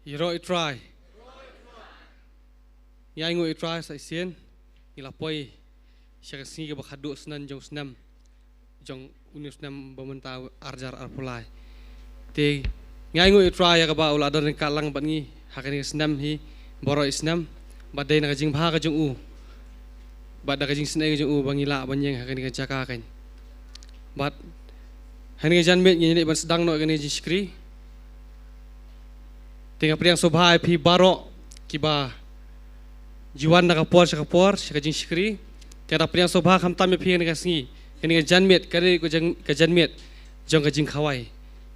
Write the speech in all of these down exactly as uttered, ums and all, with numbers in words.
Ïaroh ïa u Trai. Ngi ainguh ïa u Trai sa shisien. Ngi la poi sha ka sngi kaba khatduh snem jong u snem, jong une u snem ba mynta, arhajar arphew lai. Te ngi ainguh ïa u Trai ïa kaba u la don ryngkat lang bad ngi ha kane ka snem hi baroh snem, bad dei na ka jingbha ka jong u bad da ka jingsngew ka jong u ba ngi lah ban ïeng ha kane ka jaka kan. Bad ha kane ka janmiet ngin ïa leit ban sdang noh ïa kane ka jingshakri. Te nga pdiang sngewbha ïa phi baroh kiba ju wan na ka por sha ka por sha ka jingshakri. Te nga pdiang sngewbha khamtam ïa phi ha kane ka sngi, ha kane ka janmiet, ka dei ka jan-, ka janmiet jong ka jingkhawai,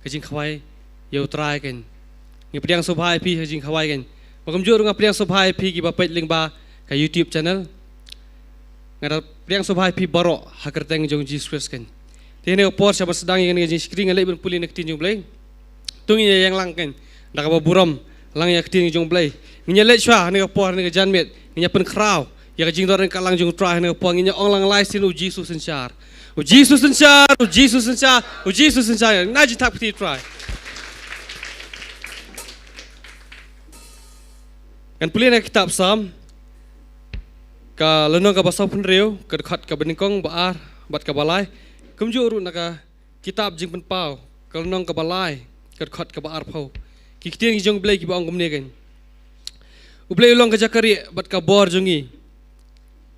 ka jingkhawai ïa u Trai kan. Nga pdiang sngewbha ïa phi ha ka jingkhawai kan. Bad kumjuh ruh nga pdiang sngewbha ïa phi kiba peit lyngba ka YouTube channel. Nga da pdiang sngewbha ïa phi baroh ha ka kyrteng jong u Jisu Khrist kan. Te ha kane ka por sha ban sdang ïa kane ka jingshakri, ngan leit ban pule na ka ktien jong u Blei. To ngin ïeng lang kan da kaba burom lang ïa ka ktien jong u Blei. Ngin ïa leit shuwa ha kane ka por, ha kane ka janmiet, ngin ïa pynkhraw ïa ka jingdon ryngkat lang jong u Trai ha kane ka por. Ngin ïa ong lang lai sien: U Jisu synshar. U Jisu synshar, u Jisu synshar, u Jisu synshar. Nang jingthap kti ïa u Trai. Ngan pule na ka kitab Salm, ka lynnong kaba sawphew hynriew, ka dkhot kaba nyngkong, ba ar bad kaba lai. Kumjuh ruh na ka kitab Jingpynpaw, ka lynnong kaba lai, ka dkhot kaba arphew. Ki ktien jong u Blei kiba ong kumne kan: U Blei u long ka jaka rieh bad ka bor jong ngi,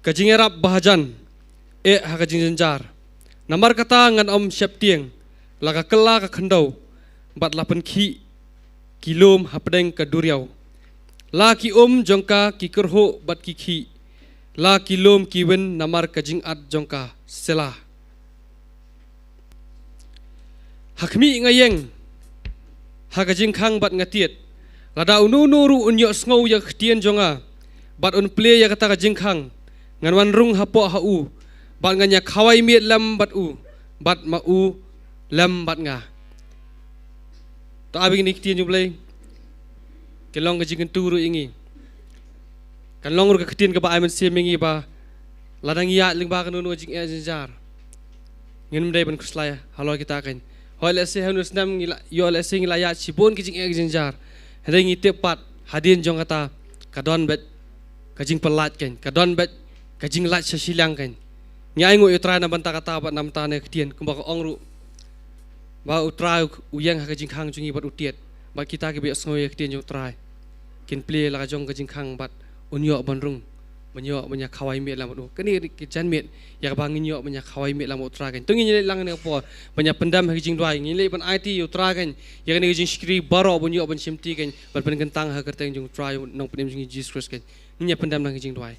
ka jingïarap ba hajan eh ha ka jingjynjar. Namar kata ngan ym sheptieng, la ka kylla ka khyndew, bad la pynkhih ki lum hapdeng ka duriaw. La ki um jong ka ki kyrhuh bad ki khih, la ki lum ki win namar ka jingat jong ka. Selah. Ha khmih nga ïeng ha ka jingkhang bad nga tied. Lada uno uno ruh un ïohsngew ïa ka ktien jong nga bad un plie ïa kata ka jingkhang, ngan wan rung hapoh ha u bad ngan ïa khawai miet lem bad u, bad ma u lem bad nga. To ai ba kine ki ktien jong u Blei kin long ka jingkyntu ruh ïa ngi. Kan long ruh ka ktien kaba ai mynsiem ïa ngi ba lada ngi ïaid lyngba kano kano ka jingeh jynjar, ngim dei ban khuslai halor kita kan. Hooid, lehse ha une u snem ngi la, ïoh lehse ngi la ïaid shibun ki jingeh jynjar. Hynrei ngi tip pat hadien jong kata ka don beit ka jingpyllait kan, ka don beit ka jinglait sha shiliang kan. Ngi ainguh ïa u Trai na bynta kata bad na bynta kane ka ktien, kumba ka ong ruh ba u Trai u ïeng ha ka jingkhang jong ngi bad u tied. Bad kita kiba ïohsngew ïa ka ktien jong u Trai kin plie la ka jong ka jingkhang bad un ïoh ban rung, ban ïoh ban ïa khawai miet lang bad u. Kane ka janmiet ïa kaba ngin ïoh ban ïa khawai miet lang bad u Trai kan. To ngin ïa leit lang ha kane ka por ban ïa pyndem ha ka jingduwai. Ngin leit ban aiti ïa u Trai kan ïa kane ka jingshakri baroh ban ïoh ban shimti kan, ban pynkyntang ha ka kyrteng jong u Trai, u Nongpynim jong ngi Jisu Khrist kan. Ngin ïa pyndem lang ha ka jingduwai.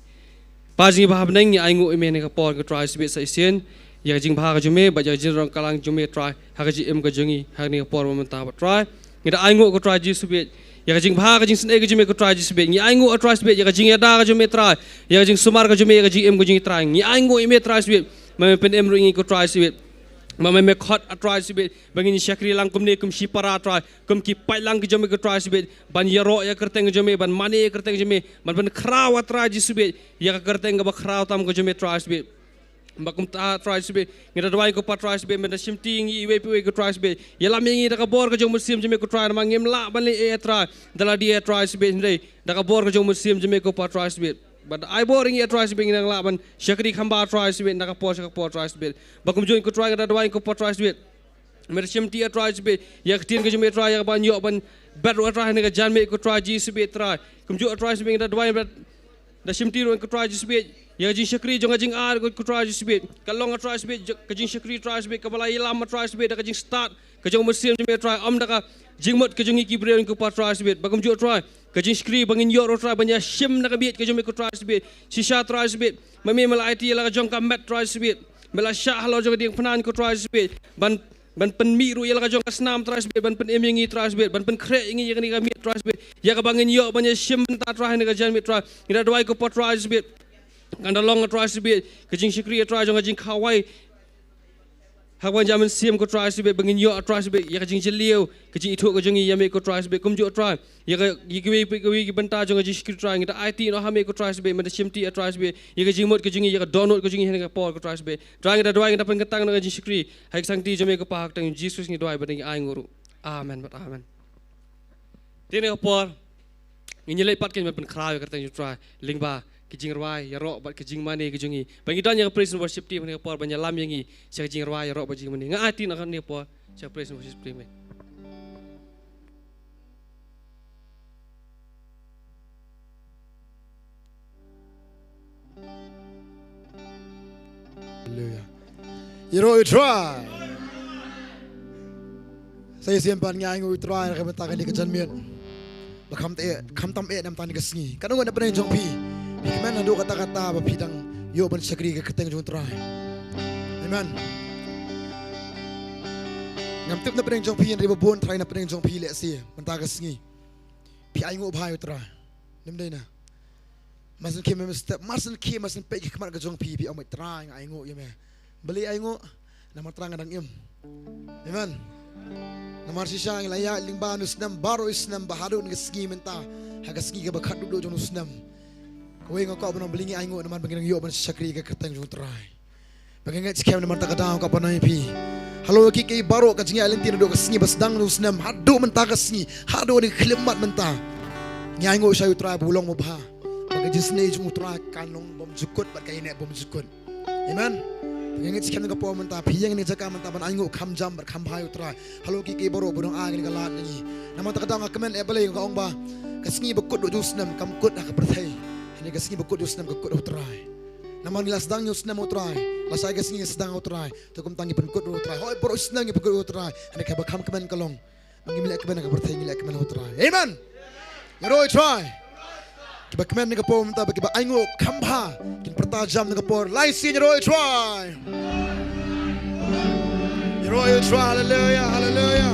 Kpa jong ngi ba ha bneng, ngi ainguh ïa me ha kane ka por, ko Trai, sha ka sngi shisien ïa ka jingbha ka jong me bad ïa ka jingïadon ka jong me, Trai, ha ka jingim ka jong ngi ha kane ka por ba mynta, bad Trai, ngi da ainguh, ko Trai Jisu, ïa ka jingbha ka jingsngew ka jong me, ko Trai Jisu. Ngi ainguh, ko Trai Jisu, ïa ka jingïada ka jong me, Trai, ïa ka jingsumar ka jong me, ïa ka jingim ka jong ngi, Trai. Ngi ainguh ïa me, Trai Jisu, ba me pynim ruh ïa ngi, ko Trai Jisu, ba me, me khot, ah Trai Jisu, ba ngin shakri lang kumne kum shipara, Trai, kum ki paidlang ki jong me, ko Trai Jisu, ban ïaroh ïa ka kyrteng ka jong me, ban mane ïa ka kyrteng ka jong me, ban pynkhraw, ah Trai Jisu, ïa ka kyrteng kaba khraw tam ka jong me, Trai Jisu. Ba kumta, Trai Jisu, ngi da duwai, ko Pa Trai Jisu, ba men da shimti ïa ngi iwei pa iwei, ko Trai Jisu. Ïalam ïa ngi da ka bor ka jong u Mynsiem jong me, ko Trai, namar ngim lah ban leh ei, Trai, da lade, Trai Jisu, hynrei da ka bor ka jong u Mynsiem jong me, ko Pa Trai Jisu. Bad ai bor ïa ngi, Trai Jisu, ngin nang lah ban shakri kham bha, Trai Jisu, na ka por sha ka por, Trai Jisu. Ba kumjuh, ko Trai, ngi da duwai, ko Pa Trai Jisu, men da shimti, ah Trai Jisu, ïa ka ktien ka jong me, Trai, ïa ka ban ïoh ban bet ruh, ah Trai, ha kane ka janmiet, ko Trai Jisu, Trai. Kumjuh, ah Trai Jisu, ngi da duwai, da shimti ruh, ko Trai Jisu, ïa ka jingshakri jong ka jingai, ko Trai Jisu. Ka long, ah Trai Jisu, ka jingshakri, Trai Jisu, kaba la ïalam, ah Trai Jisu, da ka jingstad ka jong u Mynsiem jong me, Trai, ym da ka jingmut ka jong ngi ki briew, ko Pa Trai Jisu. Ba kumjuh, Trai, ka jingshakri ba ngin ïoh ruh, Trai, ban ïashim na ka miej ka jong me, ko Trai Jisu. Shisha, Trai Jisu, ma me, me la aiti ïa la ka jong ka met, Trai Jisu, me la shah halor jong ka diengphna, ko Trai Jisu, ban, ban pynmih ruh ïa la ka jong ka snam, Trai Jisu, ban pynim ïa ngi, Trai Jisu, ban pynkhreh ïa ngi ïa kane ka miej, Trai Jisu, ïa kaba ngin ïoh ban ïashim bynta, Trai, ha kane ka janmiet, Trai. Ngi da duwai, ko Pa Trai Jisu, kan da long, ah Trai Jisu, ka jingshakri, ah Trai, jong ka jingkhawai ha kaba ïa Mynsiem, ko Trai Jisu, ba ngin ïoh, ah Trai Jisu, ïa ka jingjylliew ka jingithuh ka jong ngi ïa me, ko Trai Jisu. Kumjuh, Trai, ïa ka, ïa kiwei pa kiwei ki bynta jong ka jingshakri, Trai, ngi da aiti noh ha me, ko Trai Jisu, men da shimti, ah Trai Jisu, ïa ka jingmut ka jong ngi, ïa ka dohnud ka jong ngi ha kane ka por, ko Trai Jisu. Trai, ngi da duwai, ngi da pynkyntang noh ka jingshakri ha ka kyrteng jong me, ko Pa, ha ka kyrteng Jisu Khrist ngi duwai bad ngi ainguh ruh. Amen bad amen. Te ha kane ka por ngin ïa leit pat kein ban pynkhraw ïa ka kyrteng jong U Trai lyngba ki jingrwai ïaroh bad ki jingmane ki jong ngi. Ba ngi don ïa ka praise and worship team ha kane ka por ban ïalam ïa ngi sha ki jingrwai ïaroh bad jingmane. Nga ai ktien ha kane ka por sha ka praise and worship team. Haleluia. Ïaroh ïa U Trai. Sa shisien pat ngi ainguh ïa U Trai na ka bynta kane ka janmiet. Ba kham tam eh, kham tam eh na ka bynta kane ka sngi. Katno ngut na pdeng jong phi, phi kmen haduh katta katta ba phi dang ïoh ban shakri ïa ka kyrteng jong U Trai? Amen. Ngam tip na pdeng jong phi, hynrei ba bun tharai na pdeng jong phi lehse mynta ka sngi phi ainguh bha ïa U Trai. Nym dei na. Mar shen khie mem step, mar shen khie, mar shen peit ki khmat ka jong phi, phi ong, Trai, nga ainguh ïa me. Balei ainguh? Namar Trai, nga dang im. Amen. Namar shisha ngi la ïaid lyngba une u snem, baroh u snem, bad haduh kane ka sngi mynta, ha ka sngi kaba khatduh duh jong une u snem. Kawei nga kwah ban ong balei ngi ainguh, namar ba ngi dang ïoh ban shakri ïa ka kyrteng jong U Trai. Ba ngi ngeit skhem namar kata ka daw nga kwah ban ong ïa phi. Halor kiei kiei baroh, ka jingïaid lynti naduh ka sngi ba sdang une u snem haduh mynta ka sngi, haduh kane ka khyllipmat mynta, ngi ainguh sha U Trai ba u long uba bha. Ba ka jingisynei jong U Trai kan long bymjukut bad kan ïaineh bymjukut. Amen. Ba ngi ngeit skhem na ka por mynta phi ïeng ha kane ka jaka mynta ban ainguh kham jam bad kham bha ïa U Trai. Halor kiei kiei baroh ba u dang ai kane ka lad na ngi. Namar kata ka daw nga kmen eh balei nga ong ba ka sngi ba kut duh jong u snem kam kut ha ka pyrthei. Hynrei ka sngi ba kut jong u snem ka kut ha U Trai. Namar ngi la sdang ïa u snem ha U Trai, lashai ka sngi ngi sdang ha U Trai. Te kumta ngi pynkut ruh ha U Trai. Hooid, baroh u snem ngi pynkut ruh ha U Trai. Hynrei kaba kham kmen ka long ba ngim leh kmen ha ka pyrthei, ngi leh kmen ha U Trai. Amen. Ïaroh ïa U Trai. Kiba kmen ha kane ka por mynta bad kiba ainguh kham bha kin pyrta jam ha kane ka por. Lai sien ïaroh ïa U Trai. Ïaroh ïa U Trai, haleluia, haleluia.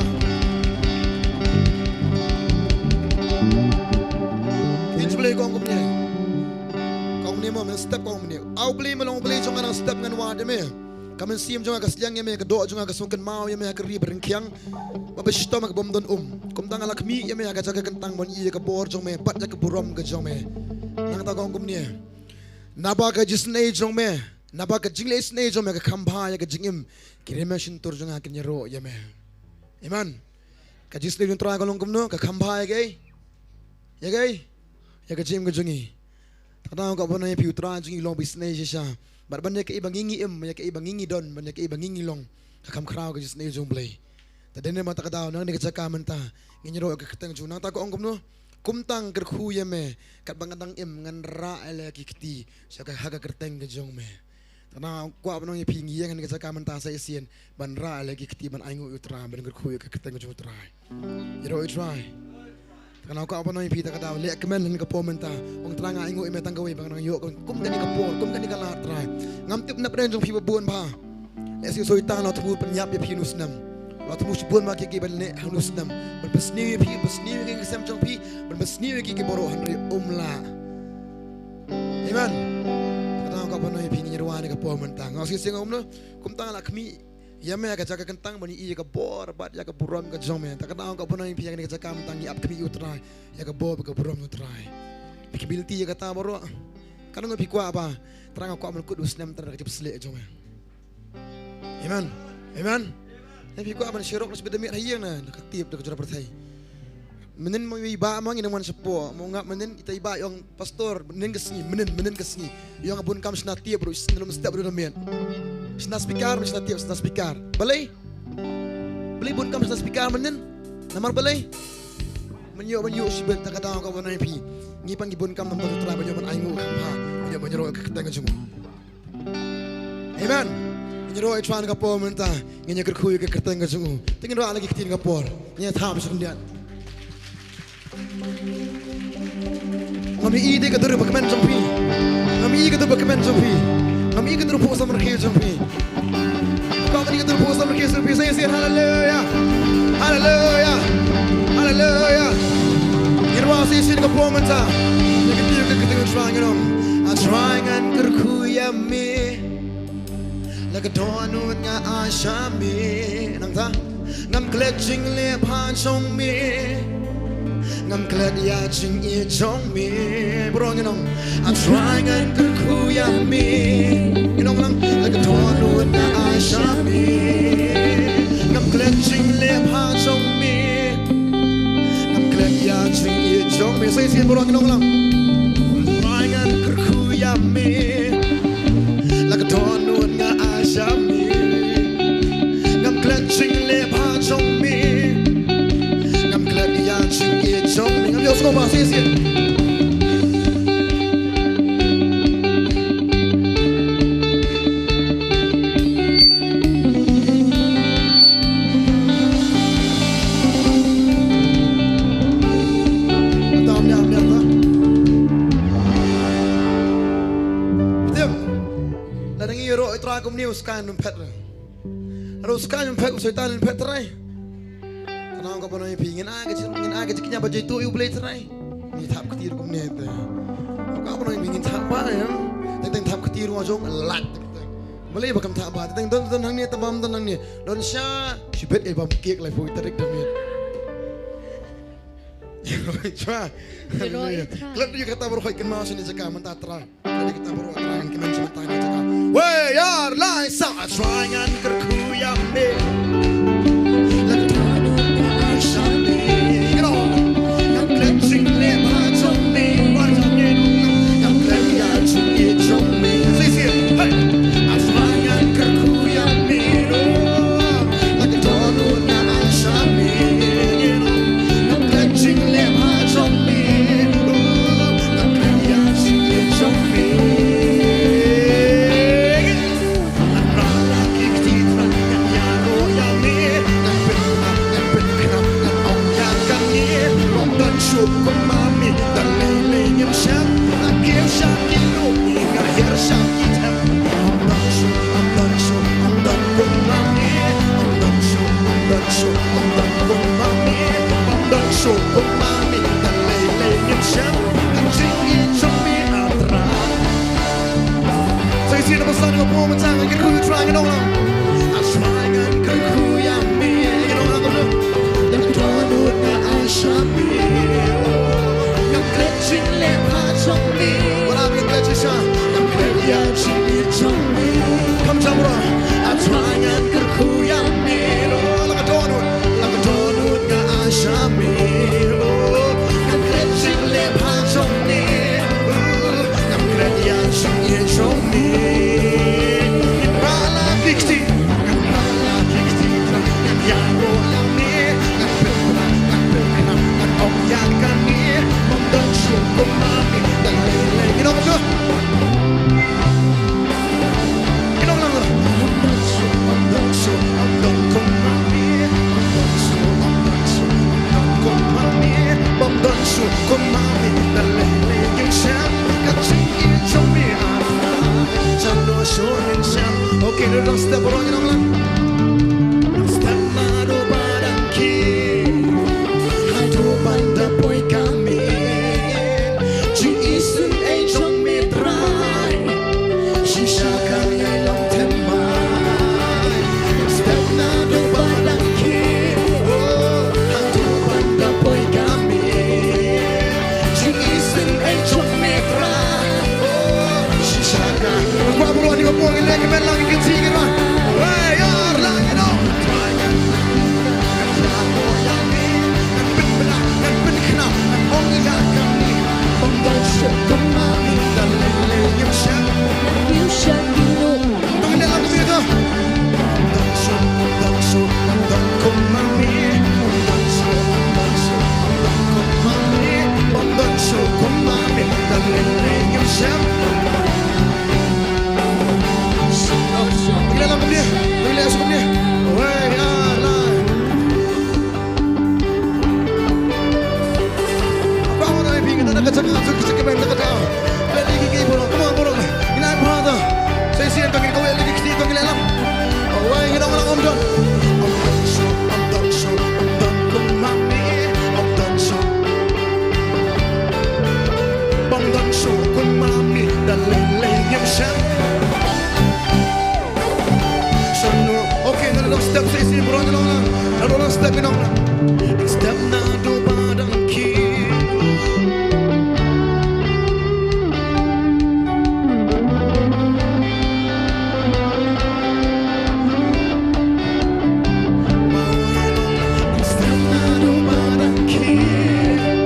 Kin shu Blei kong kumne. Kong kumne mo, men step kong kumne. A U Blei, me long U Blei jong nga, nang step ngan wad ïa me. Ka mynsiem jong nga ka sliang ïa me, ka doh jong nga ka sngewkynmaw ïa me ha ka ri ba ryngkhiang, ba ba shitom ha ka bym don um. Kumta nga la khmih ïa me ha ka jaka kyntang ban ïohi ïa ka bor jong me bad ïa ka burom ka jong me. Nangta kong kumne. Naba ka jingisynei jong me, naba ka jingleh isynei jong me ka kham bha ïa ka jingim, ki rymmiang shyntur jong nga kin ïaroh ïa me. Amen. Ka jingisynei jong U Trai ka long kumno, ka kham bha ïa kaei? Ïa kaei? Ïa ka jingim ka jong ngi. Te kata nga kwah ban ong ïa phi, U Trai jong ngi u long ba isynei shisha. Bad ban ïa kaei ba ngi ngi im, ban ïa kaei ba ngi ngi don, ban ïa kaei ba ngi ngi long, ka kham khraw ka jingisynei jong U Blei. Te dei namar kata ka daw na kane ka jaka mynta ngin ïaroh ïa ka kyrteng jong U. Nangta ka ong kumno? Kumta ngan kyrkhu ïa me, katba nga dang im ngan rah ïa la ki kti sha ka, ha ka kyrteng ka jong me. Te nga kwah ban ong ïa phi, ngi ïeng ha kane ka jaka mynta sa shisien ban rah ïa la ki kti, ban ainguh ïa U Trai, ban kyrkhu ïa ka kyrteng jong U Trai. Ïaroh ïa U Trai. Te nga kwah ban ong ïa phi, te ka daw leh kmen ha kane ka por mynta. Ong, Trai, nga ainguh ïa me tang kawei ba nga dang ïoh kum kane ka por, kum kane ka lad, Trai. Ngam tip na pdeng jong phi ba bun bha. Lehse u Soitan u la thmu pynïap ïa phi ha une u snem. U la thmu shibun bha kiei kiei ban leh ha une u snem, ban pynsniew ïa phi, ban pynsniew ïa ki ksem jong phi, ban pynsniew ïa kiei kiei baroh, hynrei um lah. Amen. Te kata nga kwah ban ong ïa phi, ngin ïa rwai ha kane ka por mynta. Nga ong shisien kumno? Kumta nga la khmih ïa me ha ka jaka kyntang ban ïohi ïa ka bor bad ïa ka burom ka jong me. Te kata nga kwah ban ong ïa phi, ha kane ka jaka mynta ngi ap khmih ïa U Trai, ïa ka bor bad ka burom U Trai. Phi khmih lynti ïa kata baroh. Katno ngut phi kwah ba, Trai, nga kwah ban kut u snem Trai da ka jingpynshlur jong me. Amen. Amen. Hynrei phi kwah ban sherok na shibit da miet ha ïing, na ka tip da ka jrong pyrthei. Mynnin mo i Bah mo ngi nang wan shapoh, mo ngap mynnin, ita i Bah i ong, Pastor, mynnin ka sngi, mynnin, mynnin ka sngi. I ong bun kam shna tip ruh, shna lum step ruh da miet. Shna speaker, shna tip, shna speaker. Balei? Balei bun kam shna speaker mynnin? Namar balei? Ban ïoh, ban ïoh shibit, te ka daw nga kwah ban ong ïa phi. Ngi pat ngi bun kam namar U Trai, ban ïoh ban ainguh kham bha, ban ïoh ban ïaroh ïa ka kyrteng ka jong U. Amen. Ngin ïaroh ïa U Trai ha kane ka por mynta. Ngin ïa kyrkhu ïa ka kyrteng ka jong U. Te ngin rah la ki ktien ha kane ka por. Ngin ïa thap sha khyndiat. Ngam ïohi de ka dur ba kmen jong phi. Ngam ïohi ka dur ba kmen jong phi. Ngam ïohi ka dur phuh samrkhie jong phi. Ka kmen ka dur phuh samrkhie jong phi. Sa ïasien, haleluia. Haleluia. Haleluia. Ngin rwai sa ïasien ha kane ka por mynta. Ngin kyntiew ïa ka kyrteng U Trai, ngin ong, A Trai, ngan kyrkhu ïa me. La ka dohnud nga ai sha me. Nangta. Ngam klet jingleh bha jong me. Ngam klet ïa jingïeit jong me. Baroh ngin ong, A Trai, ngan kyrkhu ïa me. Ngin ong lang, la ka dohnud nga ai sha me. Ngam klet jingleh bha jong me. Ngam klet Ïa jingïeit jong me, sa shisien baroh ngi ong lang. Trai ngan kyrkhu ïa me. La ka dohnud nga ai sha me. Ngam klet jingleh bha jong me. Ngam klet ïa jingïeit jong me. Ngam ïohsngew bha, sa shisien. Tam ïa, ïa, ïa. Tip. Lada ngi ïaroh ïa u Trai kumne, u Skaiñ um phet re. Lada u Skaiñ um phet, u Soitan um phet Trai. Ka nang ka ban ong ïa phi, ngin ai ka jing, ngin ai ka jingkñia ba jaituh ïa U Blei Trai. Ngi thap kti ruh kumne te. Ka ban ong ïa phi, ngin thap bha ïa. Teng teng thap kti ruh nga jong lait. Balei ba kam thap bha? Teng don don hangne, te bam don hangne. Don sha shibit, eh, bam kek laiphew tarik da miet. Chwa. Ïaroh ïa Trai. Klet ïa kata baroh, kynmaw shane jaka mynta Trai. Klet ïa kata baroh, Trai ngan kmen shane mynta jaka. Wei, ar, lai, sa, Trai ngan kyrkhu ïa me. Lada dohnud nga ai sha me. Ngam klet jingleh bha jong me. Bha jong me. Ngam klet ïa jingïeit jong me. Shisien, hey. Trai ngan kyrkhu ïa me. Lada dohnud nga ai sha me. Ngam klet jingleh bha jong me. Ngam klet ïa jingïeit jong me. Ngan rah la ki kti Trai, ngan ïaroh ïa me. Ngan pynbna, ngan pynkhnang, ngan ong ïa kane. Bym don shuh kum ma me, da lei lei ngim shym. Nga kiew sha ki lumi, nga hiar sha ki them. Bym don shuh, bym don shuh, bym don kum ma me. Bym don shuh, bym don shuh, bym don kum ma me. Bym don shuh kum ma me, da lei lei ngim shym. Ka jingïeit jong me, ah Trai. Sa shisien, naba san, ngan poi mynta, ngan kyrkhu ïa u Trai, ngan ong lang. Ah Trai ngan kyrkhu ïa me, ngan ong lang kumno. Lada dohnud nga ai sha me. Ngam klet jingleh bha jong me. Wat la ngam klet shisha. Ngam klet ïa jingïeit jong me. Kham jam ruh. Ah Trai ngan kyrkhu ïa me. Lada dohnud, lada dohnud nga ai sha me. Ngam klet jingleh bha jong me. Ngam klet ïa jingïeit jong me. Ngan rah la ki kti, ngan rah la ki kti, ngan ïaroh ïa me, ngan pynbna, ngan pynkhnang, ngan ong ïa kane, bym don shuh kum ma me, da lei lei. Ngi ong kumno? Ngi ong lang. Bym don shuh, bym don shuh, bym don kum ma me. Bym don shuh, bym don shuh, bym don kum ma me. Bym don shuh kum ma me, da lei lei ngim shym. Ka jingïeit jong me, ah Trai, jan noh shuh ngin shym. Okay, to the next step, baroh ngi ong lang. Step naduh ba dang khie haduh ban da poi ka miet. Jingïaseng ei jong me Trai, shisha kan ïai long thymmai. Step naduh ba dang khie, oh, haduh ban da poi ka miet. Jingïaseng ei jong me Trai, oh, shisha kan. Kwah baroh ngi ba poi, ngi leh kmen lang, ngi kynti ngi wan. Wei, ar, lai, ngi ong. Ngi leh lang kumne, ngi leh shu kumne. Wei, ar, lai. Come on, baby, kita nak kacang, kacang, kacang, kacang, kacang. Ready, gigi, baroh, come on, baroh. Ngi leh, brother. Sa shisien, tang ngi kawei lagi, kita tang ngi leh lang. Wei, ngi dang lang, ym don. Ym don shuh, ym don shuh, ym don kum ma me. Ym don shuh. Bym don shuh kum ma me, da lei lei ngim shym. Sa no, okay, naduh step sa shisien baroh ngi ong lang. Naduh step ngi ong lang. Step naduh ba dang khie. Step naduh ba dang khie.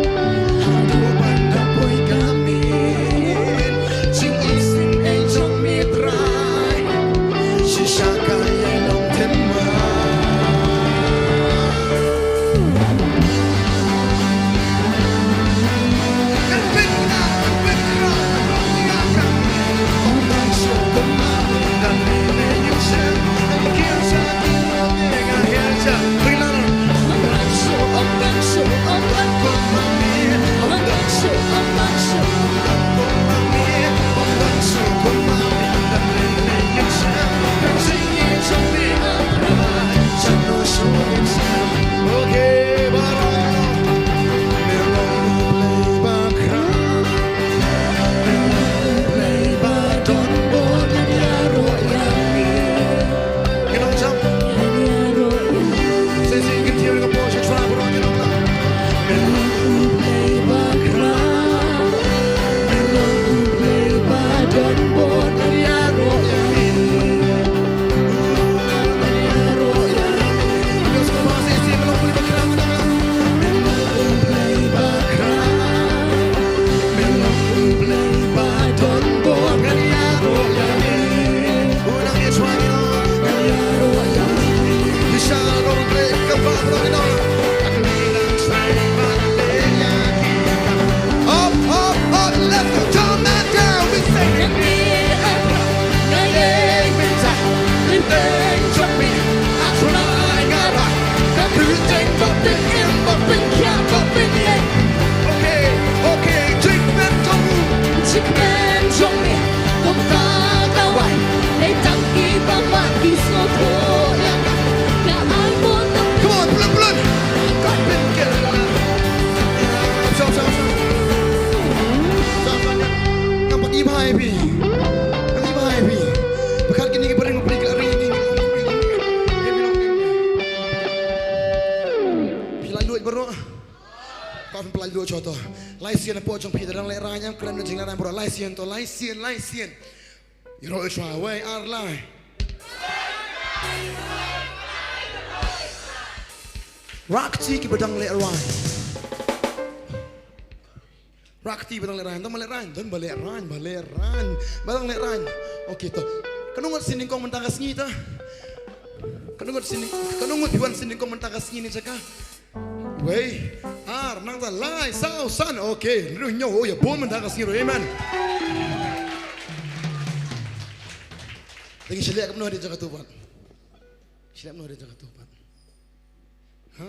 Jingkmen jong me, kumta ka wai, dei tang kiba mad ki sngewthuh ïa nga. Nga ai mon na Come on, pynlong, pynlong. Ka pynker la. Song, song, song. Song, song. Ngam pat ïa bha ïa phi. Ngam ïa bha ïa phi. Ba khat kine ki barit ba phi ka ri, ri, ri, ri, ri, ri. Phi la lut baroh. Ka phi la lut, shuwa to. Lai sien hapoh jong phi, da dang lehraiñ em, kren na jinglehraiñ baroh. Lai sien to, lai sien, lai sien. Ïaroh ïa u Trai, wei, ar, lai. Rah kti kiba dang lehraiñ. Rah kti ba dang lehraiñ, dang ba lehraiñ, dang ba lehraiñ, ba lehraiñ, ba dang lehraiñ. Okay to. Katno ngut sien nyngkong mynta ka sngi to? Katno ngut sien, katno ngut phi wan sien nyngkong mynta ka sngi ne jaka? Wei, ar, nangta, lai, saw, san. Okay, ndu nyo, oh, ïa bun mynta ka sngi ruh, amen. Dang shu leh kumno ha jaka tu pat? Shu leh kumno ha jaka tu pat? Ha.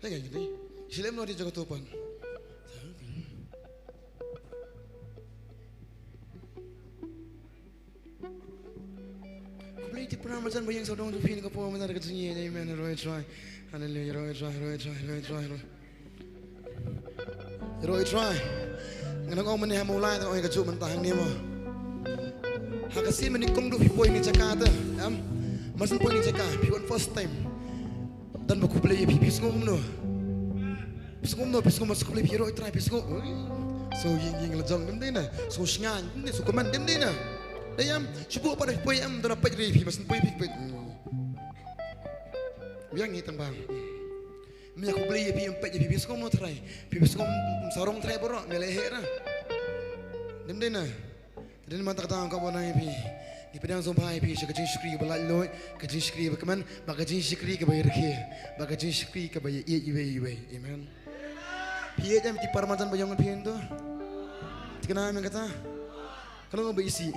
Leh ngi ni. Shu leh kumno ha jaka tu pat? Khublei ïa phi para marjan ba ïeng sawdong jong phi ha kane ka por mynta ka jingïeit, amen. Ïaroh ïa u Trai. Haleluia, ïaroh ïa u Trai, ïaroh ïa u Trai, ïaroh ïa u Trai. Ïaroh ïa u Trai. Nga nang ong mynne ha Mawlai, tang ong ïa kajuh mynta hangne mo. Ha ka sien mynnyngkong duh phi poi ne jaka te, em? Mar shu poi ne jaka, phi wan first time. Don ba khublei ïa phi, phi sngew kumno? Phi sngew kumno, phi sngew, mar shu khublei phi, ïaroh ïa u Trai, phi sngew, ui, sngew ïing ïing la jong, dem dei na, sngew shngaiñ, dem dei, sngew kmen, dem dei na. Dei em, shu buh pat da phi poi em, don ba peit ïa phi, mar shu poi phi peit. Biang ngi tang bang. Mynta khublei ïa phi, em, peit ïa phi, phi sngew kumno trai, phi, phi sngew, em, sarong trai baroh, me leh heh na. Dem dei na. Te dei na mynta ka daw nga kwah ban ong ïa phi, ngi pdiang sngewbha ïa phi sha ka jingshakri kaba laitluid, ka jingshakri kaba kmen, bad ka jingshakri kaba ïarkhie, bad ka jingshakri kaba ïaieit iwei iwei. Amen. Phi ïeit em ki para marjan ba ïong phi hangto? Thikna em kata? Ka long ba isih.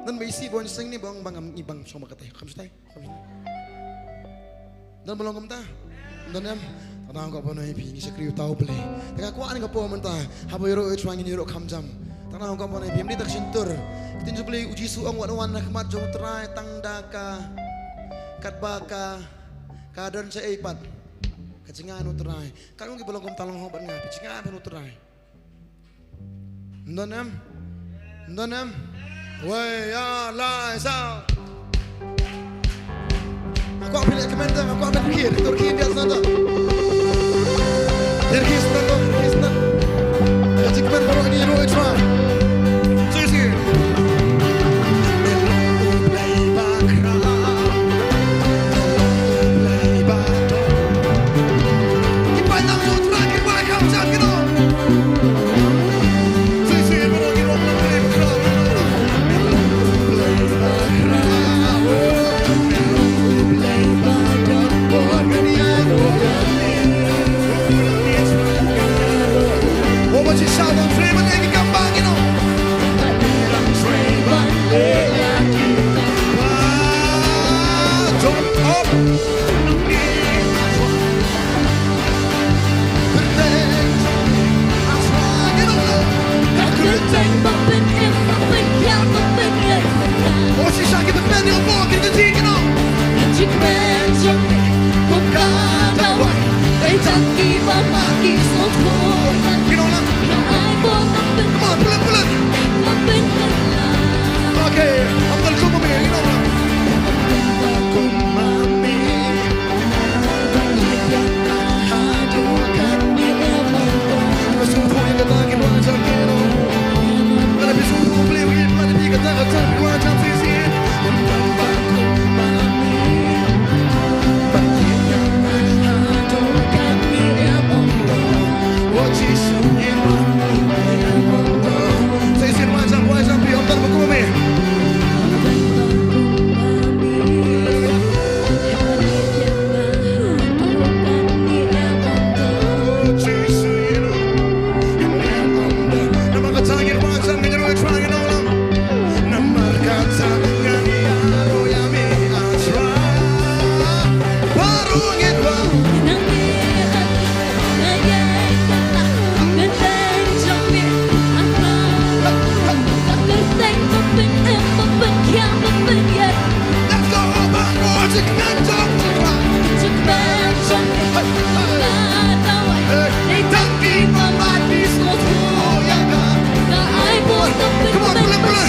Don ba isih ba wan seng ne ba ong ba ngam i bang shong ba katei. Kham shatai. Don ba long kumta? Don em? Tang nga kwah ban ong ïa phi, ngi shakri uta U Blei. Te nga kwah ha kane ka por mynta, haba ïaroh ïa U Trai ngin ïaroh khamjam. Tang nga kwah ban ong ïa phi, ym dei da ka shyntur. Ka ktien U Blei, U Jisu u ong, wat wan ha khmat jong U Trai tang da ka, katba ka, ka don shaei pat. Ka jingaiñ U Trai. Katkum kiba long kumta, long ho bad nga, phi jingaiñ ban U Trai. Ym don em? Ym don em? Wei, ïa, lai, saw. Nga kwah phi leh kmen te, nga kwah phi leh kmen, tur kmen ïa sngewthuh. Leh kmen sngewthuh, leh kmen sngewthuh. Ka jingkmen baroh ngi ïaroh ïa U Trai. Sing, sing. Oh, but you shout and scream and make it come back, you know.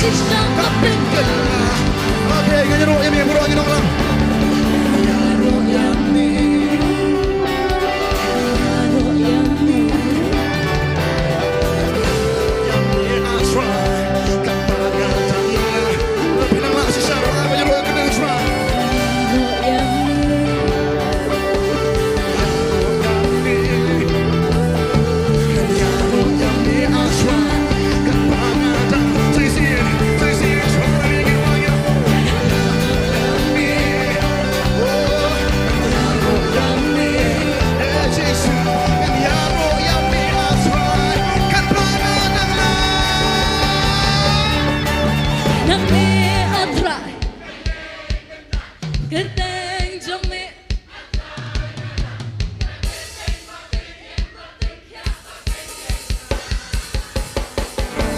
Shisha ka pynkylla. Okay, ngan ïaroh ïa me baroh ngi nonglang. Ïaroh ïa me. Ïaroh ïa me. Ïa me, that's right. Kata nga tang ïa. Phi nang lah shisha, ngan ïaroh ïa me, that's right. Ïaroh ïa me. Nang me A Trai. Kyrteng jong me.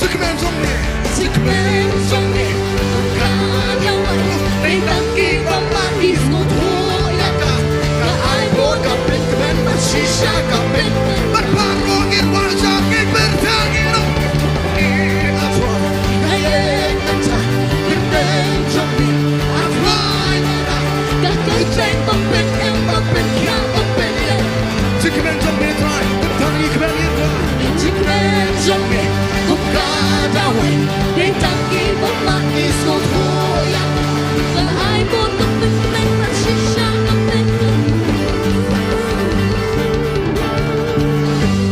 Jingkmen jong me. Jingkmen jong me. Ka dawai. Dei tang kiba ma ki sngewthuh ïa ka. Ka ai bor ka pynkmen bad shisha ka pynkmen. Bad baroh ngi wan jam ngi pyrthei ngi long. Ngi A Trai. Ngi ïeng mynta. Kyrteng jong me. A Trai. Ka kyrteng ba pyn-im ba pynkhia ba pynïaid. Jingkmen jong me Trai, kum tang ïa kmen ïa Trai. Jingkmen jong me, kum ka dawai, dei tang kiba ma ki sngewthuh ïa ka. Ka ai bor ka pynkmen, ka shisha ka pynkmen.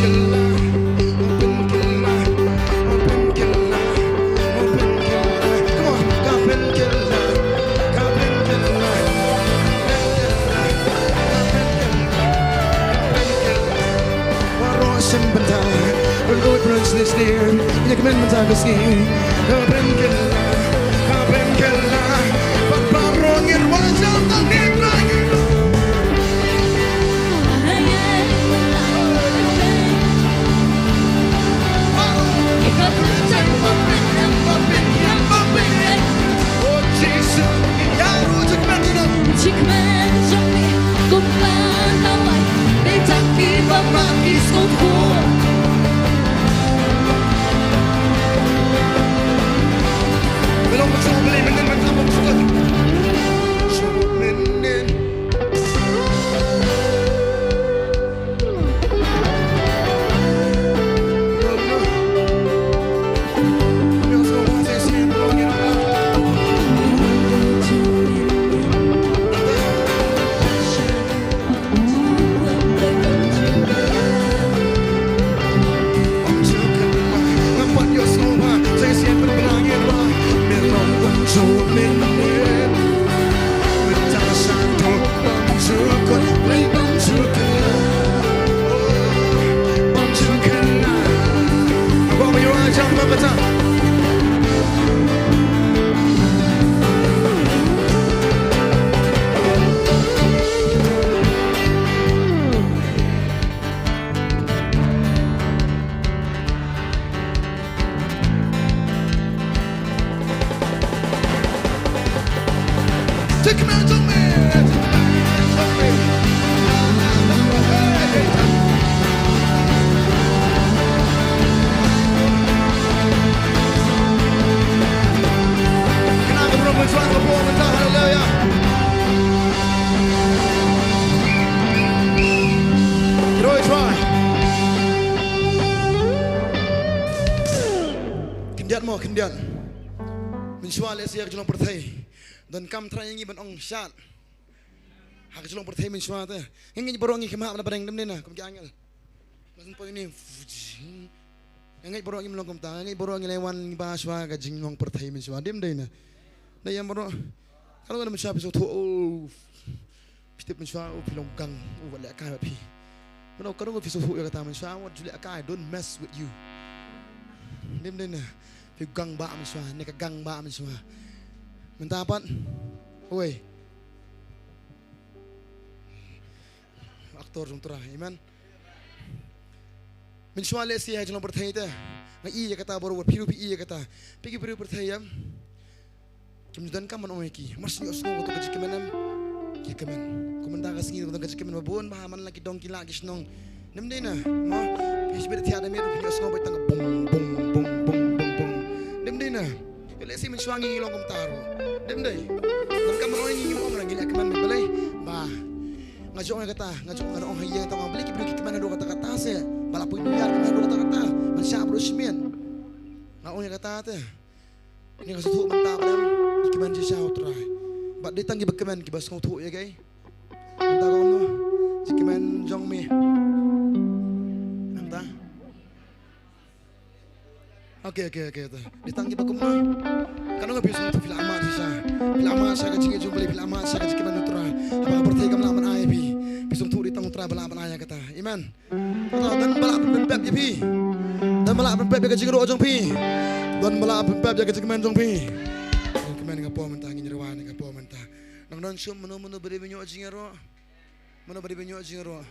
Pynkmen. Come on, ka pynkylla, ka pynkylla, ka pynkylla. Baroh shen bynta, baroh shen bynta, ïa ka mynta ka sngi. Ka pynkylla, ka pynkylla, bad baroh ngi rwai jam tang ngi rwai. Khyndiat mo, khyndiat. Mynshuwa lehse ha ka jinglong pyrthei donkam trai ïa ngi ban ong shad. Ha ka jinglong pyrthei mynshuwa te. Ngi ngeit baroh ngi kham hap na bneng, dei ne em, kum ki angel. Ngi ngeit baroh ngim long kumta, ngi ngeit baroh ngi la wan ngi ba shuwa ka jinglong pyrthei mynshuwa, dei ne em. Dei ïa baroh. Ka long mynshuwa phi sngewthuh, oh. Phi tip mynshuwa, oh, phi long gang, oh, wat lehkai bad phi. Mano ka long phi sngewthuh ïa kata mynshuwa, wat ju lehkai, don't mess with you. Dei ne em. Phi gang ba mynshuwa, ne ka gang ba mynshuwa. Mynta pat. Oi. Aktor jong Trai, amen. Mynshuwa lehse ha jinglong pyrthei te. Nga i ïa kata baroh, phi ruh phi i ïa kata. Phi ki briew pyrthei em. Kim ju donkam ban ong ïa ki. Mar shu ïohsngew kato ka jingkmen em. Ki kmen. Kum mynta ka sngi kato ka jingkmen ba bun bha man la ki dong ki lah ki shnong. Dei ne em. Mo. Phi shibit thiah da miet phi ïohsngew ba tang bung bung bung bung bung bung. Dei ne em. Balei shi mynshuwa ngi long kumta ruh? Dei ym dei. Ngan kam ong ngi ong ngi leh kmen balei? Ba nga jong kata, nga jong nga ong ha ïing tang balei ki briew ki kmen haduh katta katta seh. Ba la poi New Year kmen haduh katta katta. Mynshuwa briew shimet. Nga ong ïa kata te. Ngi nga sngewthuh mynta ba dang ki kmen shisha U Trai. Bad dei tang kiba kmen kiba sngewthuh ïa kaei. Mynta ka ong no. Ki kmen jong me. Mynta. Okay, okay, okay, ta. Dei tang kiba kumno. Kan ong phi sngewthuh phi la mad shisha. Phi la mad shisha ka jingïeit jong U Blei, phi la mad shisha ka jingkmen U Trai. Haba ka pyrthei kam lah ban ai phi. Phi sngewthuh dei tang U Trai ba lah ban ai ïa kata. Amen. Kata don ba lah ban pynpep ïa phi. Don ba lah ban pynpep ïa ka jingïaroh jong phi. Don ba lah ban pynpep ïa ka jingkmen jong phi. Kmen ka por mynta ngin ïa rwai ka por mynta. Nang don shum mano mano ba dei ba ñiuh jingïaroh. Mano ba dei ba ñiuh jingïaroh.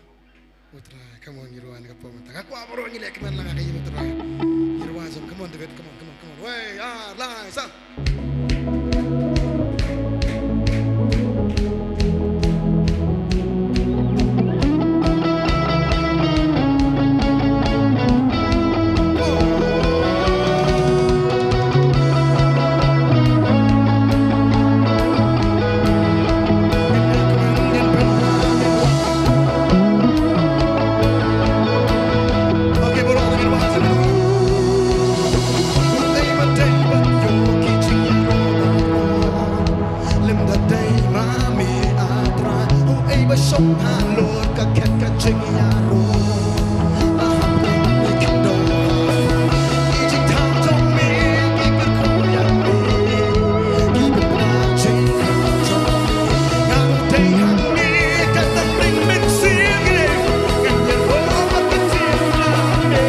U Trai, come on, ngi rwai ka por mynta. Nga kwah baroh ngi leh kmen lang ha ka ïing U Trai. Ngi rwai jam, come on David, come on, come on, come on. Wei, ar, lai, sa. Lem da dei ma me A Trai, u ei ba shong halor ka khet ka jingïaroh. A hapdeng me khyndew ha ki jingthaw jong me, ki kyrkhu ïa me, ki bynta jingthaw jong me. Nga ruh dei hangne, ka tang ring mynsiem, ngan ïaroh bad ka jingthaw me.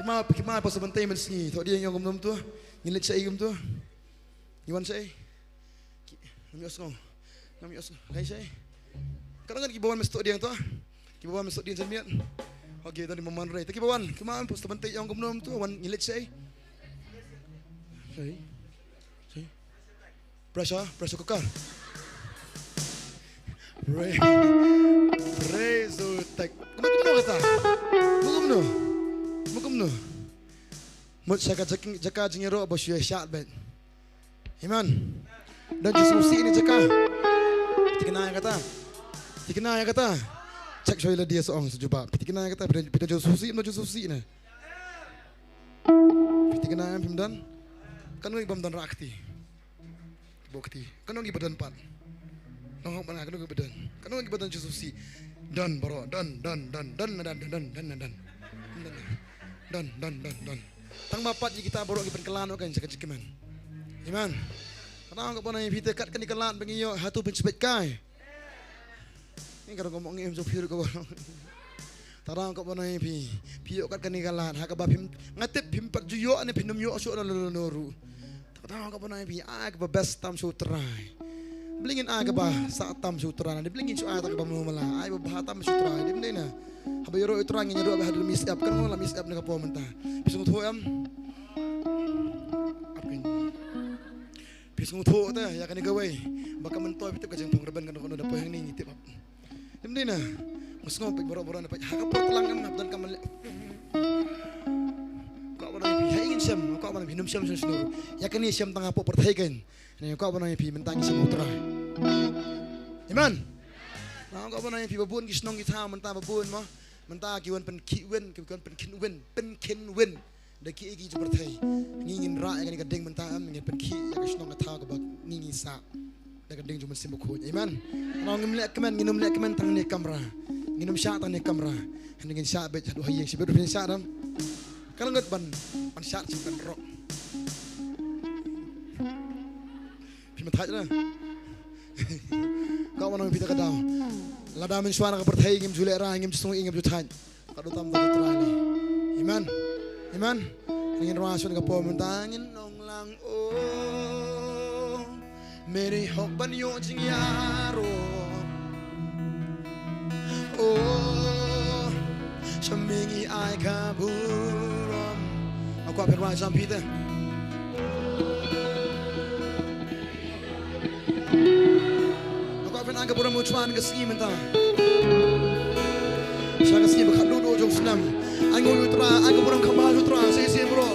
Ki ma, ki ma, pa sa ban tei man sngi. Thoh dieng ïong kumno kumto. Ngin leit shaei kumto. Ngi wan shaei. Ki, ngam ïohsngew. Ngam ïohsngew. Kai shaei. Ka dang ki ba wan mestod dieng to. Ki ba wan mestod dieng jan miet. Okay, tang ki ba wan re. Te ki ba wan, ki ma em pus ta ban te ong kumno em tu wan ngi leit sei. Sei. Sei. Pressure, pressure cooker. Praise, praise the Lord. Kumno, kumno kata? Kumno, kumno? Kumno, kumno? Mut sha ka jaka, jaka jingïaroh ba shu ïa shad bad. Amen. Don ju sngewsih ïa kane ka jaka. Phi thikna ïa kata. Thikna ïa kata. Check shuwa ïa lade sa ong sa jubab. Phi thikna ïa kata. Phi don, phi don ju sngewsih, don ju sngewsih ne. Phi thikna ïa, phim don. Kano ngi bym don rah kti. Bok kti. Kano ngi ba don pat. Nong hok ba nga kano ngi ba don. Kano ngi ba don ju sngewsih. Don baroh, don, don, don, don, don, don, don, don, don. Don, don, don, don. Tang ba pat ïa kita baroh ngi pynkylla noh kan sha ka jingkmen. Amen. Kata ka ban ïa phi te kat kane ka lad ba ngi ïoh hato phin sbeit kai. Ngi ka rong ka mong ngi em jong phi ruh ka ba rong. Tang ka ban ïa phi. Phi ïoh kat kane ka lad ha kaba phim nga tip phim pat ju ïoh ne phin ym ïoh shuh na lano lano ruh. Tang ka ban ïa phi ai kaba best tam sha U Trai. Bling in ai kaba sah tam sha U Trai. Bling in shu ai tang kaba mala ai kaba bha tam sha U Trai. Dim dei na. Haba ïaroh U Trai ngin ïaroh ba haduh mix up kan la mix up na ka por mynta. Phi sngewthuh em? Ap kan. Phi sngewthuh te ïa kane kawei ba ka myntoi phi tip ka jingpynrben kan da poi hangne ngi tip ap. Dim dei na. Nga sngew peit baroh baroh na peit ha ka por tlang em hap don ka man leh. Ka ba dang phi ha ïing shem ka ba dang phi num shem shem shnur. Ïa kane shem tang ha por pyrthei kan. Ne ka ba dang phi mynta ngi shem U Trai. Amen. Na ka ba dang phi ba bun ki shnong ki thaw mynta ba bun mo. Mynta ki wan pynkhih win ki wan pynkhih win pynkhih win. Da ki ïa ki jong pyrthei. Ngi ngin rah ïa kane ka ding mynta em ngin pynkhih ïa ka shnong ka thaw kaba ngi ngi sah. Da ka ding jong u Mynsiem Bakhuid. Amen. Nong ngim leh kmen ngin ym leh kmen tang ne kamra. Ngin ym shah tang ne kamra. Hynda ngin shah beit haduh ha ïing shibit ruh ngin shah dam. Ka la ngut ban ban shah shu kan rok. Phi ma thait na. Ka wan nong phi ta ka daw. Lada mynshuwa na ka pyrthei ngim ju leh ra ngim ju sngew ngim ju thait. Ka doh tam da U Trai ne. Amen. Amen. Ngin rwai shuwa ka por mynta ngin ong lang o. Meri hok ban ïoh jingïaroh. O. Sha me ngi ai ka burom. Nga kwah phi rwai sham phi te. Nga kwah phin ai ka burom u Trai ka sngi mynta. Sha ka sngi ba khatduh duh jong snem. Ai nguh ïa u Trai, ai ka burom kham bha ïa u Trai, sa shisien bro.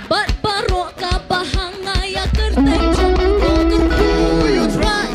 Bad baroh kaba hangna ïa kyrteng jong u kyrkhu ïa u Trai.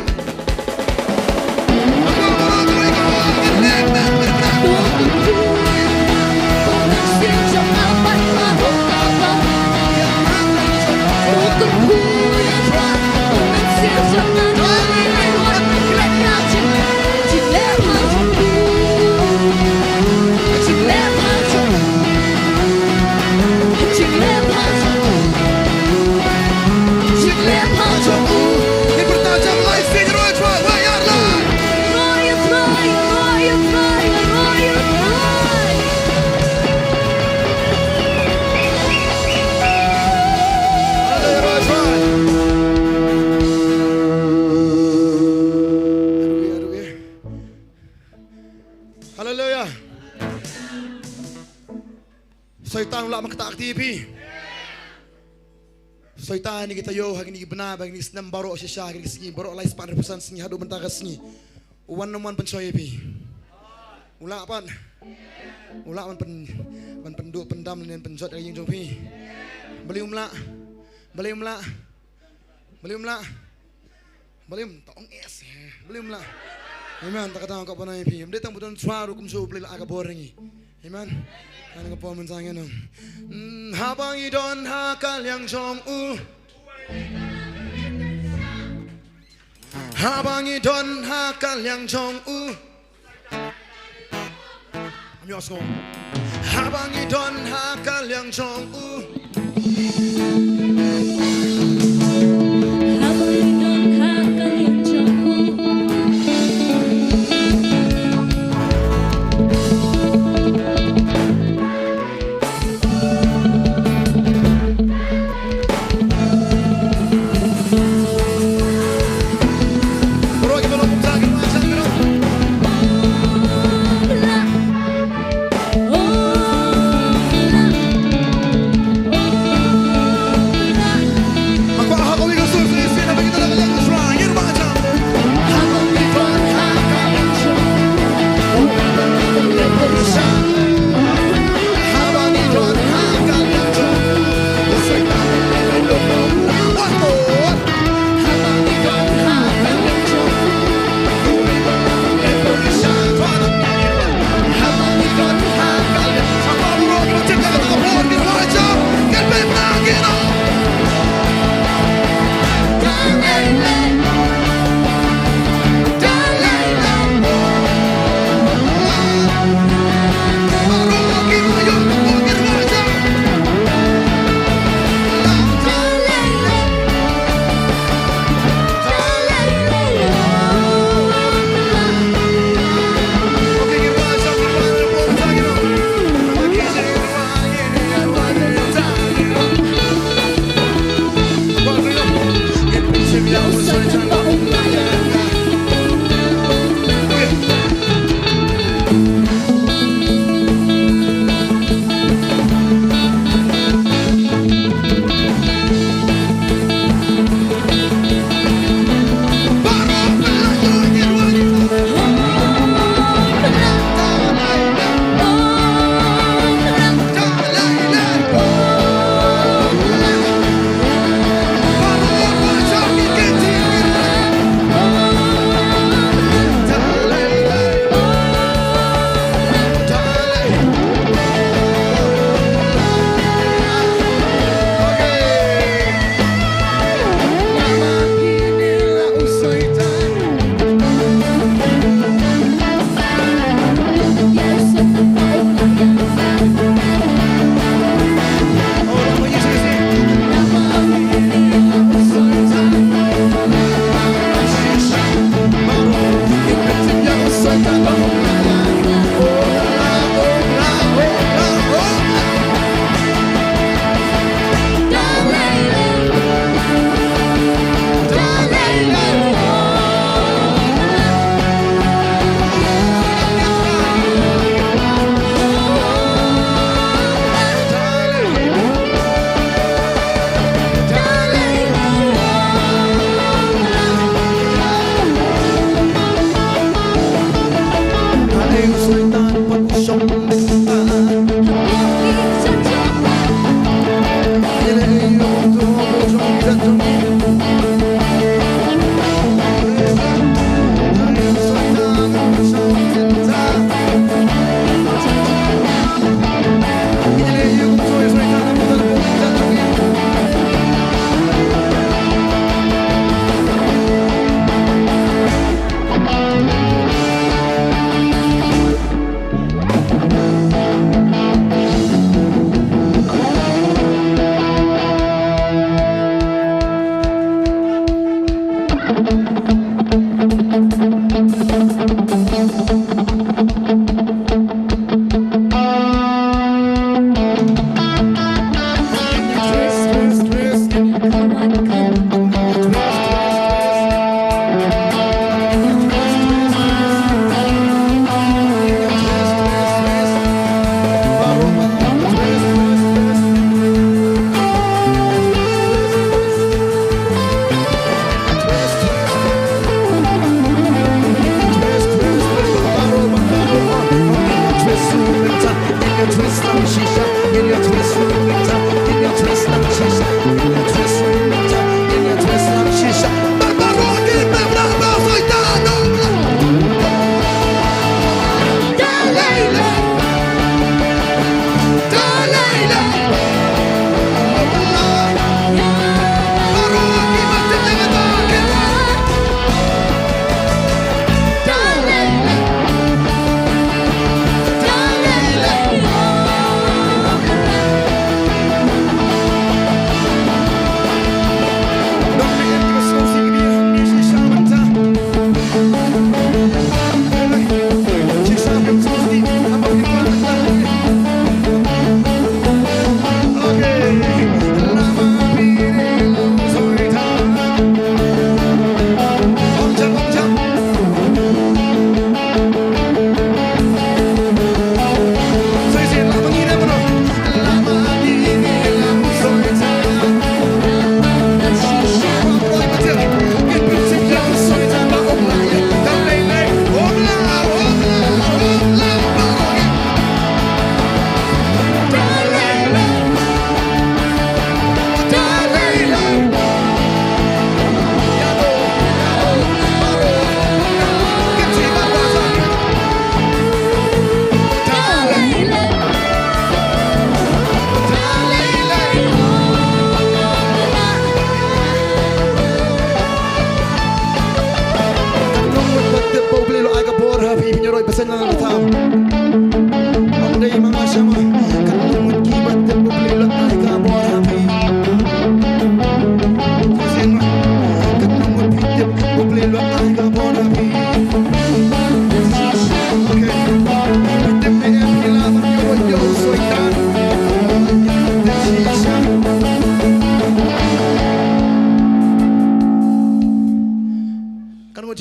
Haleluya. Soitan u lah ban ktah kti ïa phi. Soitan ha kine ki taïew, ha kine ki bnai, ha kine ki snem baroh shisha, ha kine ki sngi baroh lai spah hynriew phew san sngi haduh mynta ka sngi. U wan ym wan pynshoi ïa phi. U lah pat. U lah ban pyn, ban pynduh pyndam lane pynjot ïa ka ïing jong phi. Balei um lah. Balei um lah. Balei um lah. Balei um ta ong yes. Balei um lah. Amen. Ta kata ka ban ai phi. Ym dei tang ba don shuwa ruh kumjuh U Blei la ai ka bor ïa ngi. Amen. Kan ka pom man sang eno. Mm, haba ngi don ha ka liang jong u. Haba ngi don ha ka liang jong u. Haba ngi don ha ka liang jong u. Haba ngi don ha ka liang jong u.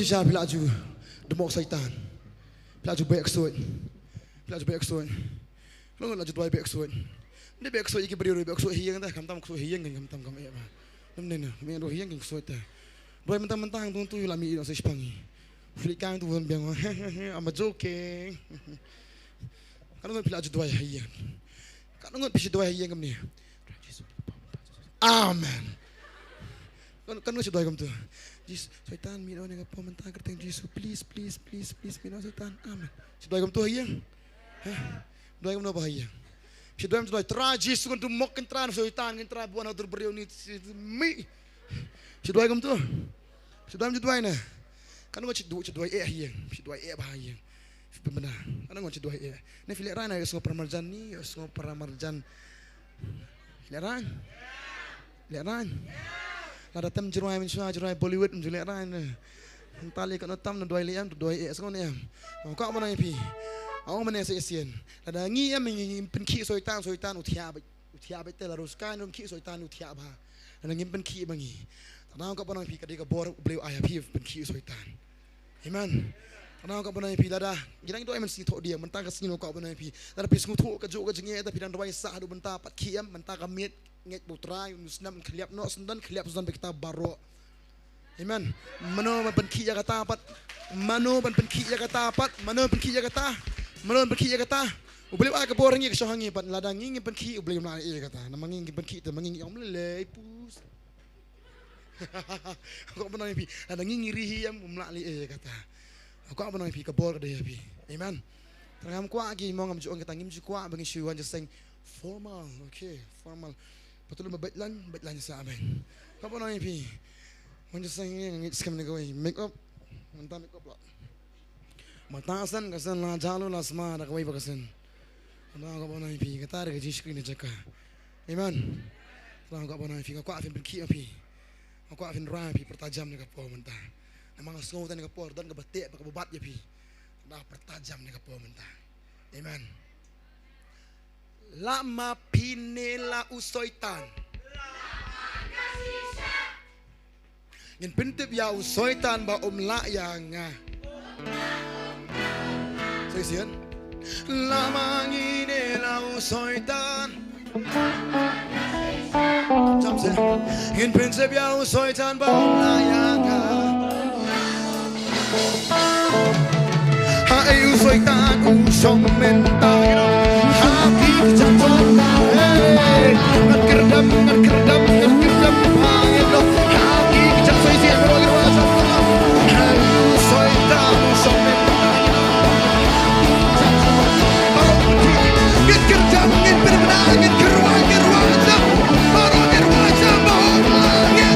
Shisha phi la ju dmok Soitan. Phi la ju beh ksuid. Phi la ju beh ksuid. Long la ju duwai beh ksuid. Nda beh ksuid ïa ki briew, beh ksuid ha ïing te, khamtam ksuid ha ïing, khamtam kam eh ba. Namne na, me ro ha ïing ksuid te. Duwai mynta mynta hangtu tu la mih ïa sa shipang. Phi la kang tu won biang. I'm a joking. Katno ngut phi la ju duwai ha ïing? Katno ngut phi ju duwai ha ïing kumne? Amen. Katno, katno ngut ju duwai kumtu? Jisu, Soitan, mih noh na ka por mynta ha ka kyrteng Jisu, please, please, please, please, mih noh Soitan. Amen. Ju duwai kumtu ha ïing? Heh? Duwai kumno ba ha ïing? Ju duwai, ju duwai, Trai Jisu, ngan dmok, ngan Trai Soitan, ngan Trai buan ha dur briew ni, mih. Ju duwai kumtu? Ju duwai, ju duwai ne? Katno ngut ju du-, ju duwai eh ha ïing? Ju duwai eh ba ha ïing? Phi pynbna. Katno ngut ju duwai eh? Ne phi lehraiñ ne, ïohsngew para marjan ne, ïohsngew para marjan. Lehraiñ? Lehraiñ? Lada tem ju rwai mynshuwa, ju rwai Bollywood, ju lehraiñ ne. Tang tali katno tam na duwai leh em, duwai eh, sngew ne em. Ong kwah ban ong ïa phi. Ong mane sa shisien. Lada ngi em ngi, ngi pynkhih Soitan, Soitan u thiah bha. U thiah bha te, lada u skai ne u pynkhih Soitan u thiah bha. Lada ngim pynkhih ba ngi. Tang kwah ban ong ïa phi, ka dei ka bor U Blei u ai ha phi pynkhih Soitan. Amen. Tang kwah ban ong ïa phi, lada ngi dang duwai mynsngi thohdieng, mynta ka sngi kwah ban ong ïa phi. Lada phi sngewthuh kajuh ka jingeh, lada phi dang duwai sah haduh mynta pat khih em, mynta ka miet ngeit ba U Trai un snem, khliap noh syndon, khliap syndon bad kita baroh. Amen. Mano ban pynkhih ïa kata pat? Mano ban pynkhih ïa kata pat? Mano ban pynkhih ïa kata? Mano ban pynkhih ïa kata? U Blei u ai ka bor ha ngi, ka shong ha ngi pat, lada ngi ngim pynkhih, U Blei um lah leh ïa kata. Namar ngi ngim pynkhih te ma ngi ngi ong lei lei pus. Kwah ban ong ïa phi, lada ngi ngi ri hi em, um lah leh ïa kata. Kwah ban ong ïa phi, ka bor ka dei ha phi. Amen. Tang ngam kwah ki mo, ngam ju ong kata, ngim ju kwah ba ngi shu wan jingïaseng formal. Okay, formal. Patulun ba beit lain, beit lain sa, amen. Kwah ban ong ïa phi. Wan jingïaseng ngi, ngi skhem ne kawei. Make up. Mynta make up la. Mynta ka sien, ka sien la jalu la sma da kawei ba ka sien. Mynta kwah ban ong ïa phi, kata dei ka jingshakri na jaka. Amen. Mynta kwah ban ong ïa phi, nga kwah phin pynkhih ïa phi. Nga kwah phin rwai ïa phi, pyrta jam ne ka por mynta. Namar nga sngew te ne ka por don kaba teh, kaba bat ïa phi. Nga pyrta jam ne ka por mynta. Amen. Lah ma phi ne la u Soitan? Ngin pyntip ïa u Soitan ba um lah ïa nga. Sa shisien. Lah ma ngi ne la u Soitan? Jam seh. Ngin pyntip ïa u Soitan ba um lah ïa nga. Haei u Soitan u shong mynta? Ha ki jaka jong nga, hey. Ngan kyrdem, ngan kyrdem, ngan kyrdem ha ngi noh. Ha ki jaka shisien, baroh ngi rwai jam. Haei u Soitan u shong mynta? Baroh ngi kyrdem, ngi pynbna, ngi kyrwai, ngi rwai jam. Baroh ngi rwai jam, baroh ngi.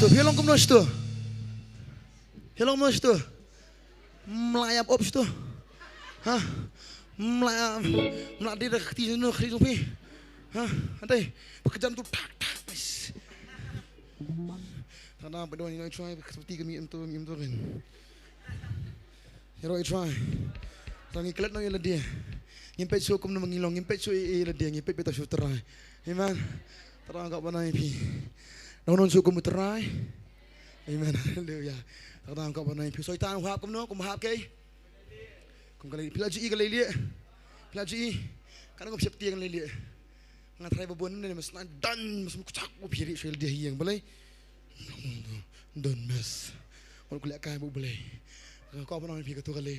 Phi long kumno shto? Phi long kumno shto? Mla ïap op shto? Ha? Mla, mla di da kti no khri jong phi? Ha? Ante, phi kjam tu tak tak. Tang da ba don ïa i trai, ka sopti ka mi em tu, mi em tu kan. Ïaroh i trai. Tang ngi klet noh ïa lade. Ngim peit shuh kumno ngi long, ngim peit shuh ïa lade, ngi peit beit shuh Trai. Amen. Tang da ka ban ai phi. Nong nong shuh kum Trai. Amen. Haleluya. Tang da ka ban ai phi. Soitan u hap kumno, kum hap kei. Kum ka lei, phi la ju i ka lei lieh. Phi la ju i. Ka nong kum sheptieng lei lieh. Nga trai ba bun ne mas na dan mas mu kchak u phi ri shwel dia hiang balei. Don mes. Wan ku leh kai bu balei. Ka ban ai phi ka tu ka lei.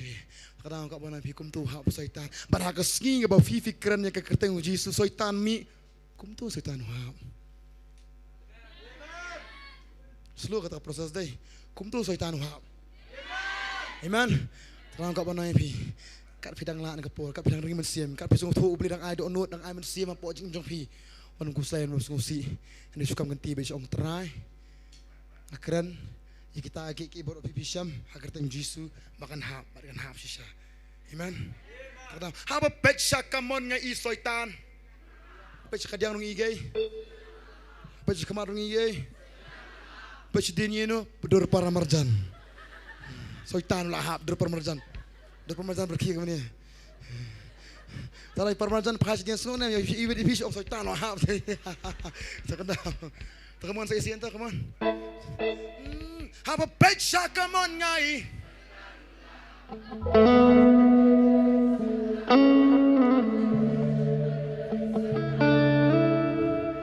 Ka dang ka ban ai phi kum tu hap Soitan. Bad ha ka sngi kaba phi phi kren ïa ka kyrteng u Jisu Soitan mih. Kum tu Soitan u hap. Slow kata ka process dei. Kum tu Soitan u hap. Amen. Tang da ka ban ai phi. Kat phi dang lah na ka por, kat phi dang ring mynsiem, kat phi sngewthuh u Blei dang ai dohnud, dang ai mynsiem hapoh jingim jong phi. Wan ku slai wan sngewsih. Ani shu kam kynti ba shu ong Trai. Nga kren ïa kita ki ki bor phi phi shem ha ka kyrteng Jisu ba kan hap, ba kan hap shisha. Amen. Kata, haba peit sha ka mon nga i Soitan. Peit sha ka diang rung i gei. Peit sha ka mat rung i gei. Peit sha din ïa no, dur para marjan. Soitan la hap dur para marjan. Dur para marjan berkhie ka mane. Tara para marjan phai sha diang sngew ne, ïa i wit i phi ong Soitan la hap. Sa ka dam. Ta ka mon sa i sien ta ka mon. Hmm, haba peit sha ka mon nga i.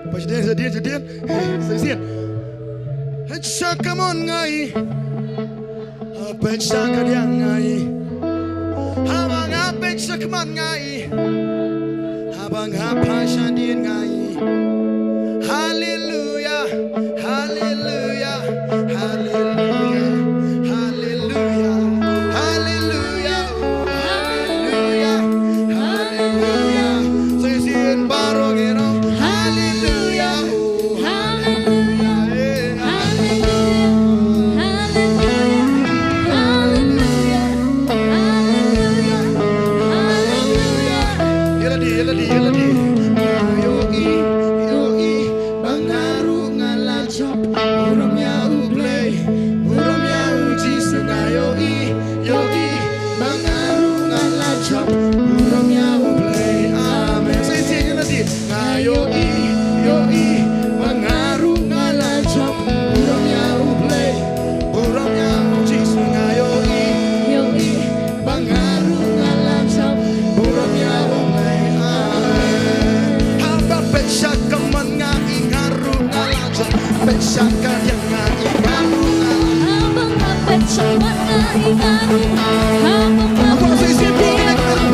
Peit sha diang, sha diang, sha diang. Sa i sien. Peit sha ka mon nga i. Peit sha ka diang nga i. Haba nga peit sha ka mon nga i. Haba nga phai sha din nga i. Haleluya, haleluya, haleluya, haleluya, haleluya, oh, haleluya, haleluya. Sa i sien baroh ngi ong haleluya, oh, haleluya, eh, haleluya. Haleluya, haleluya, haleluya, haleluya. Ïa lade, ïa lade, ïa lade. Nga ïohi, ïohi ba nga ruh nga la jop. Burom ïa u Blei, burom ïa u Jisu, nga ïohi, ïohi ba nga ruh nga la jop. Burom ïa u Blei. Amen. Sa i sien ïa lade. Nga ïohi, ïohi ba nga ruh nga la jop. Burom ïa u Blei, burom ïa u Jisu. Nga ïohi, ïohi ba nga ruh nga la jop. Burom ïa u Blei. Amen. Haba peit sha ka mon nga i nga ruh nga la jop. Peit sha ka diang nga i nga ruh nga la jop. Haba nga peit sha ka mon nga i nga ruh. Haba nga peit sha ka mon nga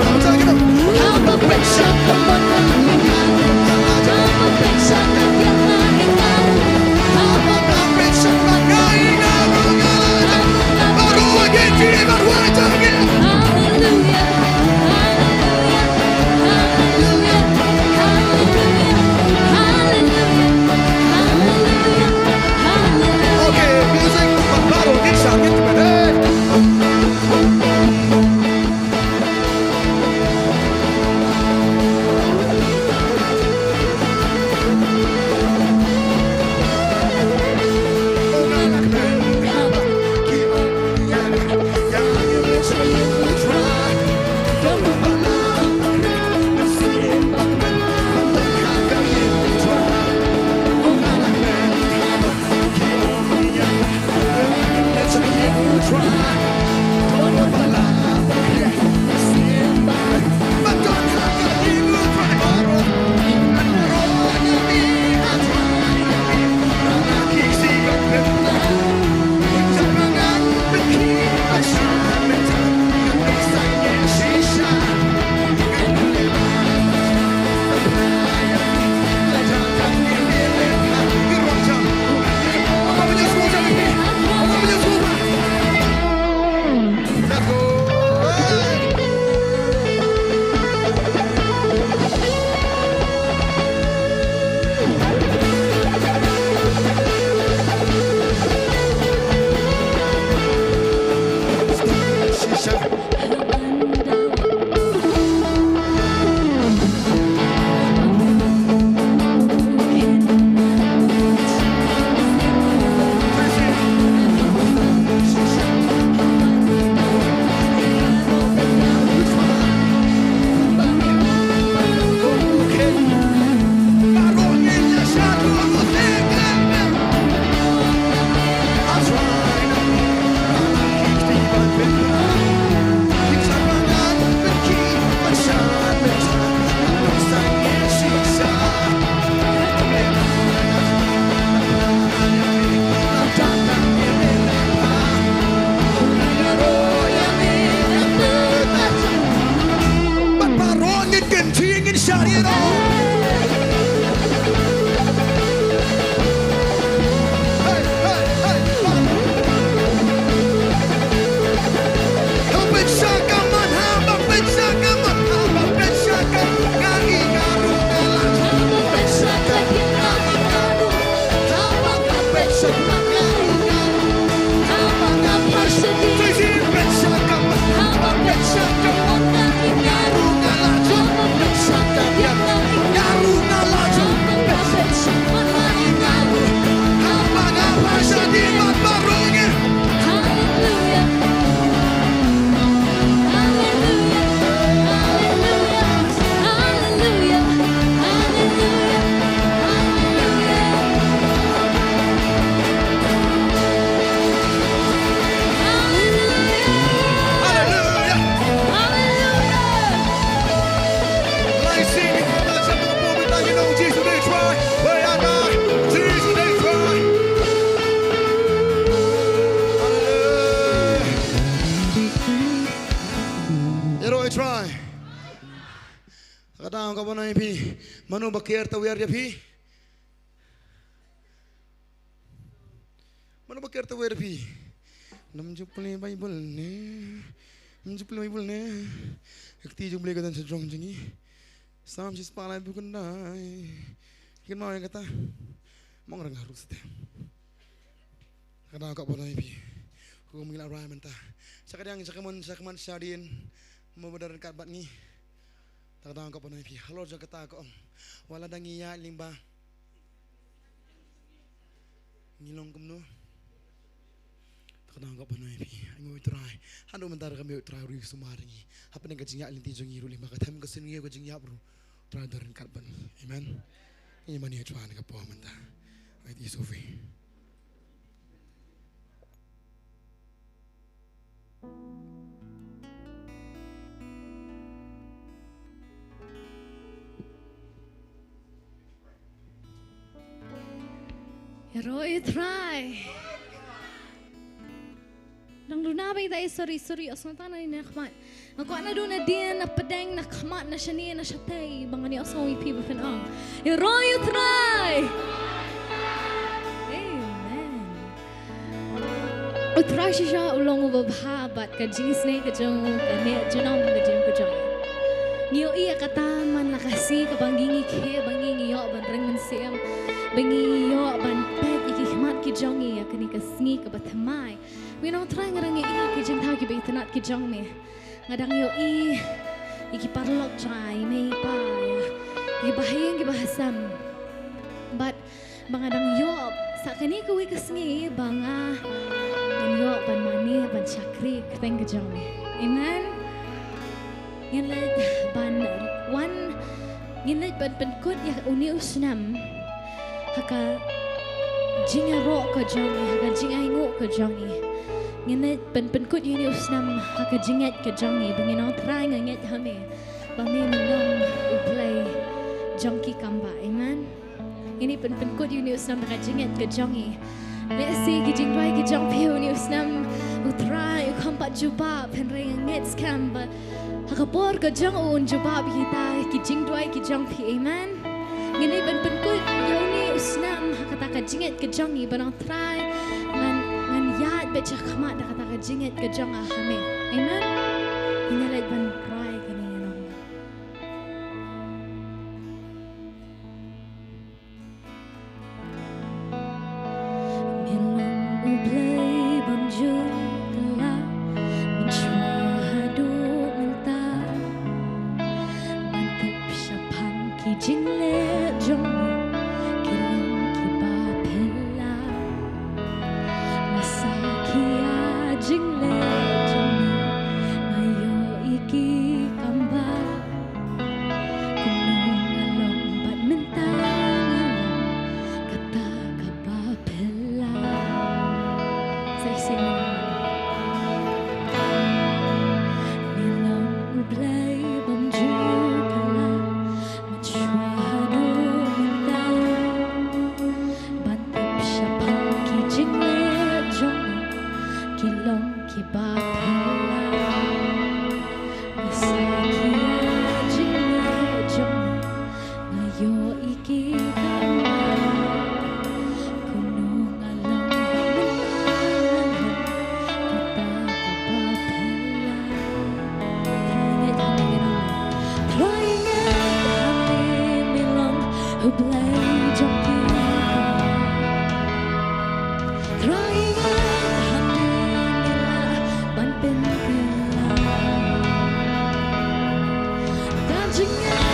i nga ruh. Haba peit sha ka mon nga i nga ruh. Haba peit sha ka diang nga i nga ruh. Haba nga peit sha ka mon nga i nga ruh. Haba nga peit sha ka mon nga i nga ruh. Haleluya. Haleluya. Haleluya. Haleluya. Haleluya. Okay, music, baru kita kita. Try, way out, try. Three, three, try. Hallelujah. Ïaroh ïa U Trai. Ka daw ka ban ai phi. Mano ba ker tawiar ïa phi? Mano ba ker tawiar ïa phi? Nam ju pule Bible ne. Nam ju pule Bible ne. Ka kti jong U Blei ka don sha jrong jong ngi. Salm shispah laiphew khyndai. Kynmaw ïa kata. Mong rang haru sate. Ka daw ka ban ai phi. Hukum ngi la rai mynta. Sha ka diang, sha ka mon, sha ka man, sha dien. Mo ba don ryngkat bad ngi. Ta ka daw ka ban ai phi. Halor jong kata ka ong. Wat la dang ïa lyngba. Ngi long kumno? Ta ka daw ka ban ai phi. Ai ngi U Trai. Haduh mynta ruh ka mih U Trai ruh sumar ngi. Hapdeng ka jingïaid lynti jong ngi ruh lyngba ka them ka sngi ka jingïap ruh. U Trai don ryngkat bad ngi. Amen. Ngi mane U Trai na ka por mynta. Ai ti Sophie. Ïaroh ïa U Trai. Nang duna ba ita, eh, sorry, sorry, os nata na ni na khmat. Nga kwah naduh nadien, na pdeng, na khmat, na shane, na shatei, ba ngan ïohsngew ïa phi ba phin ong. Ïaroh ïa U Trai. Amen. U Trai shisha u long uba bha bad ka jingisynei ka jong u ka neh junom ha ka jingim ka jong ngi. Ngi ïohi ïa kata man la ka sngi kaba ngi ngi khie ba ngi ngi ïoh ban ring mynsiem, ba ngi ïoh ban peit ïa ki khmat ki jong ngi ïa kane ka sngi kaba thymmai. Ngi ong Trai nga dang ïohi ïa ki jingthaw kiba itynnat ki jong me. Nga dang ïohi ïa ki paralok jong nga, i mei i pa, ïa ki bahaïing ki bahasem. Bad ba nga dang ïoh sa kane kawei ka sngi ba nga ngan ïoh ban mane ban shakri kyrteng ka jong me. Amen. Ngin leit ban wan, ngin leit ban pynkut ïa une u snem ha ka jingïaroh ka jong ngi, ha ka jingainguh ka jong ngi. Ngin leit ban pynkut ïa une u snem ha ka jingngeit ka jong ngi, ba ngin ong Trai nga ngeit ha me, ba me me long U Blei jong ki kam bah. Amen. Ngin ïa pyn-, pynkut ïa une u snem da ka jingngeit ka jong ngi. Lehse ki jingduwai ki jong phi ïa une u snem, U Trai u kham pat jubab, hynrei nga ngeit skhem ba ha ka por ka jong u un jubab ïa kita ki jingduwai ki jong phi. Amen. Ngin ïa pyn-, pynkut ïa une u snem ha kata ka jingngeit ka jong ngi, ban ong Trai, ngan, ngan ïaid beit shakhmat da kata ka jingngeit ka jong nga ha me. Amen. Ngin ïa leit ban rai kane ngan ong. Me long U Blei bym ju kylla, mynshuwa haduh mynta. Ban tip shaphang ki jingleh jong me, ki long kiba phylla. Nga sakhi ïa jingleh jong me, nga ïohi ki kam bah. Kumno nga long bad mynta nga long kata kaba phylla. Sa shisien. Me long U Blei bym ju kylla, mynshuwa haduh mynta. Ban tip shaphang ki jingleh jong me, ki long kiba phylla. Nga sakhi ïa jingleh jong me, nga ïohi ki kam bah. Kumno nga long mynta nga long kata kaba phylla. Trai ngeit ha me, ngeit ha me, me long U Blei jong ki kam bah. Trai ngeit ha me, me lah ban pynkylla. Ka jingngeit.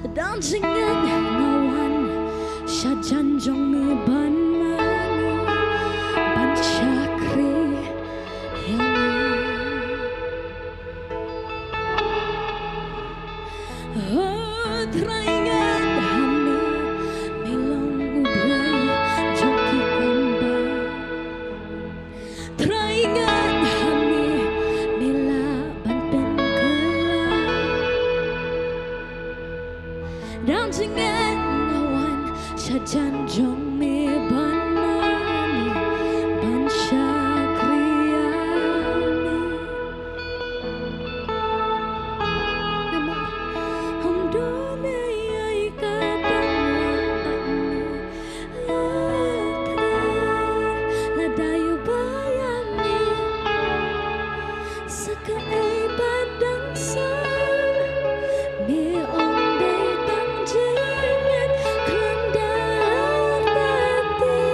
Dang jingngeit nga wan sha jan jong me ban mane, ban shakri ïa me. Oh Trai, nga ngeit ha me, me long u Blei jong ki kambah. Trai, nga ngeit ha me, me lah ban pynkylla. Dang jingngeit nga wan sha jan jong me ban mane, ban shakri ïa me. Namar hum don ei ei kaba nga lah ban mane. Lada ïa ba ïa me sa kaei ba dang sah, me ong dei tang jingngeit khlem da artatien.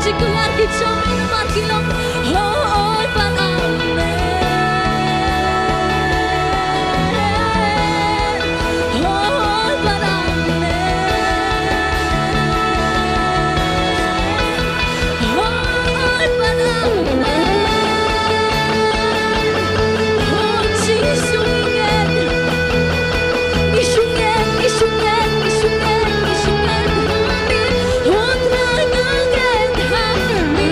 Jingkular ki jong ngi namar ki long hooid bad amen. Hooid bad amen. Hooid bad amen. Oh, Jisu ngi ngeit. Ngi shu ngeit, ngi shu ngeit, ngi shu ngeit, ngi shu ngeit ha me. Oh, Trai nga ngeit ha me.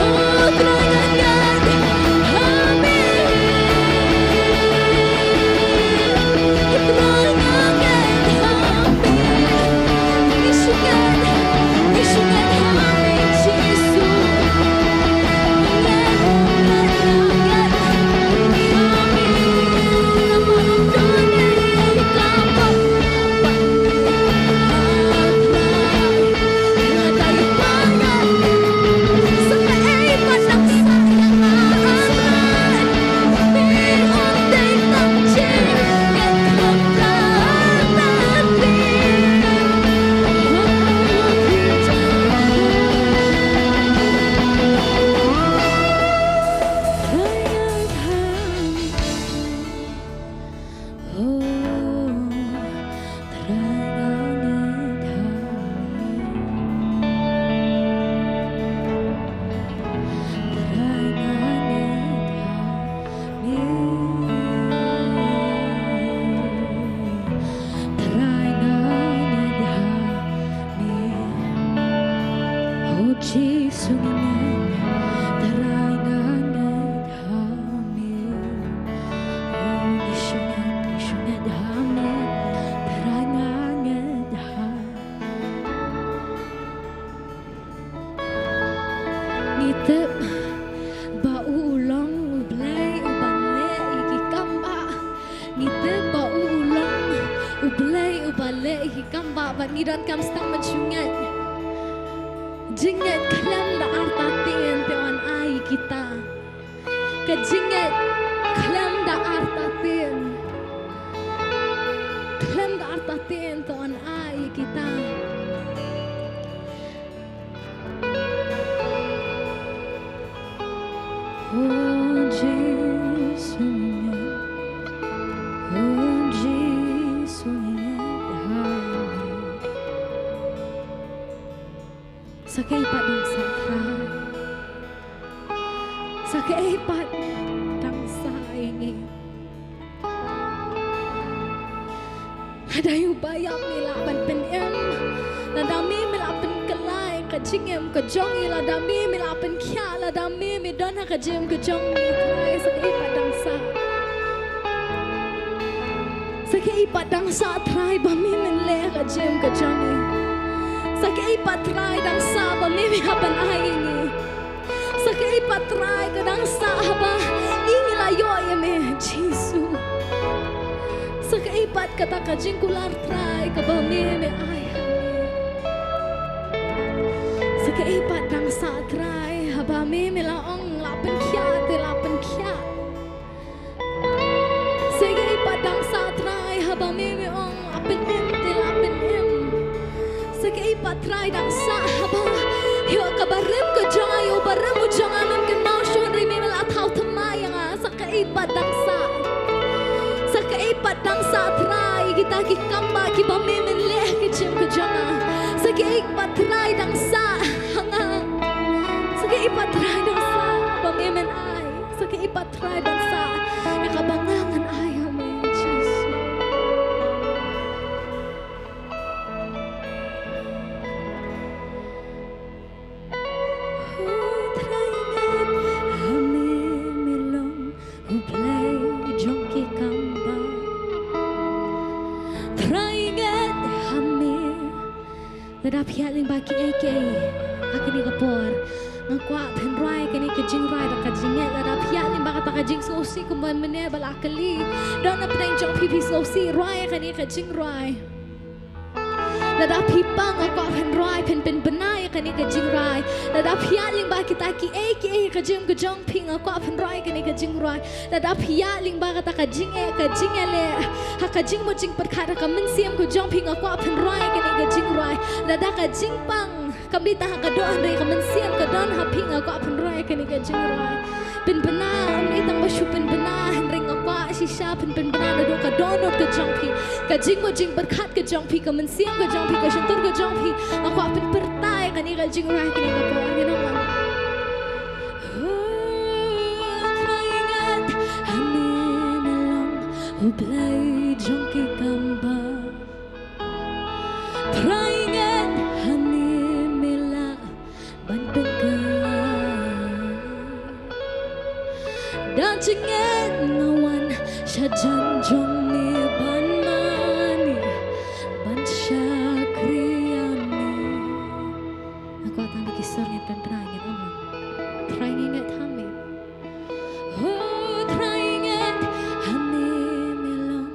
Oh, Trai nga ngeit ha me. Trai nga ngeit ha me. Ngi shu ngeit, ngi shu ngeit ha me, Jisu. Jisu ngi ngeit, Trai nga ngeit ha me. Oh, ngi shu ngeit, ngi shu ngeit ha me, Trai nga ngeit ha me. Ngi tip ba u u long U Blei uba leh ïa ki kam bah. Ngi tip ba u u long U Blei uba leh ïa ki kam bah, bad ngi donkam sdang ban shu ngeit. Jingngeit khlem da artatien te yn ai ïa kita. Ka jingngeit khlem da artatien, khlem da artatien te yn ai ïa kita. Oh Jisu ngi ngeit, oh Jisu ngi ngeit ha me. Sa kaei pat dang sah, Trai. Sa kaei pat dang sah ïa ngi. Lada ïa uba ïap me lah ban pynim, lada me me lah pynkylla ïa ka jingim ka jong ngi, lada me me lah pynkhiah, lada me me don ha ka jingim ka jong ngi, Trai, sa kaei pat dang sah. Sa kaei pat dang sah, Trai, ba me men leh ha ka jingim ka jong ngi. Sa kaei pat, Trai, dang sah ba me me hap ban ai ïa ngi. Sa kaei pat, Trai, ka dang sah haba ngi ngi la ïoh ïa me, Jisu. Sa kaei pat kata ka jingkular, Trai, kaba me me ai ha ngi. Sa kaei pat dang sah, Trai, haba me me la ong la pynkhiah te la pynkhiah. Sa kaei pat dang sah, Trai, haba me me ong la pynim te la pynim. Sa kaei pat, Trai, dang sah haba ïa kaba rim ka jong nga, ïa uba rim u jong nga, mem kynmaw shuh, hynrei me me la thaw thymmai ïa nga. Sa kaei pat dang sah. Sa kaei pat dang sah, Trai, kita ki kam bah kiba me men leh ha ka jingim ka jong nga. Sa kaei pat, Trai, dang sah ha nga. Sa kaei pat, Trai, dang sah ba me men ai. Sa kaei pat, Trai, dang sah ïa kaba nga ngan ai ha me, Jisu. Oh Trai, ngeit ha me, me long U Blei jong ki kam bah. Trai, ngeit ha me. Lada phi ïaid lyngba kiei kiei ha kane ka por, nga kwah phin rwai kane ka jingrwai da ka jingngeit. Lada phi ïaid lyngba kata ka jingsngewsih kumba mynne ba la kylli, don na pdeng jong phi, phi sngewsih, rwai kane ka jingrwai. Lada phi pang nga kwah phin rwai, phin pynbna ïa kane ka jingrwai. Lada phi ïaid lyngba kita kiei kiei ka jingim ka jong phi nga kwah phin rwai kane ka jingrwai. Lada phi ïaid lyngba kata ka jingeh, ka jingeh leh, ha ka jingmut jingpyrkhat ha ka mynsiem ka jong phi nga kwah phin rwai kane ka jingrwai. Lada ka jingpang kam dei tang ha ka doh hynrei ka mynsiem ka don ha phi nga kwah phin rwai kane ka jingrwai. Pynbna, ym dei tang ba shu pynbna hynrei nga kwah shisha phin pynbna naduh ka dohnud ka jong phi, ka jingmut jingpyrkhat ka jong phi, ka mynsiem ka jong phi, ka shyntur ka jong phi. Nga kwah phin pyrta ïa kane ka jingrwai ha kane ka por, you know. Oh, Trai ngat ha me me long U Blei jong ki kambah. Trai ngat ha me me lah ban pynkylla. Da jingngeit nga wan sha jan jong me ban mane, ban shakri ïa me. Nga kwah tang da ki sur ngin pynbna, ngin ong lang. Trai ngi ngat ha me. Oh, Trai ngat ha me me long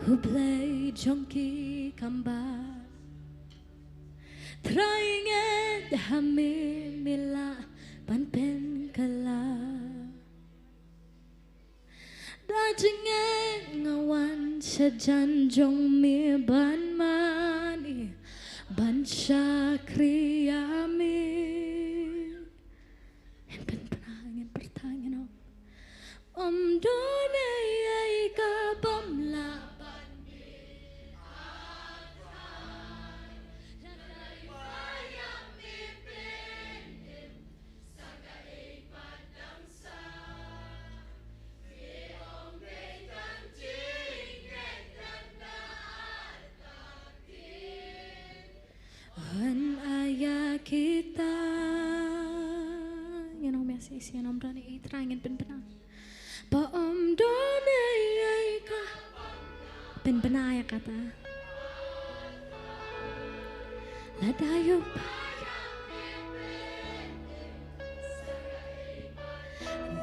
U Blei jong ki kambah. Trai ngat ha me me lah ban pynkylla. Da jingngeit nga wan sha jan jong me ban mane, ban shakri ïa me. Ngin pynbna, ngin pyrta, ngin ong. Ym don ei ei ka bym lah ban Wan aya kita. Ngin ong mia sisi ngin ong don ei ei Trai ngin pynbna. Ba ym don ei ei ka. Pynbna ïa kata. Lada ïoh ba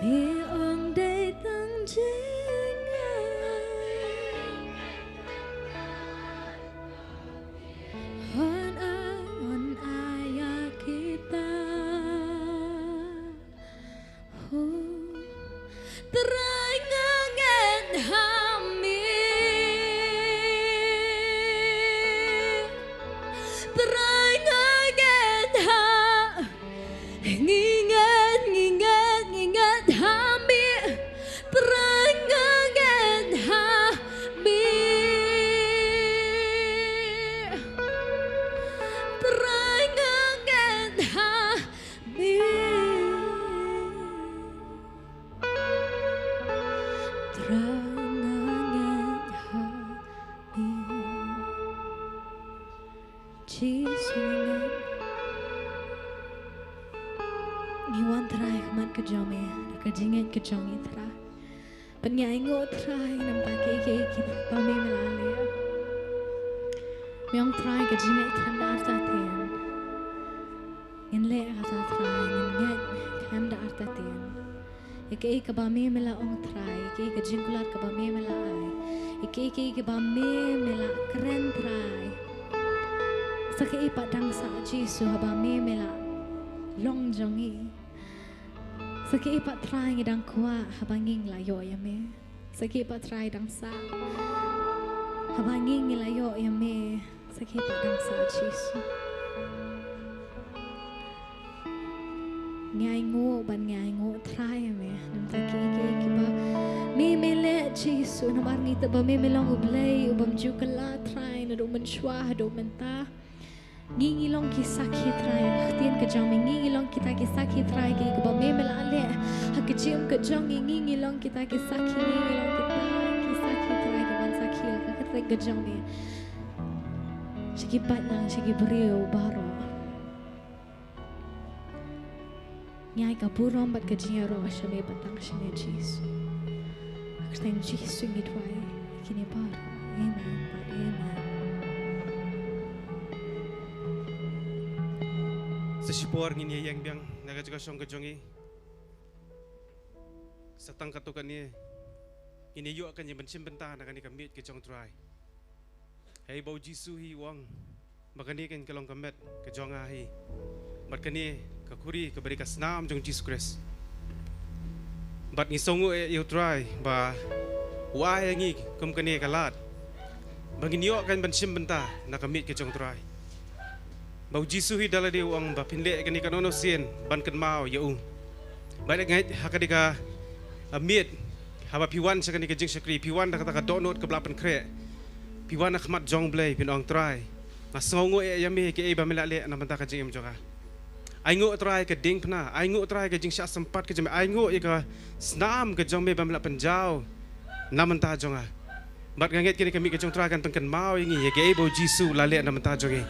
me ong dei tang jingngeit. Wan ai, wan ai ïa kita. Trai nga ngat ha me. Trai nga ngat ha. Ngi ngat, ngi ngat, ngi ngat ha me. Trai nga ngat ha me. Trai nga ngat ha me. Trai nga ngat ha me. Jisu ngi ngat. Ngi wan Trai ha khmat ka jong me da ka jingngeit ka jong ngi Trai. Bad ngi ainguh Trai namar kiei kiei kiba me me la leh. Me ong Trai ka jingngeit khlem da artatien. Ngin leh kata Trai, ngin ngeit khlem da artatien. Ïa kaei kaba me me la ong Trai, ïa kaei ka jingkular kaba me me la ai, ïa kaei kaei kaba me me la kren Trai. Sa kaei pat dang sah Jisu haba me me la long jong ngi. Sa kaei pat Trai ngi dang kwah haba ngi la ïoh ïa me. Sa kaei pat Trai dang sah haba ngi ngi la ïoh ïa me. Sa kaei pat dang sah Jisu. Ngi ainguh bad ngi ainguh Trai ïa me. Namar kiei kiei kiba me me leh Jisu namar ngi tip ba me me long U Blei u bym ju kylla Trai naduh mynshuwa haduh mynta. Ngi ngi long ki sakhi Trai ha ka ktien ka jong me, ngi ngi long kita ki sakhi Trai kiei kiba me me la leh ha ka jingim ka jong ngi, ngi ngi long kita ki sakhi, ngi ngi long kita ki sakhi Trai ki ban sakhi ha ka ktien ka jong me. Sha ki paidlang, sha ki briew baroh. Ngi ai ka burom bad ka jingïaroh sha me bad tang sha me Jisu. Ha ka kyrteng Jisu ngi duwai kine baroh. Amen bad amen. Sa shipor ngin ïa ïeng biang na ka jaka shong ka jong ngi. Sa tang katto katne ngin ïa ïoh ka jingpynshim bynta na kane ka miej ka jong U Trai. Hei ba U Jisu hi u ong. Ba kane kan ka long ka met ka jong nga hi. Bad kane ka khuri kaba dei ka snam jong Jisu Khrist. Bad ngi sngewnguh ïa U Trai ba u ai ïa ngi kum kane ka lad ba ngin ïoh kan ban shim bynta na ka miej ka jong U Trai. Ba U Jisu hi da lade u ong ba phin leh kane kano kano sien ban kynmaw ïa u. Bad ngeit ha ka dei ka miet haba phi wan sha kane ka jingshakri, phi wan da kata ka dohnud kaba la pynkhreh. Phi wan ha khmat jong U Blei, phin ong, Trai, nga sngewnguh ïa me, kaei ba me la leh na bynta ka jingim jong nga. Ainguh Trai ka diengphna, ainguh Trai ka jingshah sympat ka jong me, ainguh ïa ka snam ka jong me ba me la pynjaw na bynta jong nga. Bad nga ngeit kane ka miej ka jong U Trai kan pynkynmaw ïa ngi ïa kaei ba U Jisu u la leh na bynta jong ngi.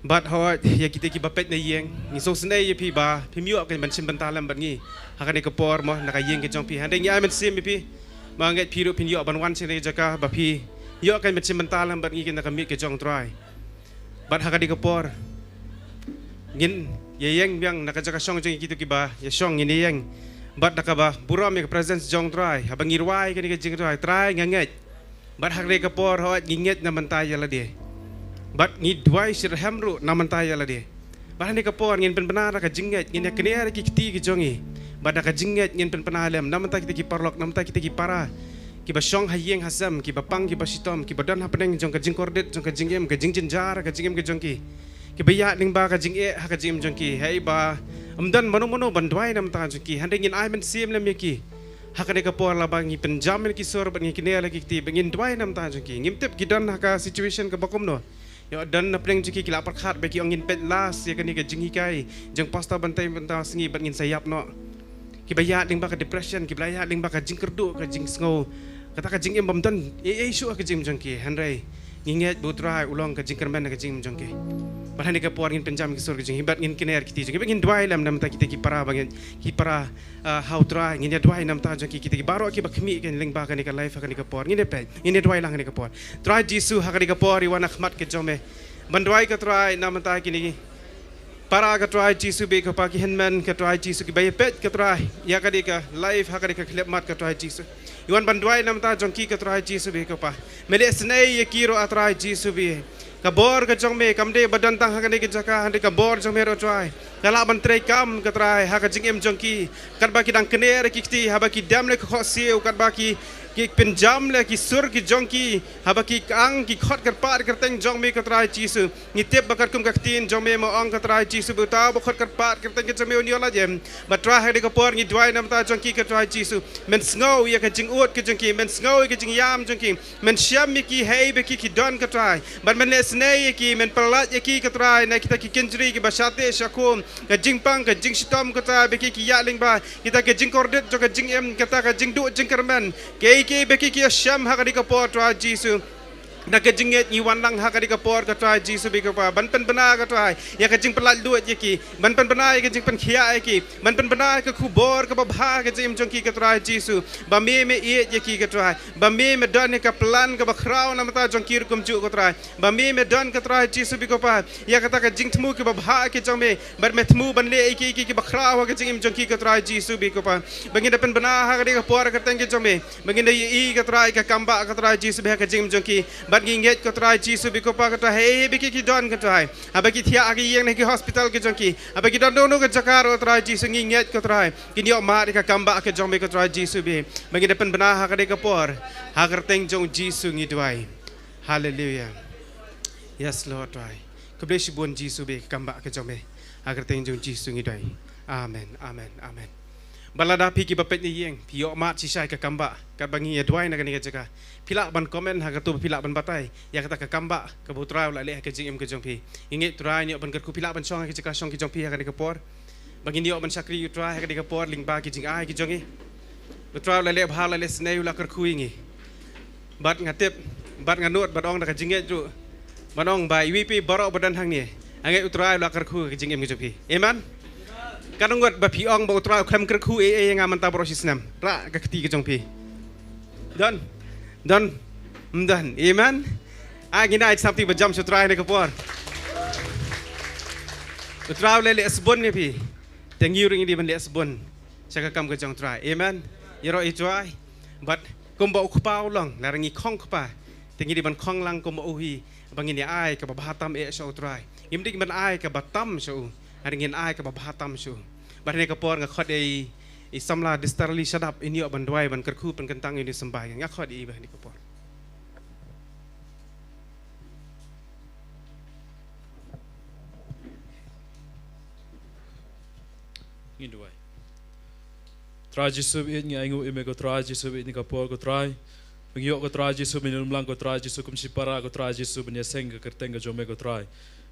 Bad hooid ïa kita kiba peit na ïing, ngi sngewsynei ïa phi ba phim ïoh kan ban shim bynta lem bad ngi ha kane ka por mo na ka ïing ka jong phi. Hynrei ngi ai mynsiem ïa phi. Ba nga ngeit phi ruh phin ïoh ban wan sha kane ka jaka ba phi ïoh kan ban shim bynta lem bad ngi na ka miej ka jong U Trai. Bad ha kane ka por ngin ïa ïeng biang na ka jaka shong jong ngi, kito kiba ïa shong ngin ïa ïeng. Bad da kaba burom ïa ka presence jong U Trai haba ngi rwai kane ka jingduwai, Trai, nga ngeit. Bad ha kane ka por hooid ngi ngeit na bynta ïa lade. Bad ngi duwai shitrhem ruh na bynta ïa lade. Bad ha kane ka por ngin pynbna da ka jingngeit, ngin ïa kner ïa ki kti ki jong ngi. Bad da ka jingngeit ngin pynbna lem na bynta kita ki paralok, na bynta kita ki para kiba shong ha ïing ha sem, kiba pang kiba shitom, kiba don hapdeng jong ka jingkordit jong ka jingim, ka jingjynjar ka jingim ka jong ki. Kiba ïaid lyngba ka jingeh ha ka jingim jong ki. Hei ba ym don mano mano ban duwai na bynta jong ki. Hynrei ngin ai mynsiem lem ïa ki ha kane ka por, la ba ngi pynjam ïa ki sur bad ngi kner ïa ki kti ba ngin duwai na bynta jong ki. Ngim tip ki don ha ka situation kaba kumno. Ïoh don na pdeng jong ki ki la pyrkhat ba ki ong ngin peit last ïa kane ka jinghikai jong Pastor Bantei mynta ka sngi bad ngin sa ïap noh. Kiba ïaid lyngba ka depression, kiba ïaid lyngba ka jingkyrduh, ka jingsngew kata ka jingim bym don ei ei shuh ha ka jingim jong ki. Hynrei ngi ngeit ba U Trai u long ka jingkyrmen ha ka jingim jong ki. Bad ha kane ka por ngin pynjam ki sur ka jong ki bad ngin kner ki kti jong ki bad ngin duwai lem na bynta kita ki para ba ngin, ki para, ah, ha U Trai, ngin ïa duwai na bynta jong ki, kita ki baroh kiba khmih kan lyngba kane ka live ha kane ka por. Ngin ïa peit, ngin ïa duwai lang ha kane ka por. Trai Jisu, ha kane ka por ngi wan ha khmat ka jong me ban duwai, ko Trai, na bynta kine ki para, ko Trai Jisu bad ko Pa, ki hynmen, ko Trai Jisu, kiba ïa peit, ko Trai, ïa kane ka live ha kane ka khyllipmat, ko Trai Jisu. Ngi wan ban duwai na bynta jong ki, ko Trai Jisu bad ko Pa. Me leh snei ïa ki ruh, ah Trai Jisu bad. Ka bor ka jong me kam dei ba don tang ha kane ka jaka, hynrei ka bor jong me ruh, Trai, ka lah ban treikam, ko Trai, ha ka jingim jong ki. Katba ki dang kner ïa ki kti, haba ki dem leh ka khohsiew, katba ki, ki pynjam leh ki sur ki jong ki, haba ki kang ki khot kyrpad kyrteng jong me, ko Trai Jisu. Ngi tip ba katkum ka ktien jong me, me ong, ko Trai Jisu, ba uta uba khot kyrpad kyrteng ka jong me un ïoh lait em. Bad Trai, ha kane ka por ngi duwai na bynta jong ki, ko Trai Jisu. Men sngew ïa ka jingud ka jong ki, men sngew ïa ka jingïam jong ki. Men shem ïa ki hei ba ki, ki don, ko Trai. Bad men leh snei ïa ki, men pyllait ïa ki, ko Trai, na kita ki kynjri kiba shah teh shah khum, ka jingpang ka jingshitom, ko Trai, ba ki, ki ïaid lyngba kita ka jingkordit jong ka jingim, kata ka jingduh jingkyrmen. Kiei kiei ba ki, ki ïa shem ha kane ka por, Trai Jisu. Na ka jingngeit ngi wan lang ha kane ka por, ko Trai Jisu bad ko Pa, ban pynbna, ko Trai, ïa ka jingpyllait luid ïa ki, ban pynbna ïa ka jingpynkhiah ïa ki, ban pynbna ïa ka khubor kaba bha ha ka jingim jong ki, ko Trai Jisu. Ba me me ïeit ïa ki, ko Trai. Ba me me don ïa ka plan kaba khraw na bynta jong ki ruh kumjuh, ko Trai. Ba me me don, ko Trai Jisu bad ko Pa, ïa kata ka jingthmu kaba bha ha ka jong me. Bad me thmu ban leh ïa ki, ïa ki kiba khraw ha ka jingim jong ki, ko Trai Jisu bad ko Pa. Ba ngin da pynbna ha kane ka por ha ka kyrteng ka jong me. Ba ngin da ïohi, ko Trai, ka kambah, ko Trai Jisu bad ha ka jingim jong ki. Bad ngi ngeit, ko Trai Jisu bad ko Pa, ko Trai, hei ba ki, ki don, ko Trai, haba ki thiah ha ki ïing ne ki hospital ki jong ki, haba ki don dong dong ka jaka ruh, ko Trai Jisu, ngi ngeit, ko Trai, kin ïoh mad ïa ka kambah ka jong me, ko Trai Jisu bad. Ba ngin da pynbna ha kane ka por ha ka kyrteng jong Jisu ngi duwai. Haleluia. Yes Lord, Trai. Khublei shibun Jisu bad ka kambah ka jong me. Ha ka kyrteng jong Jisu ngi duwai. Amen, amen, amen. Bad lada phi kiba peit na ïing phi ïoh mad shisha ïa ka kambah, katba ngi ïa duwai na kane ka jaka, phi lah ban comment ha kato ba phi lah ban batai ïa kata ka kambah kaba U Trai u la leh ha ka jingim ka jong phi. Ngi ngeit Trai un ïoh ban kyrkhu, phi lah ban shong ha ka jaka shong ka jong phi ha kane ka por. Ba ngin ïoh ban shakri ïa U Trai ha kane ka por lyngba ki jingai ki jong ngi. U Trai u la leh bha, u la leh snei, u la kyrkhu ïa ngi. Bad nga tip, bad nga nud, bad ong da ka jingngeit ruh, bad ong ba iwei pa iwei baroh ba don hangne, nga ngeit U Trai u la kyrkhu ha ka jingim ka jong phi. Amen. Katno ngut ba phi ong ba U Trai u khlem kyrkhu ei ei ïa nga mynta baroh shi snem? Rah ka kti ka jong phi. Don? Don? Ym don. Amen. Ai ngin ai ki samti ba jam sha U Trai ha kane ka por. U Trai u la leh sbun ïa phi. Te ngi ruh ngi dei ban leh sbun sha ka kam ka jong U Trai. Amen. Ïaroh ïa U Trai. Bad kumba u kpa u long, lada ngi khong kpa, Te ngi dei ban khong lang kum u hi, ba ngin ïa ai kaba bha tam eh sha u Trai. Ngim dei ban ai kaba tam sha u, hynrei ngin ai kaba bha tam sha u. Bad ha kane ka por nga khot ïa i, i samla Disterly Shadap, in ïoh ban duwai ban kyrkhu pynkyntang ïa une u symbai. Nga khot ïa i bad ha kane ka por. Ngin duwai. Trai Jisu, ba ïeit ngi ainguh ïa me ko Trai Jisu, ba ïeit ha kane ka por ko Trai. Ba ngi ïoh ko Trai Jisu, ba ngin ym lang ko Trai Jisu, kum shipara ko Trai Jisu, ban ïaseng ka kyrteng ka jong me ko Trai.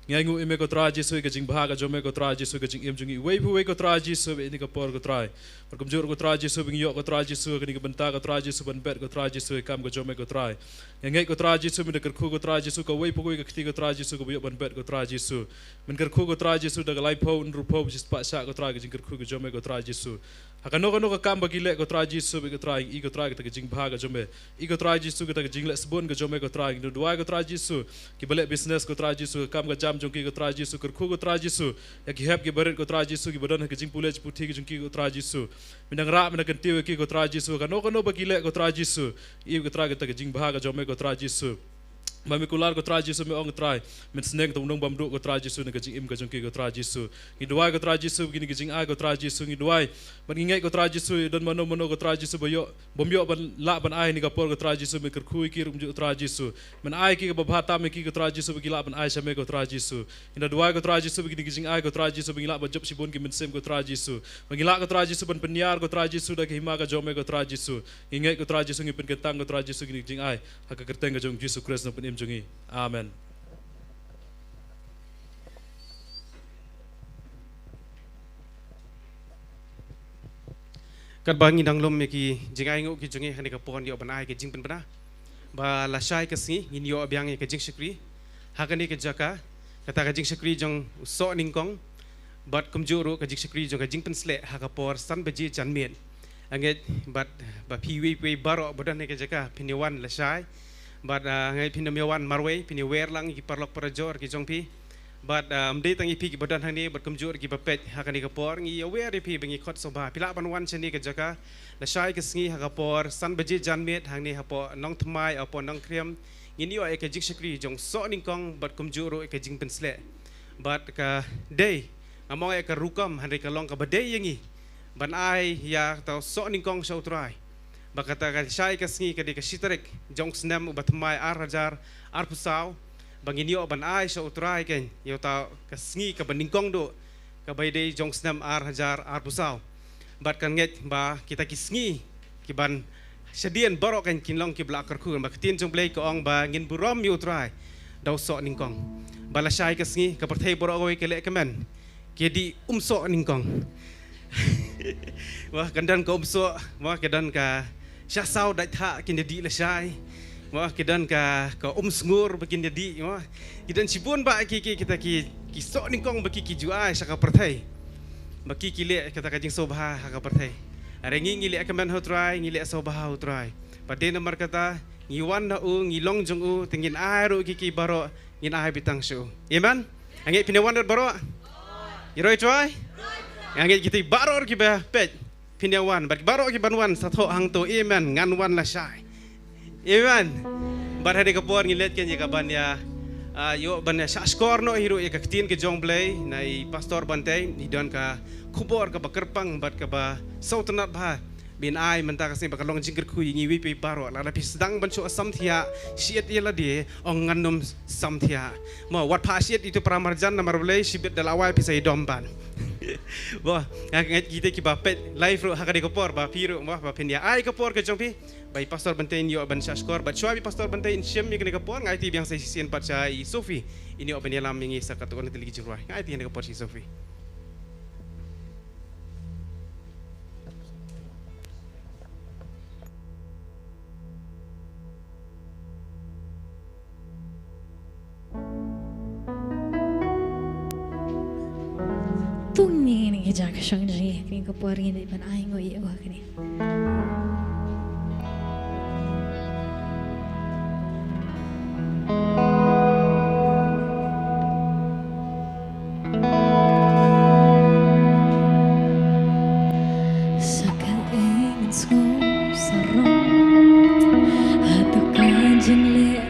Ngi ainguh ïa me ko Trai Jisu, ïa ka jingbha ka jong me ko Trai Jisu, ka jingim jong ngi iwei pa iwei ko Trai Jisu, ba ïeit ha kane ka por ko Trai. Bad kumjuh ruh ko Trai Jisu, ba ngi ïoh ko Trai Jisu, ha kane ka bynta ko Trai Jisu, ban bet ko Trai Jisu, ïa ka kam ka jong me ko Trai. Nga ngeit ko Trai Jisu, men da kyrkhu ko Trai Jisu, kawei pa kawei ka kti ko Trai Jisu, kaba ïoh ban bet ko Trai Jisu. Men kyrkhu ko Trai Jisu, da ka laiphew, hynriewphew, shispah shah ko Trai, ka jingkyrkhu ka jong me ko Trai Jisu. Ha kano kano ka kam ba ki leh ko Trai Jisu, ba ko Trai, i ko Trai kata ka jingbha ka jong me. I ko Trai Jisu kata ka jingleh sbun ka jong me ko Trai, ngi duwai ko Trai Jisu. Kiba leh business ko Trai Jisu, ka kam ka jam jong ki ko Trai Jisu, kyrkhu ko Trai Jisu. Ïa ki hep ki barit ko Trai Jisu, kiba don ha ka jingpule jingputhi ka jong ki ko Trai Jisu. Men nang rah, men nang kyntiew ïa ki ko Trai Jisu, kano kano ba ki leh ko Trai Jisu. I ko Trai kata ka jingbha ka jong me ko Trai Jisu. Ba me kular ko Trai Jisu, me ong Trai. Men sneng tang u nongbamduh ko Trai Jisu, na ka jingim ka jong ki ko Trai Jisu. Ngi duwai ko Trai Jisu, kine ki jingai ko Trai Jisu, ngi duwai. Bad ngi ngeit ko Trai Jisu, don mano mano ko Trai Jisu, ba ïoh, bym ïoh ban lah ban ai ha kane ka por ko Trai Jisu, men kyrkhu ïa ki ruh kumjuh Trai Jisu. Men ai ki kaba bha tam ïa ki ko Trai Jisu, ba ki lah ban ai sha me ko Trai Jisu. Ngi da duwai ko Trai Jisu, ba kine ki jingai ko Trai Jisu, ba ngi lah ban jop shibun ki mynsiem ko Trai Jisu. Ba ngi lah ko Trai Jisu, ban pynïar ko Trai Jisu, da ka hima ka jong me ko Trai Jisu. Ngi ngeit ko Trai Jisu, ngi pynkyntang ko Trai Jisu, kine ki jingai. Ha ka kyrteng ka jong Jisu Khrist nongpynim jong ngi. Amen. Katba ngi dang lum ïa ki jingainguh ki jong ngi ha kane ka por, ïoh ban ai ka jingpynbna. Ba lashai ka sngi ngin ïoh biang ïa ka jingshakri ha kane ka jaka, kata ka jingshakri jong u soh nyngkong. Bad kumjuh ruh ka jingshakri jong ka jingpynsleh ha ka por san baje janmiet. Nga ngeit bad ba phi iwei pa iwei baroh ba don ha kane ka jaka phin ïa wan lashai. Bad, ah, nga ngeit phin ym ïa wan marwei, phin ïa wer lang ïa ki paralok parajor ki jong phi. Bad, ah, ym dei tang ïa phi kiba don hangne, bad kumjuh ruh kiba peit ha kane ka por, ngi ïa wer ïa phi ba ngi khot sngewbha phi lah ban wan shane ka jaka. Lashai ka sngi ha ka por san baje janmiet hangne hapoh Nongthymmai, hapoh Nongkhriem. Ngin ïoh ïa ka jingshakri jong soh nyngkong bad kumjuh ruh ïa ka jingpynsleh. Bad ka dei, ngam ong ïa ka rukom, hynrei ka long kaba dei ïa ngi ban ai ïa uta u soh nyngkong sha u Trai. Ba kata ka lashai ka sngi ka dei ka shi tarik jong u snem uba thymmai ar hajar arphew saw. Ba ngin ïoh ban ai sha u Trai kein ïa uta ka sngi kaba nyngkong duh, kaba dei jong u snem ar hajar arphew saw. Bad kan ngeit ba kita ki sngi kiban shadien baroh kan kin long kiba la kyrkhu, ba ka ktien jong U Blei ka ong ba ngin burom ïa u Trai da u soh nyngkong. Ba lashai ka sngi ka pyrthei baroh kawei ka leh kmen, ki dih um soh nyngkong. Wah, kan don ka um soh, wah, ka don ka shah saw dait thah kin ïa dih lashai. Wah, ki don ka, ka um sngur ba kin ïa dih, wah. Ki don shibun bah ki, ki, kita ki, ki soh nyngkong ba ki, ki ju ai sha ka pyrthei. Ba ki, ki leh kata ka jingsngewbha ha ka pyrthei. Hynrei ngi, ngi leh kmen ha u Trai, ngi leh sngewbha ha u Trai. Bad dei namar kata ngi wan na u, ngi long jong u, te ngin ai ruh ki, ki baroh, ngin ai beit tang sha u. Amen. Nga ngeit phin ïa wan ruh baroh. Ïa roi Trai. Nga ngeit kita baroh ruh kiba peit phin ïa wan, bad baroh kiban wan sa thoh hangto, amen, ngan wan lashai. Amen. Bad ha kane ka por ngin leit kein ïa kaban ïa, ah, ïoh ban ïa shahshkor noh hi ruh ïa ka ktien ka jong U Blei na i Pastor Bantei, i don ka khubor kaba kyrpang bad kaba sngewtynnat bha ban ai mynta ka sngi ba ka long jingkyrkhu ïa ngi iwei pa iwei baroh. Lada phi sdang ban shu samthiah shit ïa lade, ong ngan ym samthiah. Mo, wat phah shit ïa itu para marjan namar balei shibit da la wai phi sa ïadom pat. Mo, nga ngeit kita kiba peit live ruh ha kane ka por ba phi ruh, mo, ba phin ïa ai ka por ka jong phi ba i Pastor Bantei in ïoh ban shahshkor, bad shuwa ba i Pastor Bantei in shim ïa kane ka por, nga aiti biang sa shisien pat sha i Sophie in ïoh ban ïalam ïa ngi sa katto katne tylli ki jingrwai. Nga aiti kane ka por sha i Sophie. Tung ni ni ki jaka shong ji, kini ka por ngin dei ban ai ngo i wa kini. Sa ka eng sngewsarong, hato ka jingleh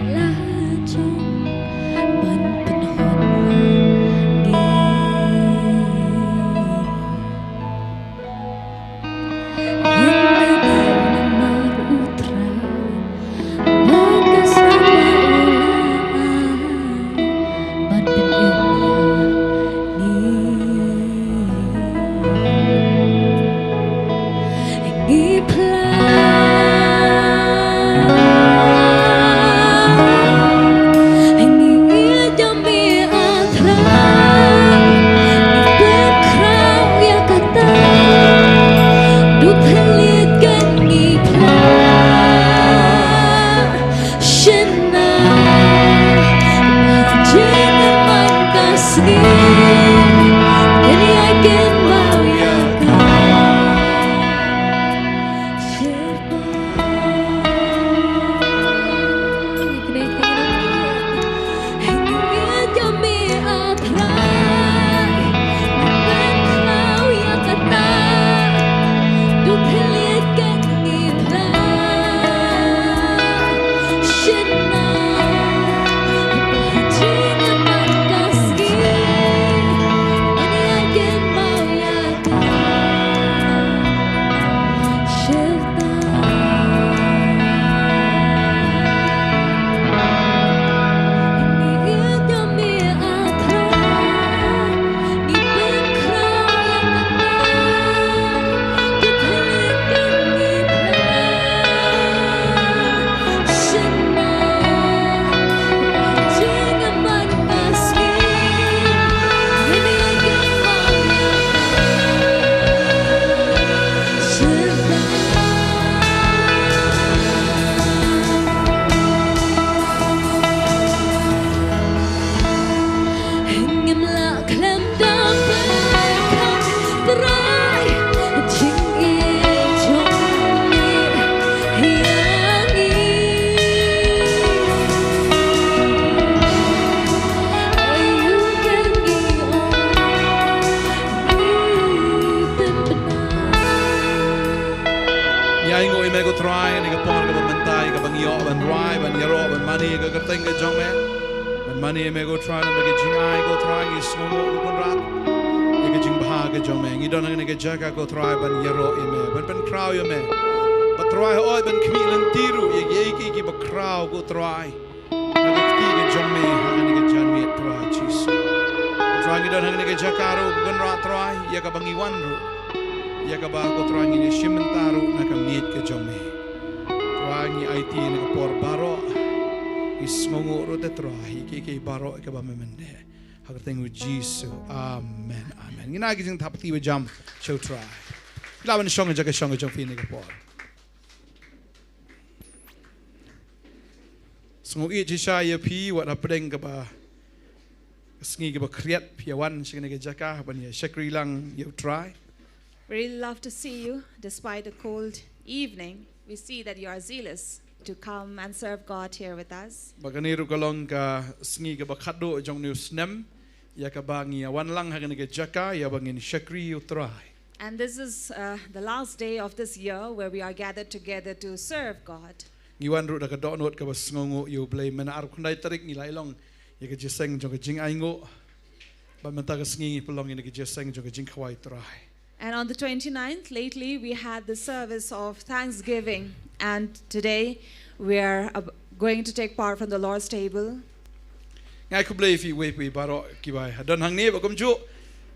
Ka jong me. Ban mane ïa me ko Trai, namar ka jingai ko Trai, ngi sngewnguh ko Kynrad ïa ka jingbha ka jong me. Ngi don ha kane ka jaka ko Trai ban ïaroh ïa me, ban pynkhraw ïa me. Bad Trai hooid ban khmih lynti ruh ïa kiei kiei kiba khraw ko Trai. Na ka kti ka jong me ha kane ka janmiet Trai Jisu. Ko Trai ngi don ha kane ka jaka ruh ko Kynrad Trai, ïa kaba ngi wan ruh, ïa kaba ko Trai ngin ïashim bynta ruh na ka miej ka jong me. Trai ngi aiti na ka por baroh, ngi sngewnguh ruh te Trai ïa kiei kiei baroh kaba me myndeh. Ha ka kyrteng u Jisu. Amen. Amen. Ngin ai ka jingthap kti ba jam sha u Trai. Phi lah ban shong ha ka jaka shong ka jong phi na ka por. Sngew ïeit shisha ïa phi wat hapdeng kaba ka sngi kaba khriat phi ïa wan sha kane ka jaka ban ïa shakri lang ïa u Trai. We really love to see you despite the cold evening. We see that you are zealous to come and serve God here with us. Ba kane ruh ka long ka sngi kaba khatduh jong une u snem ïa kaba ngi ïa wan lang ha kane ka jaka ïa ba ngin shakri ïa u Trai. And this is uh, the last day of this year where we are gathered together to serve God. Ngi wan ruh da ka dohnud kaba sngewnguh ïa u Blei, mynta arphew khyndai tarik ngi la ïalong ïa ka jingïaseng jong ka jingainguh. Bad mynta ka sngi ngi pynlong ïa ka jingïaseng jong ka jingkhawai Trai. And on the twenty-ninth, lately, we had the service of thanksgiving. And today, we are ab- going to take part from the Lord's table. Nga ai khublei ïa phi uwei pa uwei baroh kiba ïa don hangne, bad kumjuh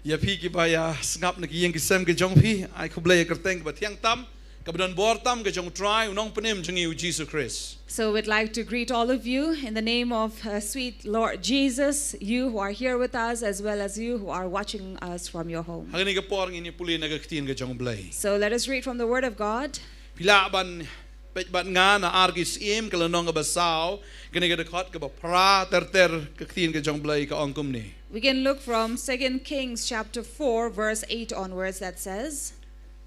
ïa phi kiba ïa sngap na ki ïing ki sem ki jong phi. Ai khublei ïa ka kyrteng kaba thiang tam kaba don bor tam ka jong u Trai u Nongpynim jong ngi u Jisu Khrist. So we'd like to greet all of you in the name of uh, sweet Lord Jesus, you who are here with us as well as you who are watching us from your home. Ha kane ka por ngin ïa pule na ka ktien ka jong u Blei. So let us read from the Word of God. Phi lah ban peit bad nga na Ar Ki Syiem ka lynnong kaba saw, kane ka dkhot kaba phra ter ter, ka ktien ka jong u Blei ka ong kumne. We can look from Second Kings chapter four, verse eight onwards, that says,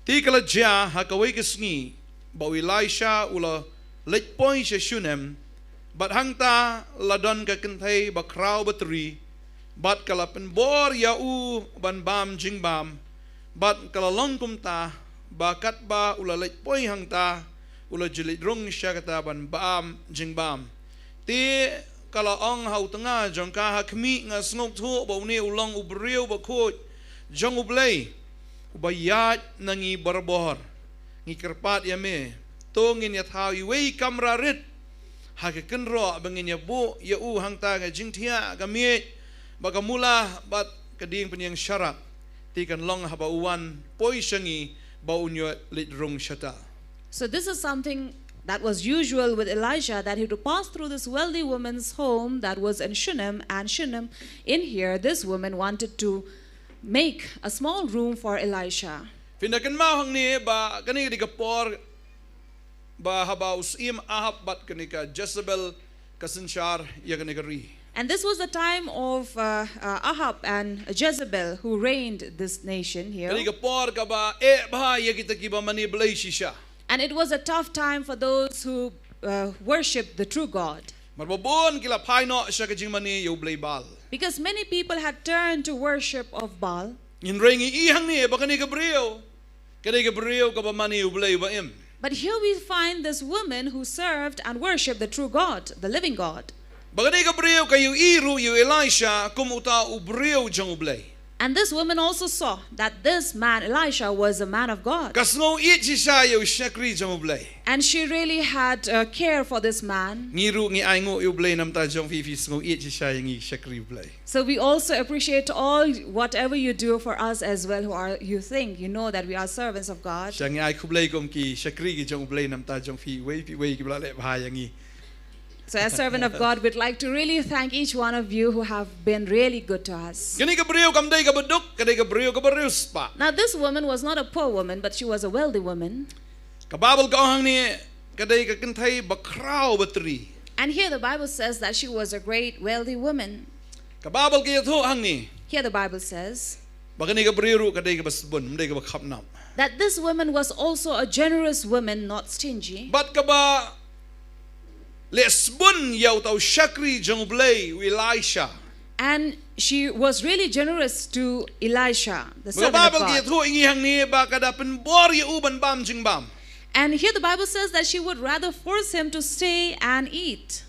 Te ka la jia ha kawei ka sngi ba u Elisha u la leit poi sha Shunem, bad hangta la don ka kynthei bakhraw batri, bad ka la pynbor ïa u ban bam jingbam, bad ka la long kumta ba katba u la leit poi hangta, u la ju leit rung sha kata ban bam jingbam. Te ka la ong ha u tnga jong ka, ha khmih, nga sngewthuh ba une u long u briew bakhuid jong u Blei, uba ïaid na ngi barabor. Ngi kyrpad ïa me, to ngin ïa thaw iwei i kamra rit ha ka kynroh ba ngin ïa buh ïa u hangta ka jingthiah ka miej bad ka mula bad ka dieng pynïeng sharak. Te kan long haba u wan poi sha ngi ba un ïoh leit rung shata. So this is something that was usual with Elisha, that he would pass through this wealthy woman's home that was in Shunem, and Shunem, in here, this woman wanted to make a small room for Elisha. Phin da kynmaw hangne ba kane ka dei ka por ba haba u Syiem Ahab bad kane ka Jezebel ka synshar ïa kane ka ri. And this was the time of uh, uh, Ahab and Jezebel who reigned this nation here. Kane ka por kaba eh bha ïa kita kiba mane Blei shisha. And it was a tough time for those who uh, worshipped the true God. Namar ba bun ki la phai noh sha ka jingmane ïa u blei Baal. Because many people had turned to worship of Baal. Hynrei ngi i hangne ba kane ka briew, kane ka briew kaba mane u Blei ba im. But here we find this woman who served and worshipped the true God, the living God. Ba kane ka briew ka ïohi ruh ïa u Elisha kum uta u briew jong u Blei. And this woman also saw that this man, Elisha, was a man of God. Ka sngew ïeit shisha ïa u shakri jong u Blei. And she really had uh, care for this man. Ngi ruh ngi ainguh ïa u Blei namar ta jong phi, phi sngew ïeit shisha ïa ngi shakri u Blei. So we also appreciate all whatever you do for us as well, who are, you think, you know that we are servants of God. Sha ngi ai khublei kum ki shakri ki jong u Blei namar ta jong phi, wei phi wei ki ba la leh bha ïa ngi. So as servant of God, we'd like to really thank each one of you who have been really good to us. Kane ka briew kam dei kaba duk, ka dei ka briew kaba riewspah. Now this woman was not a poor woman, but she was a wealthy woman. Ka Baibl ka ong hangne ka dei ka kynthei bakhraw batri. And here the Bible says that she was a great wealthy woman. Ka Baibl ka ïathuh hangne. Here the Bible says ba kane ka briew ruh ka dei kaba sbun, ym dei kaba khapnap. That this woman was also a generous woman, not stingy. Bad kaba leh sbun ïa uta u shakri jong u Blei u Elisha. And she was really generous to Elisha, the servant of God. Ba ka Baibl ka ïathuh ïa ngi hangne ba ka da pynbor ïa u ban bam jingbam. And here the Bible says that she would rather force him to stay and eat.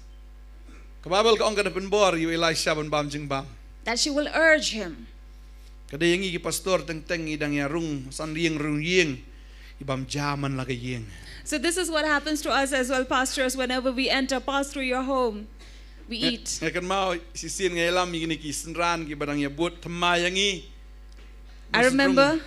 Ka Baibl ka ong ka da pynbor ïa u Elisha ban bam jingbam. That she will urge him. Ka dei ïa ngi ki pastor teng teng ngi dang ïa rung san ïing rung ïing, i bam ja man la ka ïing. So this is what happens to us as well, pastors. Whenever we enter, pass through your home, we eat. Nga kynmaw shisien nga ïalam ïa kine ki synran kiba dang ïa bud thymmai ïa ngi. I remember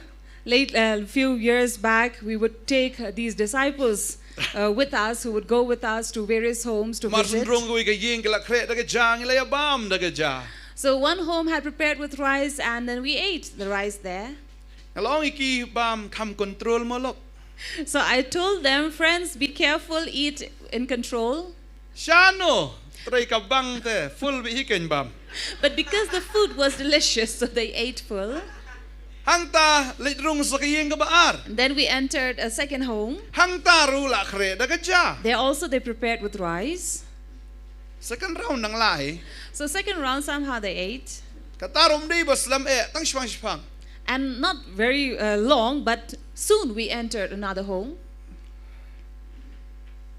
late a few years back, we would take uh, these disciples uh, with us, who would go with us to various homes to Mar visit. Syn rung kawei ka ïing ki la khreh da ka ja, ngi la ïa bam da ka ja. So one home had prepared with rice, and then we ate the rice there. Nga la ong ïa ki, bam kham control mo lok. So I told them, "Friends, be careful, eat in control." Shano, trei ka bang te, full beit hi kein bam. But because the food was delicious, so they ate full. Hangta leit rung sa ka ïing kaba ar. And then we entered a second home. Hangta ruh la khreh da ka ja. There also they prepared with rice. Second round nang lai. So second round, somehow they ate. Kata ruh ym dei ba slem eh, tang shipang shipang. And not very uh, long, but soon we entered another home.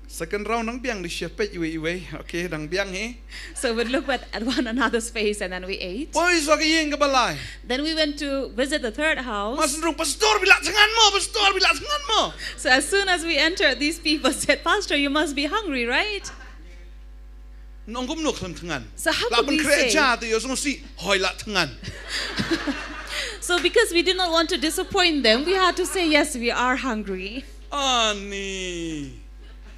Second round nang biang, dei shu peit iwei iwei. Okay, nang biang hi. So we looked at, at one another's face and then we ate. Poi sa ka ïing kaba lai. Then we went to visit the third Mar house. Syn rung, pastor, phi la thngan mo, pastor, phi la thngan mo. So as soon as we entered, these people said, "Pastor, you must be hungry, right?" Nong kumno khlem thngan. So how La could we pynkhreh say? Ja te ïoh sngewsih, hoi la thngan. So because we did not want to disappoint them, we had to say, "Yes, we are hungry." Ani.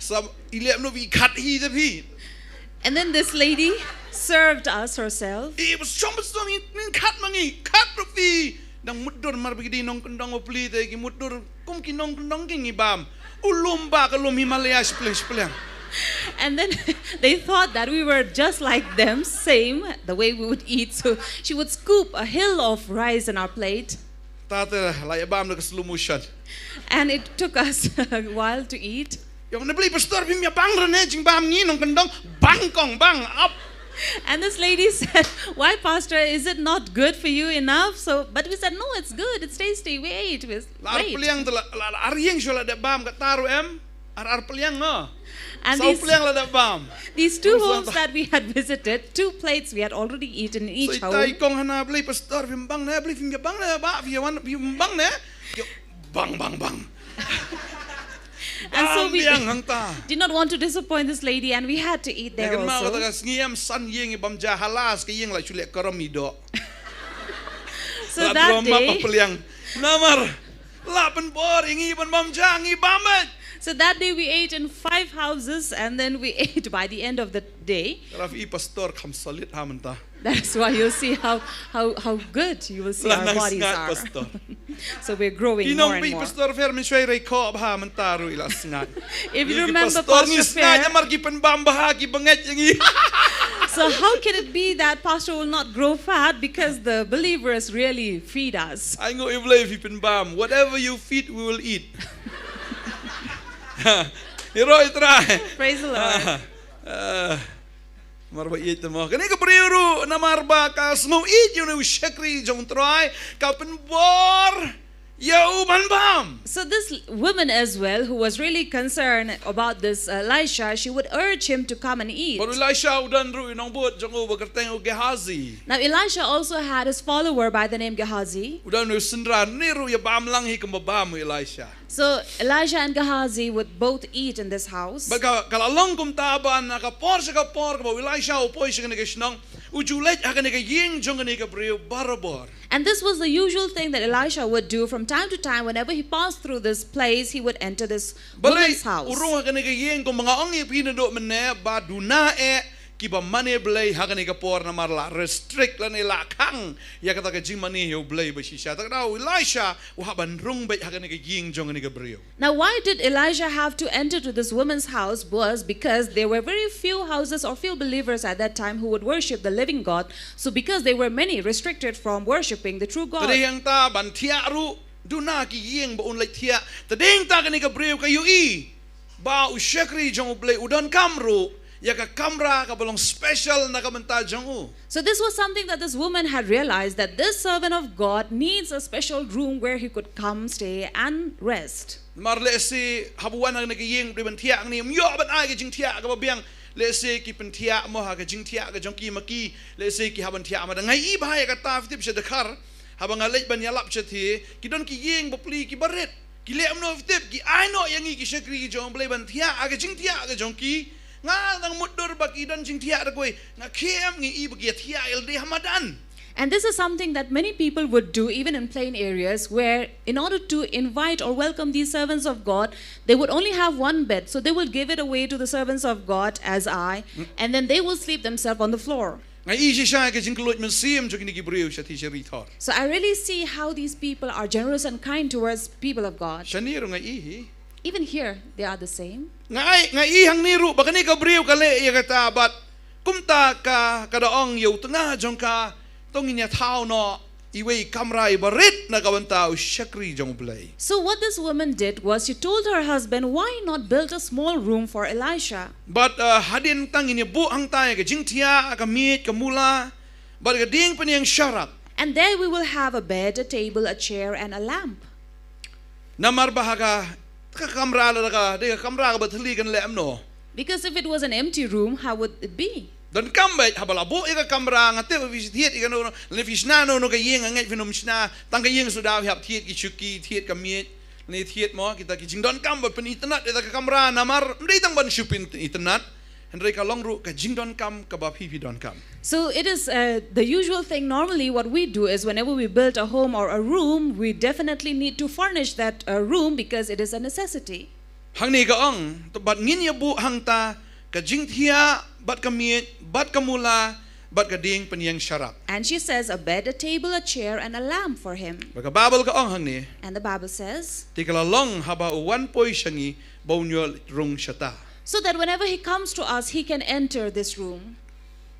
Sa i leh kumno phi khat hi te phi. And then this lady served us herself. I ba shong ba shong i nin khat ma ngi, khat ruh phi. Dang mutdur, mar ba ki dei nongkyndong bapli te ki mutdur kum ki nongkyndong ki ngi bam. U lum ba ka lum Himalaya shiphleng shiphleng. And then they thought that we were just like them, same, the way we would eat. So she would scoop a hill of rice in our plate. Ta te la ïa bam da ka slow motion. And it took us a while to eat. Ïa, na phi pastor, phim ïa bang re ne jingbam ngi nongkyndong, bang kong bang, ap. And this lady said, "Why, Pastor, is it not good for you enough?" So, but we said, "No, it's good. It's tasty." We ate. We La ar ate. Pliang te la, la, la ar ïing shuwa la dep bam, kata ruh em. Ar ar Pliang, no. And Saw these, Pliang la dep bam. these two Saw homes that we had visited, two plates we had already eaten in each Sa ita i home. kong hana, Blei pastor, phim bang ne, Blei phim ïa bang ne, ba phim ïa wan, phim bang ne. Ïa, bang, bang, bang. And so Bam we biang hangta. did not want to disappoint this lady, and we had to eat there Ngan mau kata also. Ka sngi em san ïing i bam ja, halas ka ïing la shu leh karom i doh. So La that trom map day, Pliang. Namar la pynbor ïa ngi ban bam ja, ngi bam eh. so that day we ate in five houses, and then we ate by the end of the day. Raf i pastor kham solid ha mynta. That's why you'll see how, how, how good you will see La our nang bodies sngat are. Pastor. So we're growing Ki more nong and bi more. pastor fer mynshwa i rei khop ha mynta ruh i la sngat. If you Ngi ki remember pastor ngi Pastor sngat Fair, namar ki pynbam bha, ki bangeit ïa ngi. So how can it be that pastor will not grow fat because the believers really feed us? Ai nguh ïa u Blei, phi pynbam. Whatever you feed, we will eat. Hero i Trai. Praise the Lord. Ah, mar ba ïeit te mo. Kane ka briew ruh namar ba ka sngew ïeit ïa une u shakri jong u Trai, ka pynbor ïa u ban bam. So this woman as well, who was really concerned about this uh, Elisha, she would urge him to come and eat. Bad u Elisha u don ruh i nongbud jong u ba kyrteng u Gehazi. Now Elisha also had his follower by the name Gehazi. U don u synran, ne ruh ïa bam lang hi kumba bam u Elisha. So Elijah and Gehazi would both eat in this house. Bad ka, ka la long kumta ba na ka por sha ka por kaba u Elisha u poi sha kane ka shnong, u ju leit ha kane ka ïing jong kane ka briew barabor. And this was the usual thing that Elisha would do from time to time. Whenever he passed through this place, he would enter this Balei woman's house. U rung ha kane ka ïing kumba nga ong ïa phi naduh mynne ba duna eh kiba mane Blei ha kane ka por namar la restrict lane la khang ïa kata ka jingmane ïa u Blei ba shisha. Te kata u Elisha u hap ban rung beit ha kane ka ïing jong kane ka briew. Now, why did Elijah have to enter to this woman's house? Was because there were very few houses or few believers at that time who would worship the living God. So, because there were many restricted from worshiping the true Te God. dei hangta ban thiah ruh duna ki ïing ba un leit thiah. Te dei hangta kane ka briew ka ïohi ba u shakri jong u Blei u donkam ruh ïa ka kamra kaba long special na ka bynta jong u. So, this was something that this woman had realized, that this servant of God needs a special room where he could come, stay, and rest. Mar lehse haba wan ha kane ka ïing, dei ban thiah hangne, ym ïoh ban ai ka jingthiah kaba biang. Lehse ki pynthiah mo ha ka jingthiah ka jong ki ma ki, lehse ki hap ban thiah ma da. Nga i bha ïa kata, phi tip, sha Dkhar, haba nga leit ban ïalap shatei, ki don ki ïing bapli kiba rit. Ki leh kumno, phi tip, ki ai noh ïa ngi ki shakri ki jong U Blei ban thiah ha ka jingthiah ka jong ki. Nga nang mutdur ba ki don jingthiah da kawei, nga khlem, ngi i ba ki ïathiah ïa lade ha madan. And this is something that many people would do even in plain areas, where in order to invite or welcome these servants of God, they would only have one bed. So they would give it away to the servants of God as I, and then they will sleep themselves on the floor. Nga i shisha ka jingkylluid mynsiem jong kine ki briew shatei sha Ri Thor. So I really see how these people are generous and kind towards people of God. Shane ruh nga i hi. Even here, they are the same. Nga i, nga i hangne ruh ba kane ka briew ka leh ïa kata, bad kumta ka, ka da ong ïa u tnga jong ka, to ngin ïa thaw noh iwei i kamra iba rit na ka bynta u shakri jong U Blei. So what this woman did was she told her husband, "Why not build a small room for Elisha?" Bad, uh, hadien tang ngin ïa buh hangta ïa ka jingthiah, ka miej, ka mula, bad ka dieng pynïeng sharak. And there we will have a bed, a table, a chair, and a lamp. Namar ba ha ka, ka kamra lada ka dei ka kamra kaba thylli, kan leh kumno? Because if it was an empty room, how would it be? Donkam beit haba la buh ïa ka kamra, nga tip ba phi thied ïa kano, lane phi shna kano kano ka ïing, nga ngeit phin ym shna tang ka ïing suda, phi hap thied ki shuki, thied ka miej, lane thied mo kita ki jingdonkam ba pynitynnad ïa ka kamra, namar ym dei tang ban shu pynitynnad, hynrei ka long ruh ka jingdonkam kaba phi phi donkam. So it is, uh, the usual thing. Normally, what we do is whenever we build a home or a room, we definitely need to furnish that, uh, room because it is a necessity. Hangne ka ong, to bad ngin ïa buh hangta ka jingthiah, bad ka miej, bad ka mula, bad ka dieng pynïeng sharak. And she says, "A bed, a table, a chair, and a lamp for him." Bad ka Baibl ka ong hangne. And the Bible says, Te ka la long haba u wan poi sha ngi ba un ïoh rung shata. So that whenever he comes to us, he can enter this room.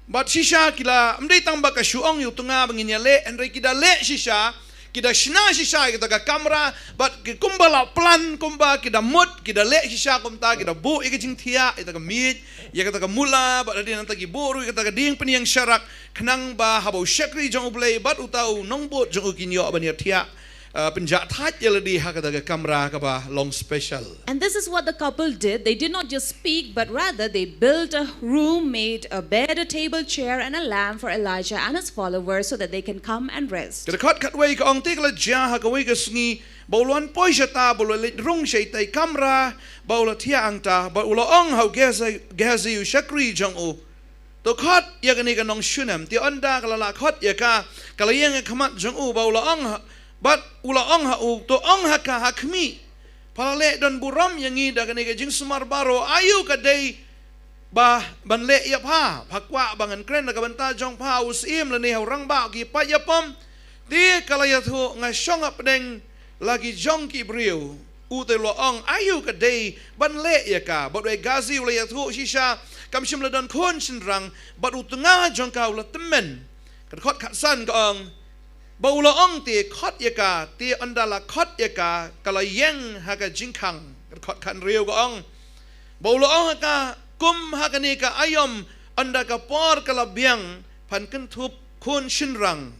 Bad shisha ki la, ym dei tang ba ka shu ong ïa u tnga ba ngin ïa leh, hynrei ki da leh shisha, ki da shna shisha ïa kata ka kamra, bad ki kumba la plan, kumba ki da mut, ki da leh shisha kumta, ki da buh ïa ka jingthiah, ïa kata ka miej, ïa kata ka mula, bad hadien nangta ki buh ruh ïa kata ka dieng pynïeng sharak, khnang ba haba u shakri jong U Blei bad uta u nongbud jong u kin ïoh ban ïathiah, uh, pynjah thait ïa lade ha kata ka kamra kaba long special. And this is what the couple did. They did not just speak, but rather they built a room, made a bed, a table, chair, and a lamp for Elijah and his followers so that they can come and rest. Ka dkhot khatwei ka ong, te ka la jia ha kawei ka sngi ba u la wan poi shata, ba u la leit rung sha itai i kamra ba u la thiah hangta, bad u la ong ha u Gehazi, Gehazi u shakri jong u, to khot ïa kane ka nongshunem. Te ynda ka la lah khot ïa ka, ka la ïeng ha khmat jong u, ba u la ong ha, bad u la ong ha u, to ong ha ka, ha khmih, pha la leh don burom ïa ngi da kane ka jingsumar baroh, aïu ka dei ba ban leh ïa pha? Pha kwah ba ngan kren na ka bynta jong pha ha u syiem lane ha u rangbah ki paid ïapom? Te ka la ïathuh, nga shong hapdeng la ki jong ki briew. U te u la ong, aïu ka dei ban leh ïa ka? Bad u Gehazi u la ïathuh shisha, kam shym la don khun shynrang, bad u tnga jong ka u la tymmen. Ka dkhot khatsan ka ong, ba u la ong, te khot ïa ka. Te ynda la khot ïa ka, ka la ïeng ha ka jingkhang. Ka dkhot khathynriew ka ong, ba u la ong ha ka, kum ha kane ka aïom, ynda ka por ka la biang, phan kynthup khun shynrang.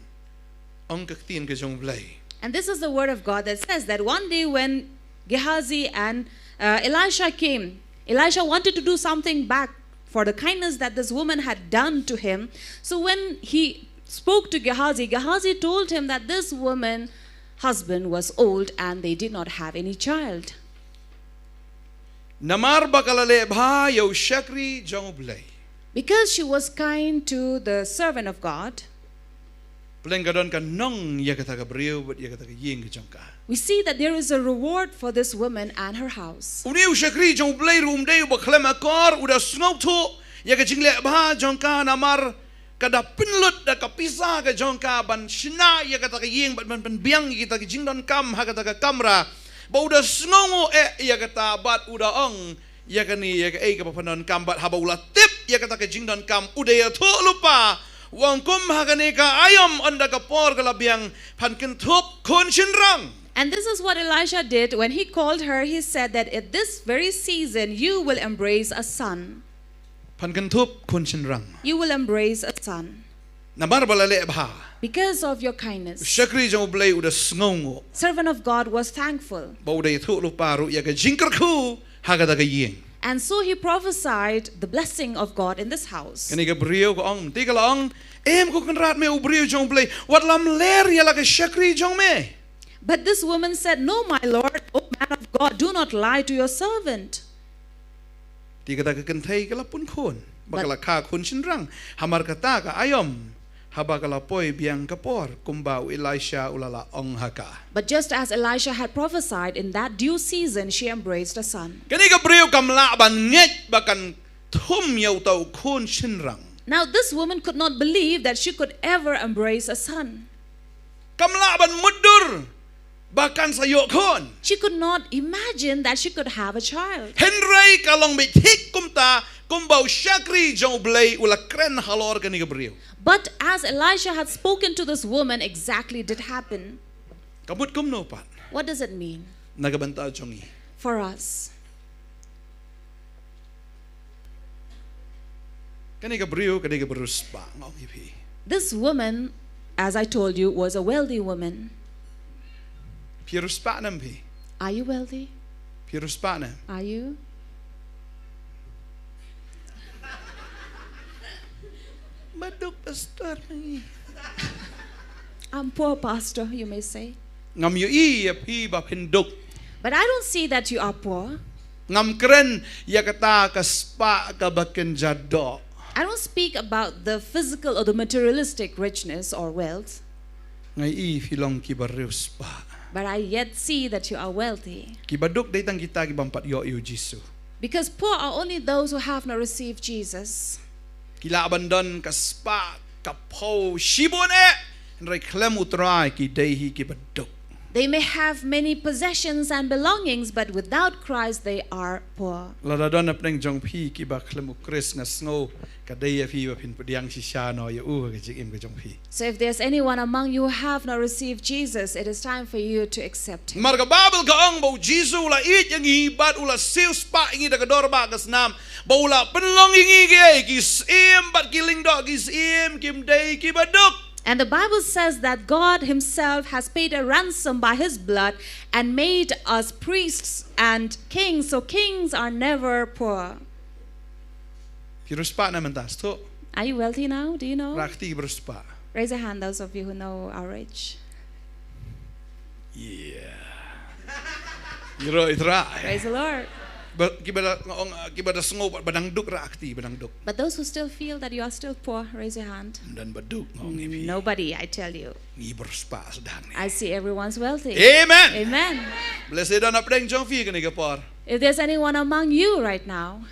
Ong ka ktien ka jong U Blei. And this is the word of God that says that one day when Gehazi and, uh, Elisha came, Elisha wanted to do something back for the kindness that this woman had done to him. So when he spoke to Gehazi, Gehazi told him that this woman husband was old and they did not have any child. Namar ba ka la leh bha ïa u shakri jong U Blei. Because she was kind to the servant of God, pleng ka don ka nong ïa kata ka briew bad ïa kata ka ïing ka jong ka. We see that there is a reward for this woman and her house. Une u shakri jong U Blei ruh um dei uba khlem akor, u da sngewthuh ïa ka jingleh bha jong ka, namar ka da pynlut da ka pisa ka jong ka ban shna ïa kata ka ïing bad ban pynbiang ïa kita ki jingdonkam ha kata ka kamra. Ba u da sngewnguh eh ïa kata, bad u da ong, ïa kane ïa kaei kaba phan donkam. Bad haba u la tip ïa kata ka jingdonkam, u da ïathuh lypa, u ong, kum ha kane ka aïom, ynda ka por ka la biang, phan kynthup khun shynrang. And this is what Elisha did when he called her. He said that at this very season you will embrace a son. Phan kynthup khun shynrang. You will embrace a son. Namar ba la leh bha. Because of your kindness. Shakri jong U Blei u da sngewnguh. Servant of God was thankful. Ba u da ïathuh lypa ruh ïa ka jingkyrkhu ha kata ka ïing. And so he prophesied the blessing of God in this house. Kane ka briew ka ong, te ka la ong, em ko Kynrad, me u briew jong U Blei, wat lam ler ïa la ka shakri jong me. But this woman said, "No, my lord, O man of God, do not lie to your servant." Te kata ka kynthei ka la pun khun, ba ka la kha khun shynrang. Hamar kata ka aïom, haba ka la poi biang ka por, kumba u Elisha u la la ong ha ka. But just as Elisha had prophesied, in that due season she embraced a son. Kane ka briew kam lah ban ngeit ba kan thum ïa uta u khun shynrang. Now this woman could not believe that she could ever embrace a son. Kam lah ban mutdur ba kan sa ïoh khun. She could not imagine that she could have a child. Hynrei ka long beit thik kumta, kumba u shakri jong U Blei u la kren halor kane ka briew. But as Elisha had spoken to this woman, exactly did happen. Ka mut kumno pat? What does it mean? Na ka bynta jong ngi. For us. Kane ka briew, kane ka briew spah, nga ong ïa phi. This woman, as I told you, was a wealthy woman. Phi riewspah ne em phi? Are you wealthy? Phi riewspah ne em? Are you? Baduk, pastor, ngi. I'm poor, pastor, you may say. Ngam ïohi ïa phi ba phin duk. But I don't see that you are poor. Ngam kren ïa kata ka spah kaba kynja doh. I don't speak about the physical or the materialistic richness or wealth. Nga ïohi phi long kiba riewspah. But I yet see that you are wealthy. Kiba duk dei tang kita kibym pat ïoh ïa u Jisu. Because poor are only those who have not received Jesus. Ki lah ban don ka spah ka phew shibun eh, hynrei khlem U Trai ki dei hi kiba duk. They may have many possessions and belongings, but without Christ they are poor. Lada don hapdeng jong phi kiba khlem U Khrist, nga sngew ka dei ïa phi ba phin pdiang shisha noh ïa u ha ka jingim ka jong phi. So if there's anyone among you who have not received Jesus, it is time for you to accept him. Namar ka Baibl ka ong ba u Jisu u la ïeit ïa ngi bad u la siewspah ïa ngi da ka dor ba ka snam, ba u la pynlong ïa ngi ki, ki syiem bad ki lyngdoh ki syiem, kim dei kiba duk. And the Bible says that God himself has paid a ransom by his blood and made us priests and kings. So kings are never poor. Phi riewspah ne em mynta, sngewthuh? Are you wealthy now? Do you know? Rah kti kiba riewspah. Raise a hand, those of you who know are rich. Yeah. Ïaroh ïa U Trai. Praise the Lord. Ba, kiba da, nga ong, kiba da sngew ba dang duk, rah kti ba dang duk. But those who still feel that you are still poor, raise your hand. Ym don ba duk, nga ong ïa phi. Nobody, I tell you. Ngi ba riewspah sdang ne. I see everyone's wealthy. Amen. Amen. Blessed, don hapdeng jong phi kane ka por. If there's anyone among you right now,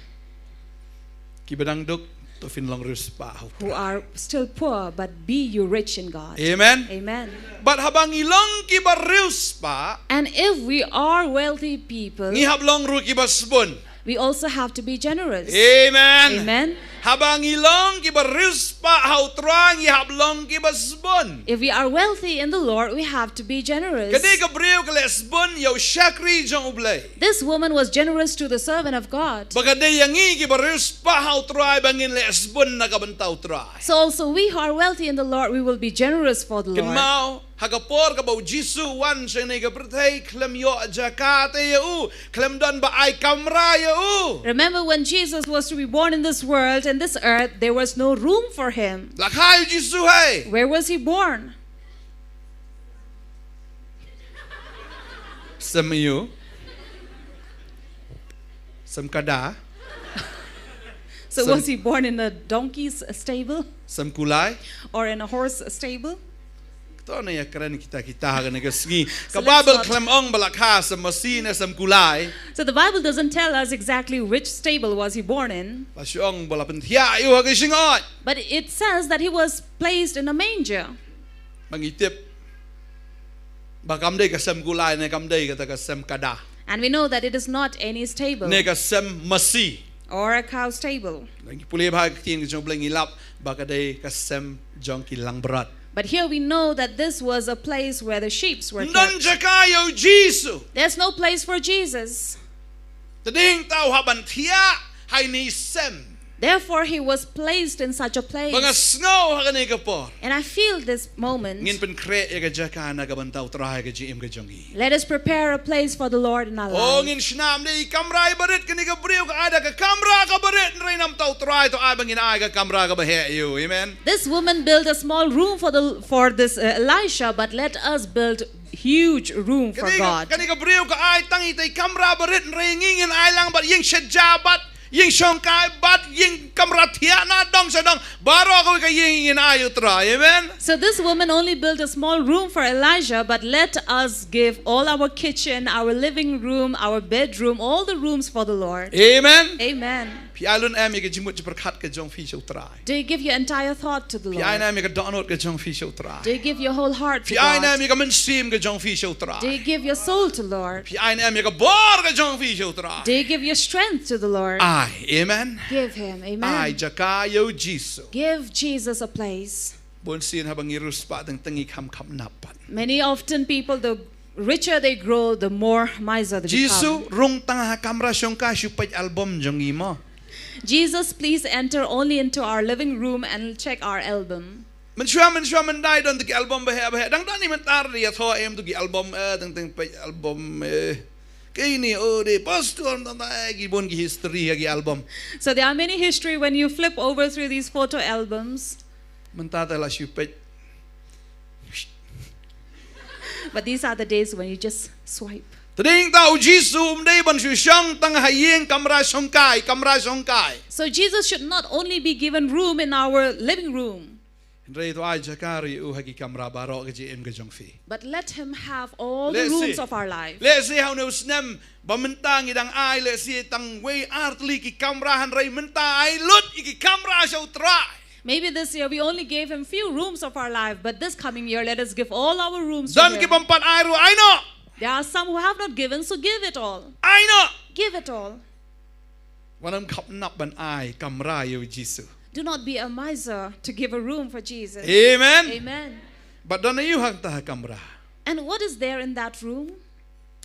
kiba dang duk, to phin long riewspah ha U Trai. Who are still poor, but be you rich in God. Amen. Amen. Bad haba ngi long kiba riewspah, and if we are wealthy people, ngi hap long ruh kiba sbun. We also have to be generous. Amen. Amen. Haba ngi long kiba riewspah ha U Trai, ngi hap long kiba sbun. If we are wealthy in the Lord, we have to be generous. Kane ka briew ka leh sbun ïa u shakri jong U Blei. This woman was generous to the servant of God. Ba ka dei ïa ngi kiba riewspah ha U Trai ba ngin leh sbun na ka bynta U Trai. So also we who are wealthy in the Lord, we will be generous for the Lord. Kynmaw, ha ka por kaba u Jisu u wan sha kane ka pyrthei, khlem ïoh jaka te ïa u, khlem don ba ai kamra ïa u. Remember when Jesus was to be born in this world, in this earth, there was no room for him. La kha ïa u Jisu hi. Where was he born? Sem aiu? Sem kada? So sem, was he born in a donkey's stable? Sem kulai? Or in a horse stable? To ngin ïa kren kita kita ha kane ka sngi. So ka Baibl khlem ong ba la kha sem masi ne sem kulai. So the Bible doesn't tell us exactly which stable was he born in. La shu ong ba la pynthiah ïa u ha ka jingngeit. But it says that he was placed in a manger. Ba ngi tip ba kam dei ka sem kulai ne kam dei kata ka sem kada. And we know that it is not any stable. Ne ka sem masi. Or a cow stable. Ngi pule bha ka ktien ka jong U Blei, ngi lap ba ka dei ka sem jong ki langbrot. But here we know that this was a place where the sheep were kept. Ym don jaka ïa u Jisu. There's no place for Jesus. Te dei hangta u hap ban thiah ha ine i sem. Therefore, he was placed in such a place. Ba nga sngew ha kane ka por. And I feel this moment. Ngin pynkhreh ïa ka jaka na ka bynta U Trai ka jingim ka jong ngi. Let us prepare a place for the Lord in our life. Oh, ngin shna ym dei i kamra iba rit, kane ka briew ka ai da ka kamra kaba rit, hynrei namar U Trai to ai ba ngin ai ka kamra kaba heh ïa u. Amen. This woman built a small room for the, for this, uh, Elisha, but let us build huge room for God. Kane ka, kane ka briew ka ai tang ita i kamra ba rit, hynrei ngi ngin ai lang bad ïing shet ja bad ïing shongkai bad ïing kamra thiah na dong sha dong. Baroh kawei ka ïing ngin ai ïa U Trai. Amen. So this woman only built a small room for Elijah, but let us give all our kitchen, our living room, our bedroom, all the rooms for the Lord. Amen. Amen. Phi ai lyndet ïa ka jingmut jingpyrkhat ka jong phi sha U Trai? Do you give your entire thought to the Lord? Phi ai lyndet ïa ka dohnud ka jong phi sha U Trai? Do you give your whole heart to God? Phi ai lyndet ïa ka mynsiem ka jong phi sha U Trai? Do you give your soul to Lord? Phi ai lyndet ïa ka bor ka jong phi sha U Trai? Do you give your strength to the Lord? Ai, amen. Give him, amen. Ai jaka ïa U Jisu. Give Jesus a place. Bun sien haba ngi riewspah teng teng ngi kham khapnap pat. Many often people, the richer they grow, the more miser they become. Jisu, rung tang ha kamra shongkai shu peit album jong ngi mo. Jesus, please enter only into our living room and check our album. Mynshuwa, mynshuwa mynta don tu ki album baheh baheh. Dang don ni mynta ri ïa tho em tu ki album, eh, teng teng peit album, eh. Kine, oh, de pastor, tang tang, eh, ki bun ki history ha ki album. So there are many history when you flip over through these photo albums. Mynta te la shu peit. But these are the days when you just swipe. Te dei ta U Jisu um dei ban shu shong tang ha ïing kamra shongkai, kamra shongkai. So Jesus should not only be given room in our living room. Hynrei to ai jaka ri u ha ki kamra baroh ka jingim ka jong phi. But let him have all the rooms of our life. Lehse ha une u snem ba mynta ngi dang ai lehse tang wei ar tylli ki kamra, hynrei mynta ai lut ïa ki kamra sha U Trai. Maybe this year we only gave him few rooms of our life, but this coming year, let us give all our rooms to him. Don ki bym pat ai ruh, ai noh. There are some who have not given, so give it all. Ai noh. Give it all. Wat nym khapnap ban ai kamra ïa U Jisu. Do not be a miser to give a room for Jesus. Amen. Amen. Bad don aïu hangta ha kamra? And what is there in that room?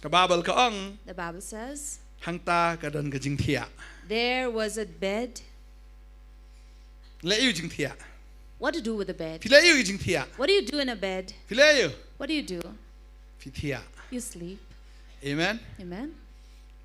Ka Baibl ka ong. The Bible says. Hangta ka don ka jingthiah. There was a bed. Leh aïu jingthiah? What to do with a bed? Phi leh aïu jingthiah? What do you do in a bed? Phi leh aïu? What do you do? Phi thiah. You sleep. Amen. Amen.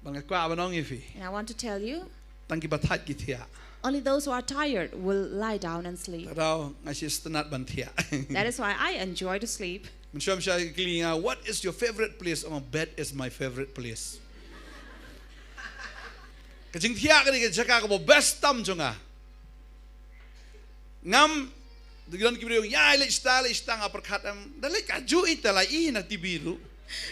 Bad nga kwah ban ong ïa phi. And I want to tell you, tang kiba thait ki thiah. Only those who are tired will lie down and sleep. Te daw nga sngewtynnat ban thiah. That is why I enjoy to sleep. Mynshuwa mynshuwa ki kylli nga, "What is your favorite place?" Oh, bed is my favorite place. Ka jingthiah ka dei ka jaka kaba best tam jong nga. Ngam, don ki briew, ïa, leit shata, leit shata, nga pyrkhat em, da leit kajuh ita la i na T V ruh.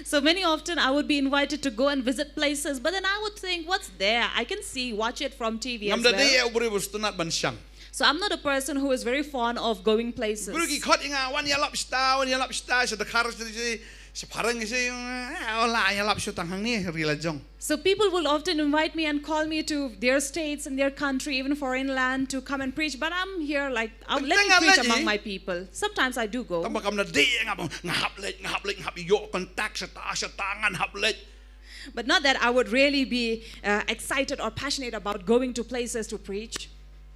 So many often I would be invited to go and visit places, but then I would think, "What's there? I can see, watch it from T V as well." Ngam da dei u briew ba sngewtynnat ban shang. So I'm not a person who is very fond of going places. Briew ki khot ïa nga, wan ïalap shata, wan ïalap shata, sha Dkhar, sha, sha, sha phareng, sha, eh, oh la ïalap shuh tang hangne, ri la jong. So people will often invite me and call me to their states and their country, even foreign land, to come and preach. But I'm here, like, uh, let me preach among my people. Sometimes I do go. Tang ba kam da dei nga, nga hap leit, nga hap leit, nga hap ïoh contact shata shata, ngan hap leit. But not that I would really be, uh, excited or passionate about going to places to preach.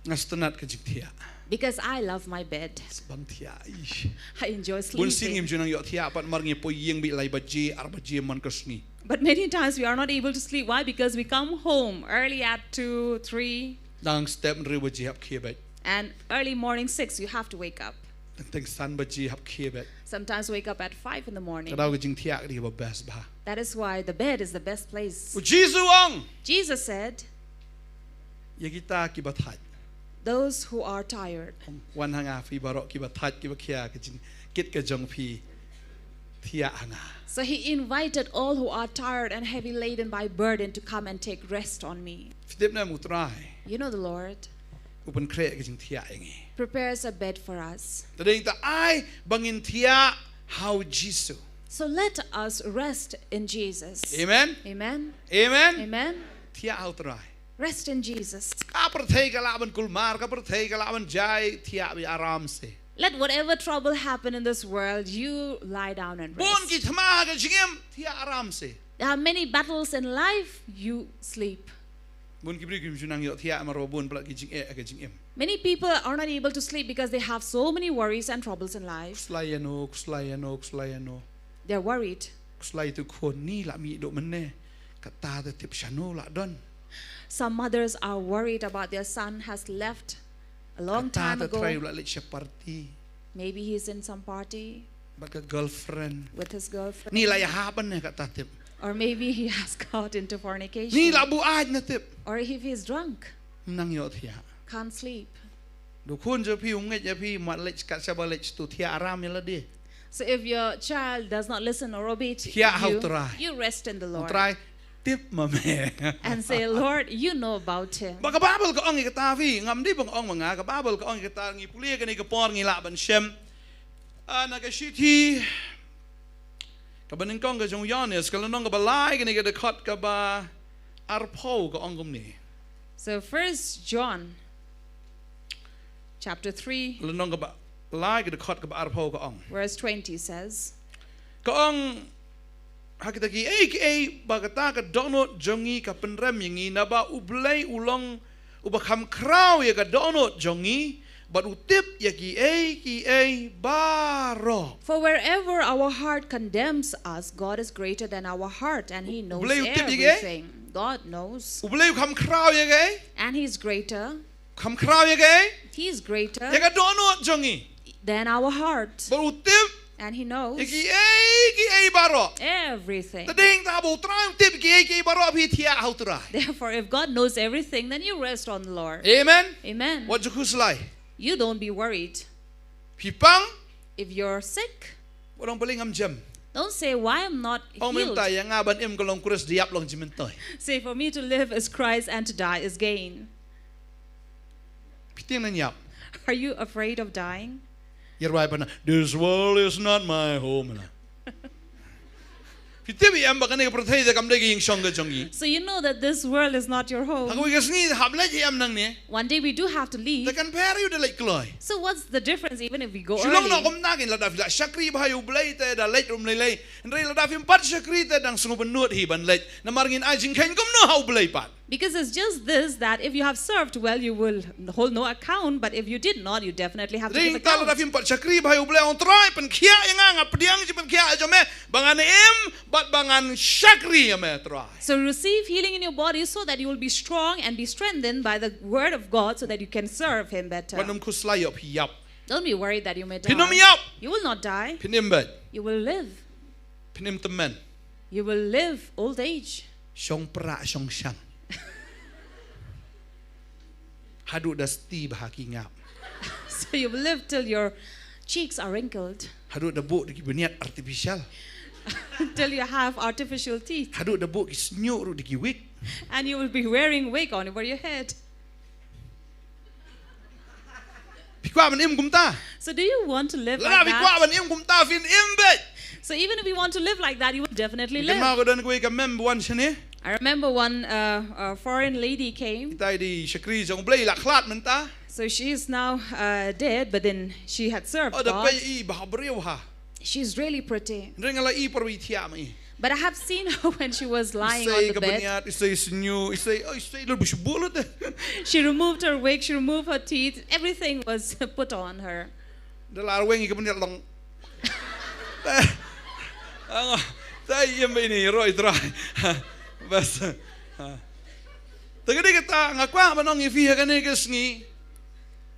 Nga sngewtynnat ka jingthiah. Because I love my bed. Sbang thiah, ish. I enjoy sleeping. Bun sien ngim ju nang ïoh thiah pat namar ngi poi ïing beit lai baje, ar baje man ka sngi. But many times we are not able to sleep. Why? Because we come home early at two, three. Dang step hynriew baje hap khie beit. And early morning six, you have to wake up. Teng teng san baje hap khie beit. Sometimes wake up at five in the morning. Ka daw ka jingthiah ka dei kaba best bha. That is why the bed is the best place. U Jisu u ong. Jesus said, ïa kita kiba thait. Those who are tired. Wan ha nga phi baroh kiba thait kiba khia ka jingkit ka jong phi, thiah ha nga. So he invited all who are tired and heavy laden by burden to come and take rest on me. Phi tip ne em U Trai? You know the Lord. U pynkhreh ka jingthiah ïa ngi. Prepares a bed for us. Te dei ta ai ba ngin thiah ha U Jisu. So let us rest in Jesus. Amen. Amen. Amen. Amen. Thiah ha U Trai. Rest in Jesus. Ka pyrthei ka lah ban kulmar, ka pyrthei ka lah ban jia, thiah beit aram se. Let whatever trouble happen in this world, you lie down and rest. Bun ki thma ha ka jingim, thiah aram se. There are many battles in life, you sleep. Bun ki briew kim ju nang ïohthiah namar ba bun palat ki jingeh ha ka jingim. Many people are not able to sleep because they have so many worries and troubles in life. Khuslai ïano, khuslai ïano, khuslai ïano. They're worried. Khuslai tu khun ni la mih duh mynne. Kata te tip shano la don. Some mothers are worried about their son has left a long time ago. Kata te trai u la leit sha party. Maybe he's in some party. Bad ka girlfriend. With his girlfriend. Ni la ïahap ne kata tip. Or maybe he has got into fornication. Ni la buaid ne tip. Or if he's drunk. Nang ïohthiah. Can't sleep. Du khun jong phi u ngeit ïa phi, mat leit kat shaba leit tu thiah aram ïa lade. So if your child does not listen or obey to you, thiah ha U Trai. You rest in the Lord. U Trai, tip ma me. And say, "Lord, you know about him." Ba ka Bible ka ong ïa kata phi, ngam dei ba ong ma nga, ka Bible ka ong ïa kata, ngi pule kane ka por ngi lah ban shem. Ah, na ka shithi kaba nyngkong ka jong u Ïoannis, ka lynnong kaba lai, kane ka dkhot kaba arphew ka ong kumne. So First John chapter three, lynnong kaba lai, ka dkhot kaba arphew ka ong. Verse twenty says, ka ong, ha kita kiei kiei ba kata ka dohnud jong ngi ka pynrem ïa ngi, naba U Blei u long uba kham khraw ïa ka dohnud jong ngi, bad u tip ïa kiei kiei baroh. For wherever our heart condemns us, God is greater than our heart, and he knows everything. U Blei u tip ïa kiei? God knows. U Blei u kham khraw ïa kiei? And he's greater. Kham khraw ïa kiei? He is greater. Ïa ka dohnud jong ngi. Than our heart. Bad u tip. And he knows. Ïa kiei kiei baroh. Everything. Te dei hangta ba U Trai u tip kiei kiei baroh, phi thiah ha U Trai. Therefore, if God knows everything, then you rest on the Lord. Amen. Amen. Wat ju khuslai. You don't be worried. Phi pang. If you're sick, wat ong balei ngam jem. Don't say, "Why I'm not healed?" Ong mynta, ïa nga ban im ka long Khrist, da ïap long jingmyntoi. Say, "For me to live is Christ and to die is gain." Phi tieng nang ïap. Are you afraid of dying? Ïa rwai pat na, "This world is not my home," na. Phi tip ïa em ba kane ka pyrthei te kam dei ka ïingshong ka jong ngi. So you know that this world is not your home. Ha kawei ka sngi hap leit hi em nangne. One day we do have to leave. Te kan pher aïu da leit kloi. So what's the difference even if we go early? Shu long noh kumta kein, lada phi la shakri bha ïa U Blei te da leit ruh ym lei lei. Hynrei lada phim pat shakri te dang sngewbha nud hi ban leit. Namar ngin ai jingkheiñ kumno ha U Blei pat. Because it's just this, that if you have served well, you will hold no account, but if you did not, you definitely have to give account. Te dei hangta lada phim pat shakri bha ïa U Blei, ong Trai, pynkhiah ïa nga, nga pdiang jingpynkhiah jong me, ba ngan im bad ba ngan shakri ïa me, Trai. So receive healing in your body so that you will be strong and be strengthened by the word of God so that you can serve him better. Wat nym khuslai ïoh phi ïap. Don't be worried that you may die. Phin ym ïap. You will not die. Phin im bad. You will live. Phin im tymmen. You will live old age. Shong prah shong shang. Haduh da sti bha ki ngap. So you will live till your cheeks are wrinkled. Haduh da buh da ki bniat artificial. Till you have artificial teeth. Haduh da buh ki shñiuh ruh da ki wig. And you will be wearing wig on over your head. Phi kwah ban im kumta? So do you want to live like that? Lada phi kwah ban im kumta, phin im beit. So even if you want to live like that, you will definitely live. Kynmaw ka don kawei ka mem ba wan shane. I remember one, uh, uh, foreign lady came. Ita i dei shakri jong U Blei, la khlad mynta. So she is now, uh, dead, but then she had served God. Oh, da peit i bha briew ha. She's really pretty. Hynrei nga la i por ba i thiah ma i. But I have seen her when she was lying on the bed. I sei ka bniat, i sei shñiuh, i sei, oh, i sei lut ba shu buh lut. She removed her wig, she removed her teeth, everything was put on her. Da la arweng i ka bniat long. Ang, ta i em ba ini, roi Trai. Bas. Te ka dei kata, nga kwah ban ong ïa phi ha kane ka sngi.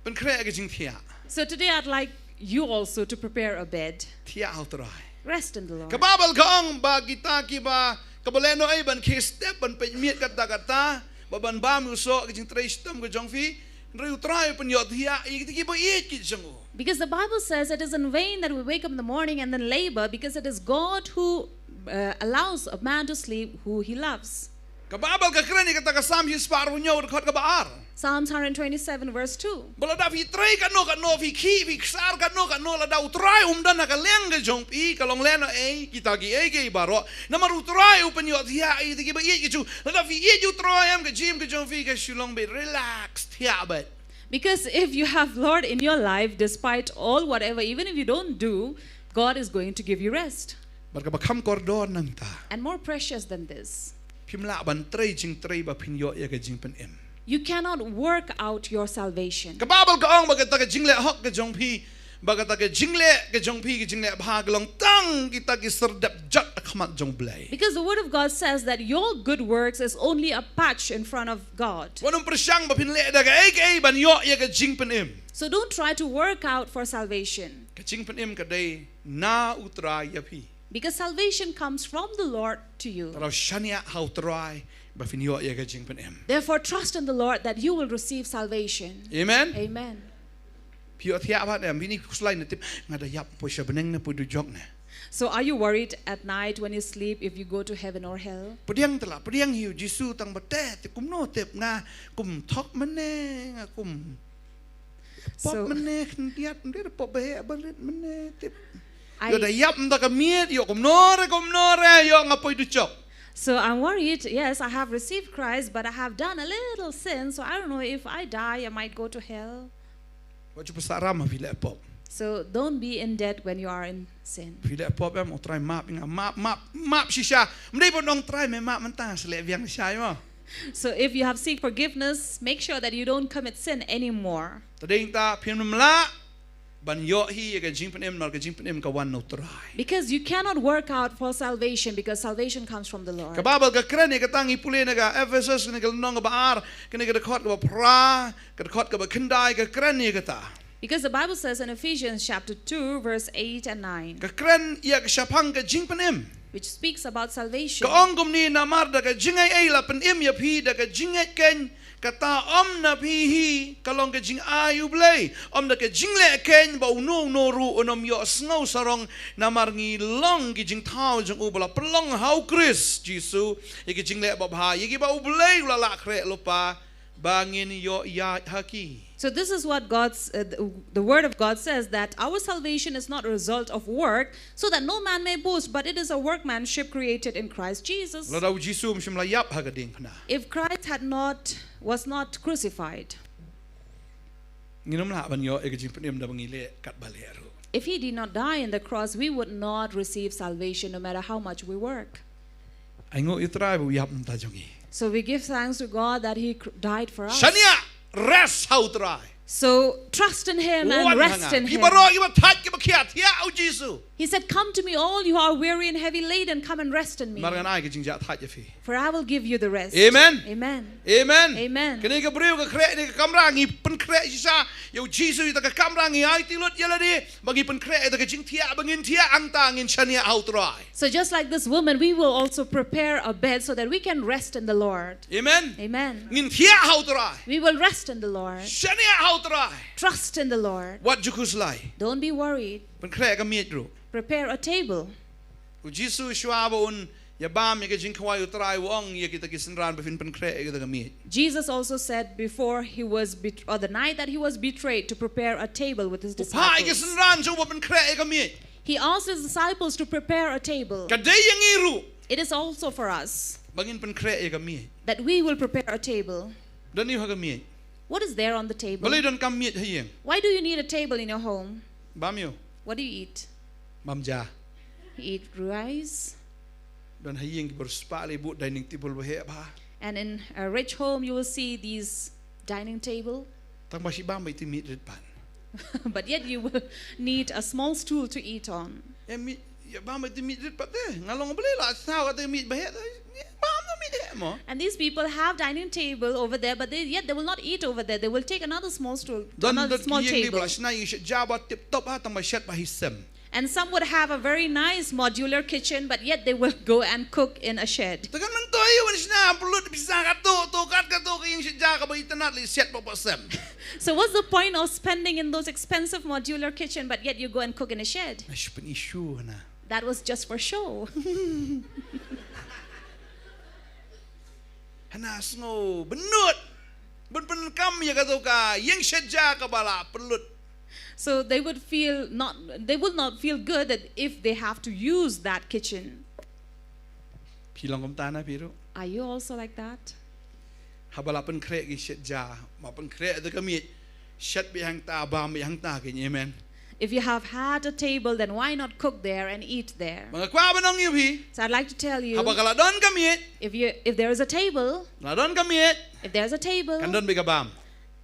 Pynkhreh ka jingthiah. So today I'd like you also to prepare a bed. Thiah ha U Trai. Rest in the Lord. Ka Baibl ka ong ba kita kiba, kaba lehnohei ban khie step, ban peit miet katta katta, ba ban bam ïa u soh, ka jingtrei shitom ka jong phi, hynrei U Trai u pynïohthiah ïa kita kiba ïeit ki jong u. Because the Bible says it is in vain that we wake up in the morning and then labor, because it is God who, uh, allows a man to sleep who he loves. Ka Baibl ka kren ïa kata, ka Salm shispah arphew hynñiew, dkhot kaba ar. Psalms hundred twenty-seven verse two. Ba lada phi trei katno katno, phi khih, phi ksar katno katno, lada U Trai um don ha ka liang ka jong phi, ka long lehnohei kita kiei kiei baroh. Namar U Trai u pynïohthiah ïa kita kiba ïeit ki jong u. Lada phi ïeit ïa U Trai em, ka jingim ka jong phi ka shu long beit relax, thiah beit. Because if you have Lord in your life, despite all whatever, even if you don't do, God is going to give you rest. Bad kaba kham kordor na ngta. And more precious than this. Phim lah ban trei jingtrei ba phin ïoh ïa ka jingpynim. You cannot work out your salvation. Ka Baibl ka ong ba kata ka jingleh hok ka jong phi, ba kata ka jingleh ka jong phi, ka jingleh bha ka long tang kita ki syrdep jot ha khmat jong Blei. Because the word of God says that your good works is only a patch in front of God. Wat nym pyrshang ba phin leh da kaei kaei ban ïoh ïa ka jingpynim. So don't try to work out for salvation. Ka jingpynim ka dei na U Trai ïa phi. Because salvation comes from the Lord to you. Te to shaniah ha U Trai ba phin ïoh ïa ka jingpynim. Therefore, trust in the Lord that you will receive salvation. Amen. Amen. Phi ïohthiah pat em, phi ni khuslai ne tip, nga da ïap poi sha bneng ne poi dujok ne. So, are you worried at night when you sleep if you go to heaven or hell? Pdiang te la, pdiang hi ïa U Jisu tang ba teh, te kumno tip nga kum thok mynne, nga kum pop So- mynne, khyndiat, mynne pop ba heh ba rit mynne, tip. I- Ïoh da ïap ym da ka miet, ïoh kumno re, kumno re, ïoh nga poi dujok. So I'm worried. Yes, I have received Christ, but I have done a little sin, so I don't know if I die, I might go to hell. Wat ju pyrshah ram ha phi leh pop. So don't be in debt when you are in sin. Phi leh pop em, U Trai map ïa nga, map, map, map shisha. Ym dei ban ong Trai me map mynta, sa leh biang shisha mo. So if you have seek forgiveness, make sure that you don't commit sin anymore. Te dei ta phim lah ban ïoh hi ïa ka jingpynim, namar ka jingpynim ka wan na U Trai. Because you cannot work out for salvation, because salvation comes from the Lord. Ka Baibl ka kren ïa kata, ngi pule na ka Ephesus, kane ka lynnong kaba ar, kane ka dkhot kaba phra, ka dkhot kaba khyndai, ka kren ïa kata. Because the Bible says in Ephesians chapter two, verse eight and nine, Ka kren ïa ka shaphang ka jingpynim. which speaks about salvation. Ka ong kumne, namar da ka jingai ei la pynim ïa phi da ka jingngeit keiñ, kata ym na phi hi, ka long ka jingai U Blei. Ym da ka jingleh keiñ, ba uno uno ruh un ym ïohsngew sarong, namar ngi long ki jingthaw jong u ba la pynlong ha U Khrist Jisu. Ïa ki jingleh babha, ïa kiba U Blei u la lah khreh lypa ba ngin ïoh ïaid ha ki. So this is what God's uh, the, the word of God says, that our salvation is not a result of work, so that no man may boast, but it is a workmanship created in Christ Jesus. Lada U Jisu um shym la ïap ha ka diengphna, If Christ had not was not crucified, ngin ym lah ban ïoh ïa ka jingpynim da ba ngi leh katba leh ruh. if he did not die in the cross, we would not receive salvation no matter how much we work. Ai nguh ïa U Trai ba u ïap namar jong ngi. So we give thanks to God that he cr- died for us. Shaniah, rest ha U Trai. So trust in him and Wan ha rest nga. In him. Kiba roh, kiba thait, kiba khiah, thiah ha U Jisu. He said, "Come to me, all you are weary and heavy laden, come and rest in me, Namar ngan ai ka jingjahthait ïa phi. For I will give you the rest." Amen. Amen. Amen. Amen. Kane ka briew ka khreh ne ka kamra, ngi pynkhreh shisha ïa U Jisu ïa ka kamra, ngi aiti lut ïa lade ba ngi pynkhreh ïa ka jingthiah, ba ngin thiah hangta, ngin shaniah ha U Trai. So just like this woman, we will also prepare a bed so that we can rest in the Lord. Amen. Amen. Ngin thiah ha U Trai. We will rest in the Lord. Shaniah ha U Trai. Trust in the Lord. Wat ju khuslai. Don't be worried. Pynkhreh ka miej ruh. Prepare a table. U Jisu shuwa ba un ïa bam ïa ka jingkhawai U Trai u ong ïa kita ki synran ba phin pynkhreh ïa kita ka miej. Jesus also said before he was bet- or the night that he was betrayed to prepare a table with his U phah ïa ki disciples. Synran jong u ba pynkhreh ïa ka miej. He asked his disciples to prepare a table. Ka dei ïa ngi ruh. It is also for us. Ba ngin pynkhreh ïa ka miej. That we will prepare a table. Don ïa u ha ka miej. What is there on the table? Balei don kam miej ha ïing? Why do you need a table in your home? Bam ïa u. What do you eat? Bam ja. You eat rice. Don ha ïing ki bor spah lei bud dining table ba heh bha. And in a rich home, you will see these dining table. Tang ba shi bam ba iti miej rit pat. But yet you will need a small stool to eat on. Ïa miej, ïa bam ba iti miej rit pat te. Nga long balei la saw kata miej ba heh te. Bam te miej heh mo. And these people have dining table over there, but they, yet they will not eat over there. They will take another small stool, Don another don small ki ïing ki table. Ba la shna ïing shet ja ba tip top ha tang ba shet ba hi sem. And some would have a very nice modular kitchen, but yet they will go and cook in a shed. Te kan myntoi ïa u ban shna pynlut pisa kato, to kat kato ka ïing shet ja kaba itynnad lei shet ba ba sem. So what's the point of spending in those expensive modular kitchen, but yet you go and cook in a shed? Na shi pyn issue na. That was just for show. Hana sngew bynnud. Bun pynkam ïa kato ka ïing shet ja kaba la pynlut. So they would feel not, they will not feel good that if they have to use that kitchen. Phi long kumta na phi ruh. Are you also like that? Haba la pynkhreh ki shet ja, ma pynkhreh da ka miej. Shet beit hangta, bam beit hangta, keiñ, amen. If you have had a table, then why not cook there and eat there? Ba nga kwah ban ong ïa phi. So I'd like to tell you, haba ka la don ka miej, if you, if there is a table, la don ka miej, if there's a table, kan don bad ka bam.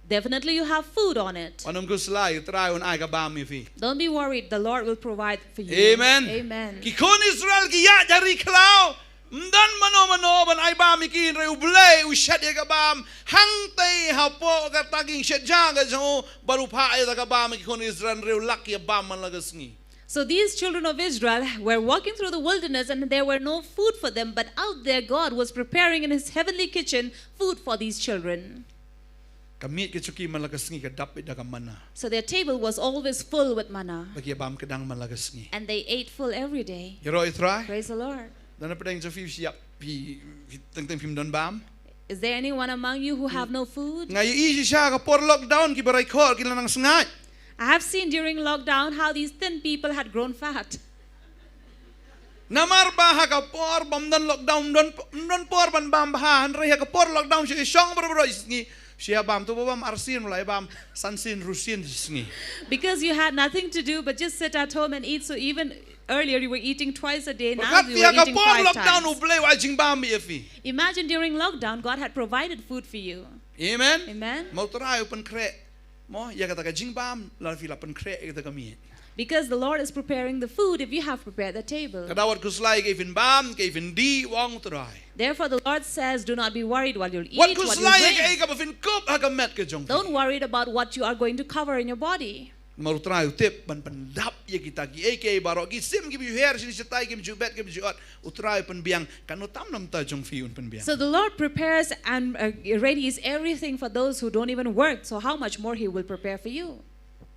Definitely you have food on it. Wat nym khuslai, U Trai un ai ka bam ïa phi. Don't be worried, the Lord will provide for you. Amen. Amen. Ki khun Israel ki ïaid ha ri khlaw, ym don mano mano ban ai bam ïa ki, hynrei U Blei u shet ïa ka bam hangtei hapoh kata ka jingshet ja ka jong u, bad u phah ïa ka bam ïa ki khun Israel, hynrei u lak ïa bam man la ka sngi. So these children of Israel were walking through the wilderness and there were no food for them, but out there God was preparing in his heavenly kitchen food for these children. Ka miej ka jong ki man la ka sngi ka dap beit da ka manna. So their table was always full with manna. Ba ki ïa bam kdang man la ka sngi. And they ate full every day. Ïaroh ïa U Trai. Praise the Lord. Don na pdeng jong phi sha, phi, phi teng teng phim don bam? Is there anyone among you who have no food? Nga ïohi shisha ka por lockdown ki barai khor ki la nang sngaid. I have seen during lockdown how these thin people had grown fat. Namar ba ha ka por bym don lockdown, ym don, ym don por ban bam bha, hynrei ha ka por lockdown shu shong baroh shi sngi, shu ïa bam, to ba bam arsien, la ïa bam san sien, hynriew sien shi sngi. Because you had nothing to do but just sit at home and eat, so even earlier you were eating twice a day, now you were eating five times. Phi ha ka por lockdown U Blei u ai jingbam ïa phi. Imagine during lockdown, God had provided food for you. Amen. Amen. Mo, U Trai u pynkhreh, mo, ïa kata ka jingbam, lada phi la pynkhreh ïa kata ka miej. Because the Lord is preparing the food if you have prepared the table. Kata wat khuslai kaei phin bam, kaei phin dih, u ong U Trai. Therefore, the Lord says, do not be worried what you'll eat, what you'll drink. Wat khuslai kaei kaba phin kup ha ka met ka jong phi. Don't worry about what you are going to cover in your body. Namar U Trai u tip ban pyndap ïa kita kiei kiei baroh, ki sim kiba ju her shane shatai, kiba ju bet, kiba ju ot. U Trai u pynbiang, katno tam na bynta jong phi un pynbiang. So the Lord prepares and, uh, readies everything for those who don't even work. So how much more he will prepare for you?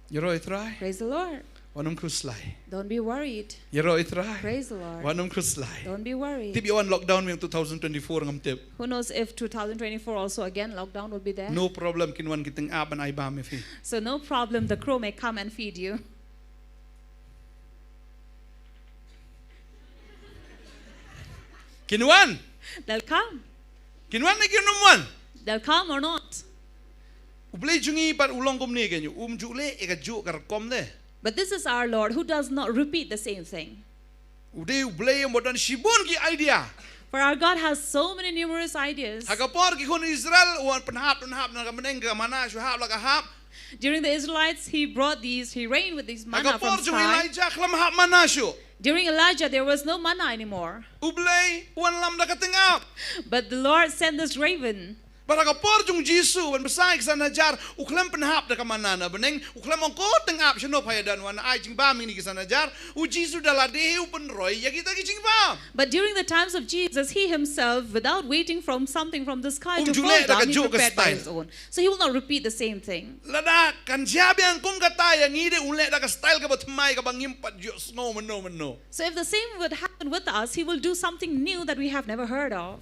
Ïaroh ïa U Trai. Praise the Lord. Wat nym khuslai. Don't be worried. Ïaroh ïa U Trai. Praise the Lord. Wat nym khuslai. Don't be worried. Tip ïa wan lockdown mynta two thousand twenty-four ngam tip. Who knows if two thousand twenty-four also again lockdown will be there. No problem, kin wan ki tyngab ban ai bam ïa phi. So no problem, the crow may come and feed you. Kin wan. They'll come. Kin wan ne kin ym wan? They'll come or not. U Blei jong ngi pat u long kumne, kein, um ju leh ïa kajuh ka rukom de. But this is our Lord who does not repeat the same thing. U dei U Blei uba don shibun ki idea. For our God has so many numerous ideas. Ha ka por ki khun Israel u wan pynhap, pynhap na ka bneng ka manna shu hap la ka hap. During the Israelites, he brought these, he rained with these manna from sky. Ha ka por jong Elijah khlem hap manna shuh. During Elijah, there was no manna anymore. U Blei u wanlam da ka tyngab. But the Lord sent this raven. Bad ha ka por jong u Jisu ban bsa ïa ki san hajar, u khlem pynhap da ka manna na bneng, u khlem ong ko tyngab shano phi ïa don wan ai jingbam ïa kine ki san hajar, u Jisu da lade hi u pynroi ïa kita ki jingbam. But during the times of Jesus, he himself, without waiting from something from the sky to fall down, he prepared by his own. Um ju leh da kajuh ka style. So he will not repeat the same thing. Lada kan jia biang kum kata ïa ngi de, un leh da ka style kaba thymmai, kaba ngim pat ju sngew mynno mynno. So if the same would happen with us, he will do something new that we have never heard of.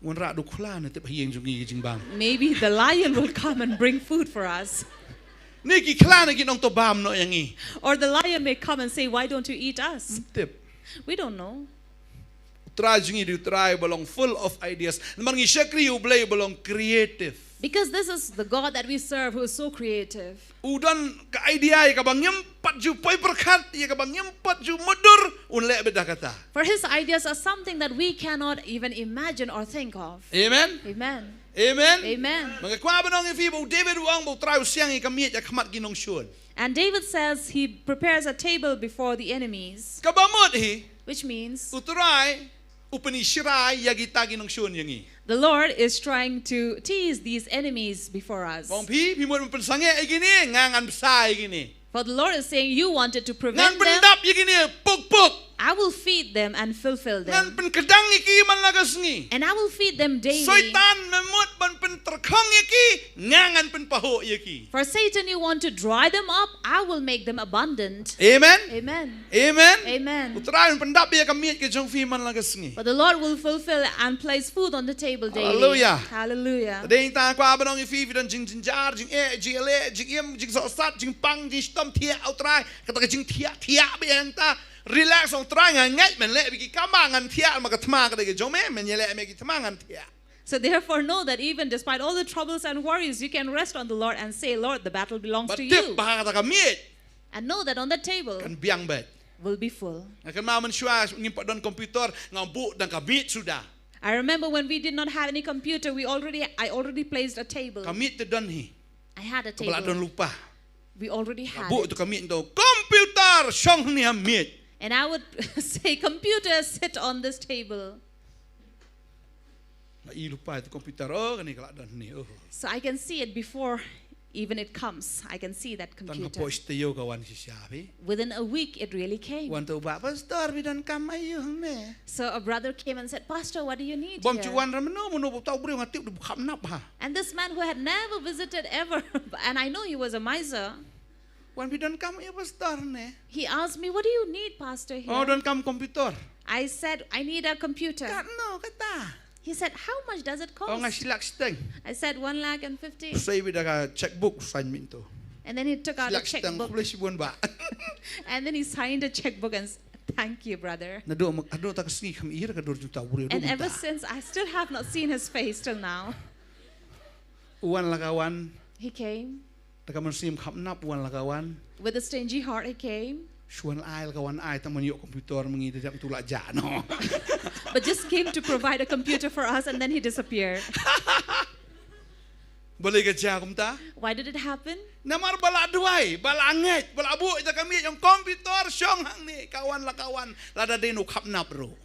Wanrah da u khla un tip ha ïing jong ngi ki jingbam. Maybe the lion will come and bring food for us. Ne ki khla ne kin ong to bam noh ïa ngi. Or the lion may come and say, why don't you eat us? Ym tip. We don't know. U Trai jong ngi u dei u Trai uba long full of ideas. Namar ngi shakri ïa u Blei uba long creative. Because this is the God that we serve who is so creative. U don ka idea ïa kaba ngim pat ju poi pyrkhat, ïa kaba ngim pat ju mutdur, un leh beit da kata. For his ideas are something that we cannot even imagine or think of. Amen. Amen. Amen. Amen. Nga kwah ban ong ïa phi ba u David u ong ba u Trai u siang ïa ka miej ha khmat ki nongshun. And David says he prepares a table before the enemies. Kaba mut hi. Which means u Trai u pynshai ïa kita ki nongshun ïa ngi. The Lord is trying to tease these enemies before us. Ong phi, phi mut ban pynsangeh ïa kine, nga ngan bsa ïa kine. For the Lord is saying, you wanted to prevent them. Ngan pyndap ïa kine puk puk. I will feed them and fulfill them. Ngan pynkdang ïa ki man la ka sngi. And I will feed them daily. Soitan, me mut ban pyntyrkhong ïa ki, nga ngan pynpahuh ïa ki. For Satan, you want to dry them up, I will make them abundant. Amen. Amen. Amen. Amen. U Trai un pyndap ïa ka miej ka jong phi man la ka sngi. But the Lord will fulfill and place food on the table daily. Hallelujah. Hallelujah. Te dei nangta kwah ban ong ïa phi, phi don jingjynjar, jingeh, jingïaleh, jingim, jingsohsat, jingpang, jingshitom, thiah ha u Trai. Kata ka jingthiah, thiah beit hangta. Relax ha u Trai, nga ngeit men leh beit ki kamba ngan thiah, namar ka thma ka dei ka jong me, men ïaleh me ki thma ngan thiah. So therefore know that even despite all the troubles and worries, you can rest on the Lord and say, "Lord, the battle belongs Ba to tip you." Ba ha kata ka miej And know that on the table kan biang bad. Will be full. Nga kynmaw mynshuwa ngim pat don computer, nga buh tang ka miej suda. I remember when we did not have any computer, we already, I already placed a table. Ka miej te don hi. I had a table. Kaba la don lypa. We already had it. Buh tu ka miej tu, "Computer, shong hangne ha miej." And I would say, "Computer, sit on this table." Nga i lypa tu computer, oh, kane ka la don hangne, oh. So I can see it before even it comes. I can see that computer. Tang hapoh shi taïew ka wan shisha phi. Within a week, it really came. Wan tu ba, "Pastor, phi donkam aïu hangne?" So a brother came and said, "Pastor, what do you need here?" Bym ju wan ra mynno mynno, uta u briew nga tip u khapnap ha. And this man who had never visited ever, and I know he was a miser, Wan, phi donkam aïu, Pastor, hangne? He asked me, "What do you need, Pastor, here?" Oh, donkam computer. I said, "I need a computer." Katno kata? He said, "How much does it cost?" Oh, nga shi lak shiteng. I said, "One lakh and fifty." Sei beit da ka checkbook, sign mynta. And then he took out a checkbook. Shi lak shiteng, khublei shibun bah. And then he signed a checkbook and s-, "Thank you, brother." Naduh ma, naduh ta ka sngi kam i ïa ka dur jong uta u briew. And ever since, I still have not seen his face till now. Wan la ka wan. He came. Da ka mynsiem khapnap wan la ka wan. With a stingy heart he came. Shu wan ai la ka wan ai, tang ban ïoh computer mynta, da dep tu la jah noh. But just came to provide a computer for us and then he disappeared. Balei ka jia kumta? Why did it happen? Namar ba la duwai, ba la ngeit, ba la buh ïa ka miej, ong, "Computer, shong hangne, ka wan la ka wan, lada dei na u khapnap ruh."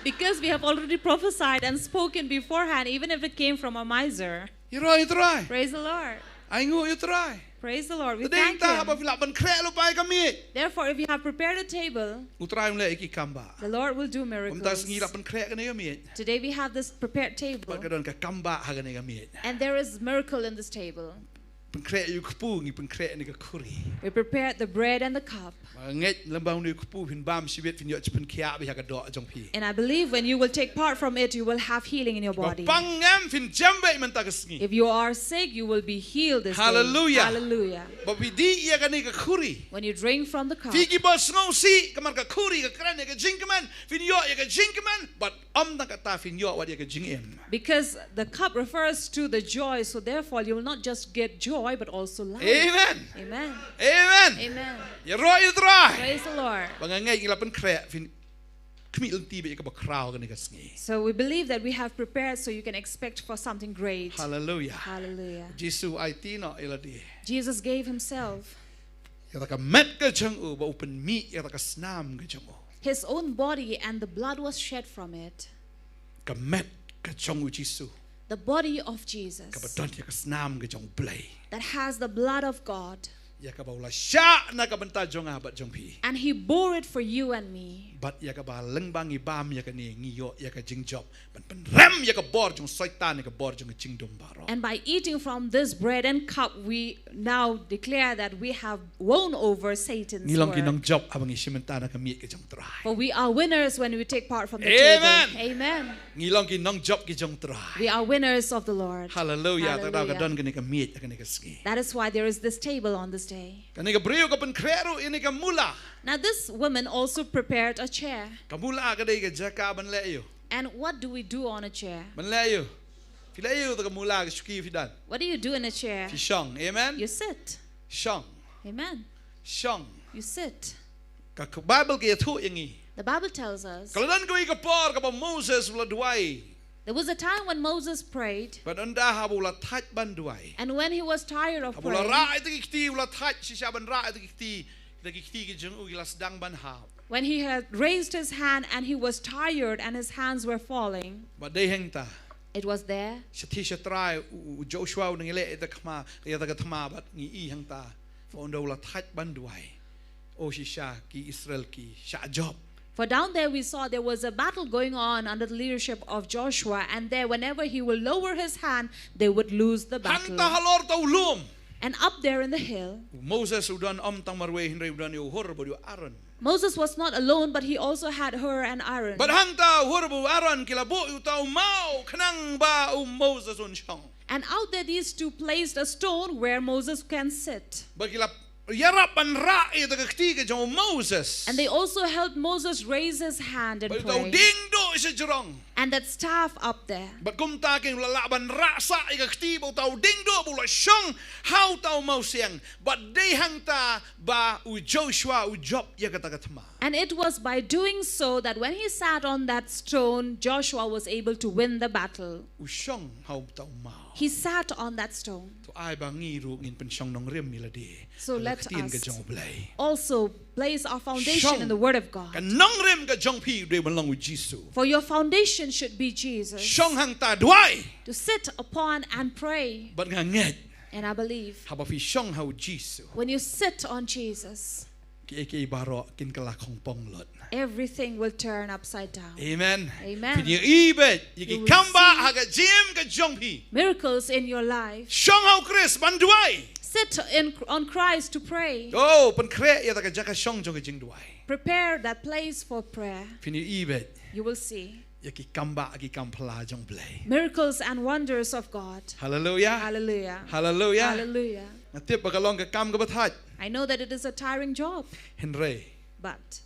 Because we have already prophesied and spoken beforehand, even if it came from a miser. Ïaroh ïa u Trai. Praise the Lord. Ainguh ïa u Trai. Praise the Lord. We thank Him. Te dei ta haba phi lah pynkhreh lypa ïa ka miej. Therefore, if you have prepared a table, u Trai un leh ïa ki kam bah. The Lord will do miracles. Kumta sngi lah pynkhreh kane ka miej. Today we have this prepared table. Bad ka don ka kam bah ha kane ka miej. And there is miracle in this table. Pynkhreh ïa u kpu, ngi pynkhreh ïa ka khuri. We prepared the bread and the cup. Ba ngeit lem bad une u kpu phin bam shibit, phin ïoh jingpynkhiah beit ha ka doh jong phi. And I believe when you will take part from it, you will have healing in your body. Ba pang ngam, phin jem beit mynta ka sngi. If you are sick, you will be healed this day. Hallelujah. Hallelujah. Ba phi dih ïa kane ka khuri. When you drink from the cup. Phi kiba sngewsih, namar ka khuri ka kren ïa ka jingkmen, phin ïoh ïa ka jingkmen, bad ym tang kata, phin ïoh wat ïa ka jingim. Because the cup refers to the joy, so therefore you will not just get joy, but also life. Amen. Amen. Amen. Amen. Ïaroh ïa u Trai. Praise the Lord. Ba nga ngeit ngi lah pynkhreh, phin khmih lynti beit ïa kaba khraw kane ka sngi. So we believe that we have prepared so you can expect for something great. Hallelujah. Hallelujah. Jisu aiti noh ïa lade. Jesus gave himself. Ïa kata ka met ka jong u, ba u pynmih ïa kata ka snam ka jong u. His own body, and the blood was shed from it. Ka met ka jong u Jisu. The body of Jesus. Kaba don ïa ka snam ka jong u Blei. That has the blood of God. Ïa kaba u la shah na ka bynta jong nga bad jong phi. And he bore it for you and me. Bad ïa kaba lyngba ngi bam ïa kane, ngi ïoh ïa ka jingjop ban pynrem ïa ka bor jong u Soitan, ïa ka bor jong ka jingdum baroh. And by eating from this bread and cup, we now declare that we have won over Satan's work. Ngi long ki nongjop haba ngi shim bynta na ka miej ka jong u Trai. For we are winners when we take part from the table. Amen. Amen. Ngi long ki nongjop ki jong u Trai. We are winners of the Lord. Hallelujah. Hallelujah. Te kata ka don kane ka miej ha kane ka sngi. That is why there is this table on this day. Kane ka briew ka pynkhreh ruh ïa kane ka mula. Now this woman also prepared a chair. Ka mula ka dei ka jaka ban leh ïa u. And what do we do on a chair? Ban leh ïa u. Phi leh ïa u, ta ka mula ka shuki phi don. What do you do in a chair? Phi shong. Amen. You sit. Shong. Amen. Shong. You sit. Ka, ka Bible ka ïathuh ïa ngi. The Bible tells us. Ka la don kawei ka por kaba u Moses u la duwai. There was a time when Moses prayed. Bad ynda haba u la thait ban duwai. And when he was tired of praying. Haba u la rah ïa kita ki kti, u la thait shisha ban rah ïa kita ki kti, kita ki kti ki jong u ki la sdang ban hap. When he had raised his hand and he was tired and his hands were falling. Bad dei hangta. It was there. Shathie shatrai u, u, u Joshua u nang ïaleh ïa kata ka thma, ïa kata ka thma bad ngi i hangta. Ba ynda u la thait ban duwai, oh shisha ki Israel ki shah jop. For down there we saw there was a battle going on under the leadership of Joshua, and there whenever he will lower his hand, they would lose the battle. Hangta halor ta u lum. And up there in the hill, u Moses u don ym tang marwei hynrei u don ïa u Hur bad ïa u Aaron. Moses was not alone, but he also had Hur and Aaron. Bad hangta u Hur bad u Aaron ki la buh ïa uta u maw khnang ba u Moses un shong. And out there these two placed a stone where Moses can sit. Bad ki la ïarap ban rah ïa ka kti ka jong u Moses. And they also helped Moses raise his hand and Bad uta u pray. Diengduh shajrong. And that staff up there. Bad kumta kin lah ban rah sah ïa ka kti ba uta u Diengduh ba u la shong ha uta u mawsiang. Bad dei hangta ba u Joshua u jop ïa kata ka thma. And it was by doing so that when he sat on that stone, Joshua was able to win the battle. U shong ha uta u maw. He sat on that stone. To ai ba ngi ruh ngin pynshong nongrim ïa lade. So Ha la let ktien ka us jong u Blei. Also place our foundation Shong. In the Word of God. Ka nongrim ka jong phi dei ban long u Jisu. For your foundation should be Jesus. Shong hangta duwai. To sit upon and pray. Bad nga ngeit. And I believe Haba phi shong ha u Jisu. When you sit on Jesus, Kiei kiei baroh kin kylla khongpong lut. Everything will turn upside down. Amen. Amen. Phin ïohi beit ïa ki You will kam ba see ha ka jingim ka jong phi. Miracles in your life. Shong ha u Khrist ban duwai. Sit in, on Christ to pray. Oh, pynkhreh ïa kata ka jaka shong jong ka jingduwai. Prepare that place for prayer. Phin ïohi beit You will see ïa ki kam ba ki kam phylla jong u Blei. Miracles and wonders of God. Haleluya. Hallelujah. Haleluya. Hallelujah. Nga tip ba ka long ka kam kaba thait. I know that it is a tiring job, Hynrei but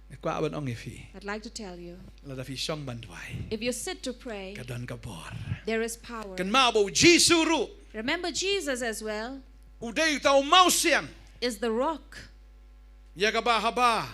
nga kwah ban ong ïa phi. I'd like to tell you, Lada phi shong ban duwai. If you sit to pray, Ka don ka bor. There is power. Kynmaw ba u Jisu ruh. Remember Jesus as well. U dei uta u mawsiang. Is the rock. Ïa kaba haba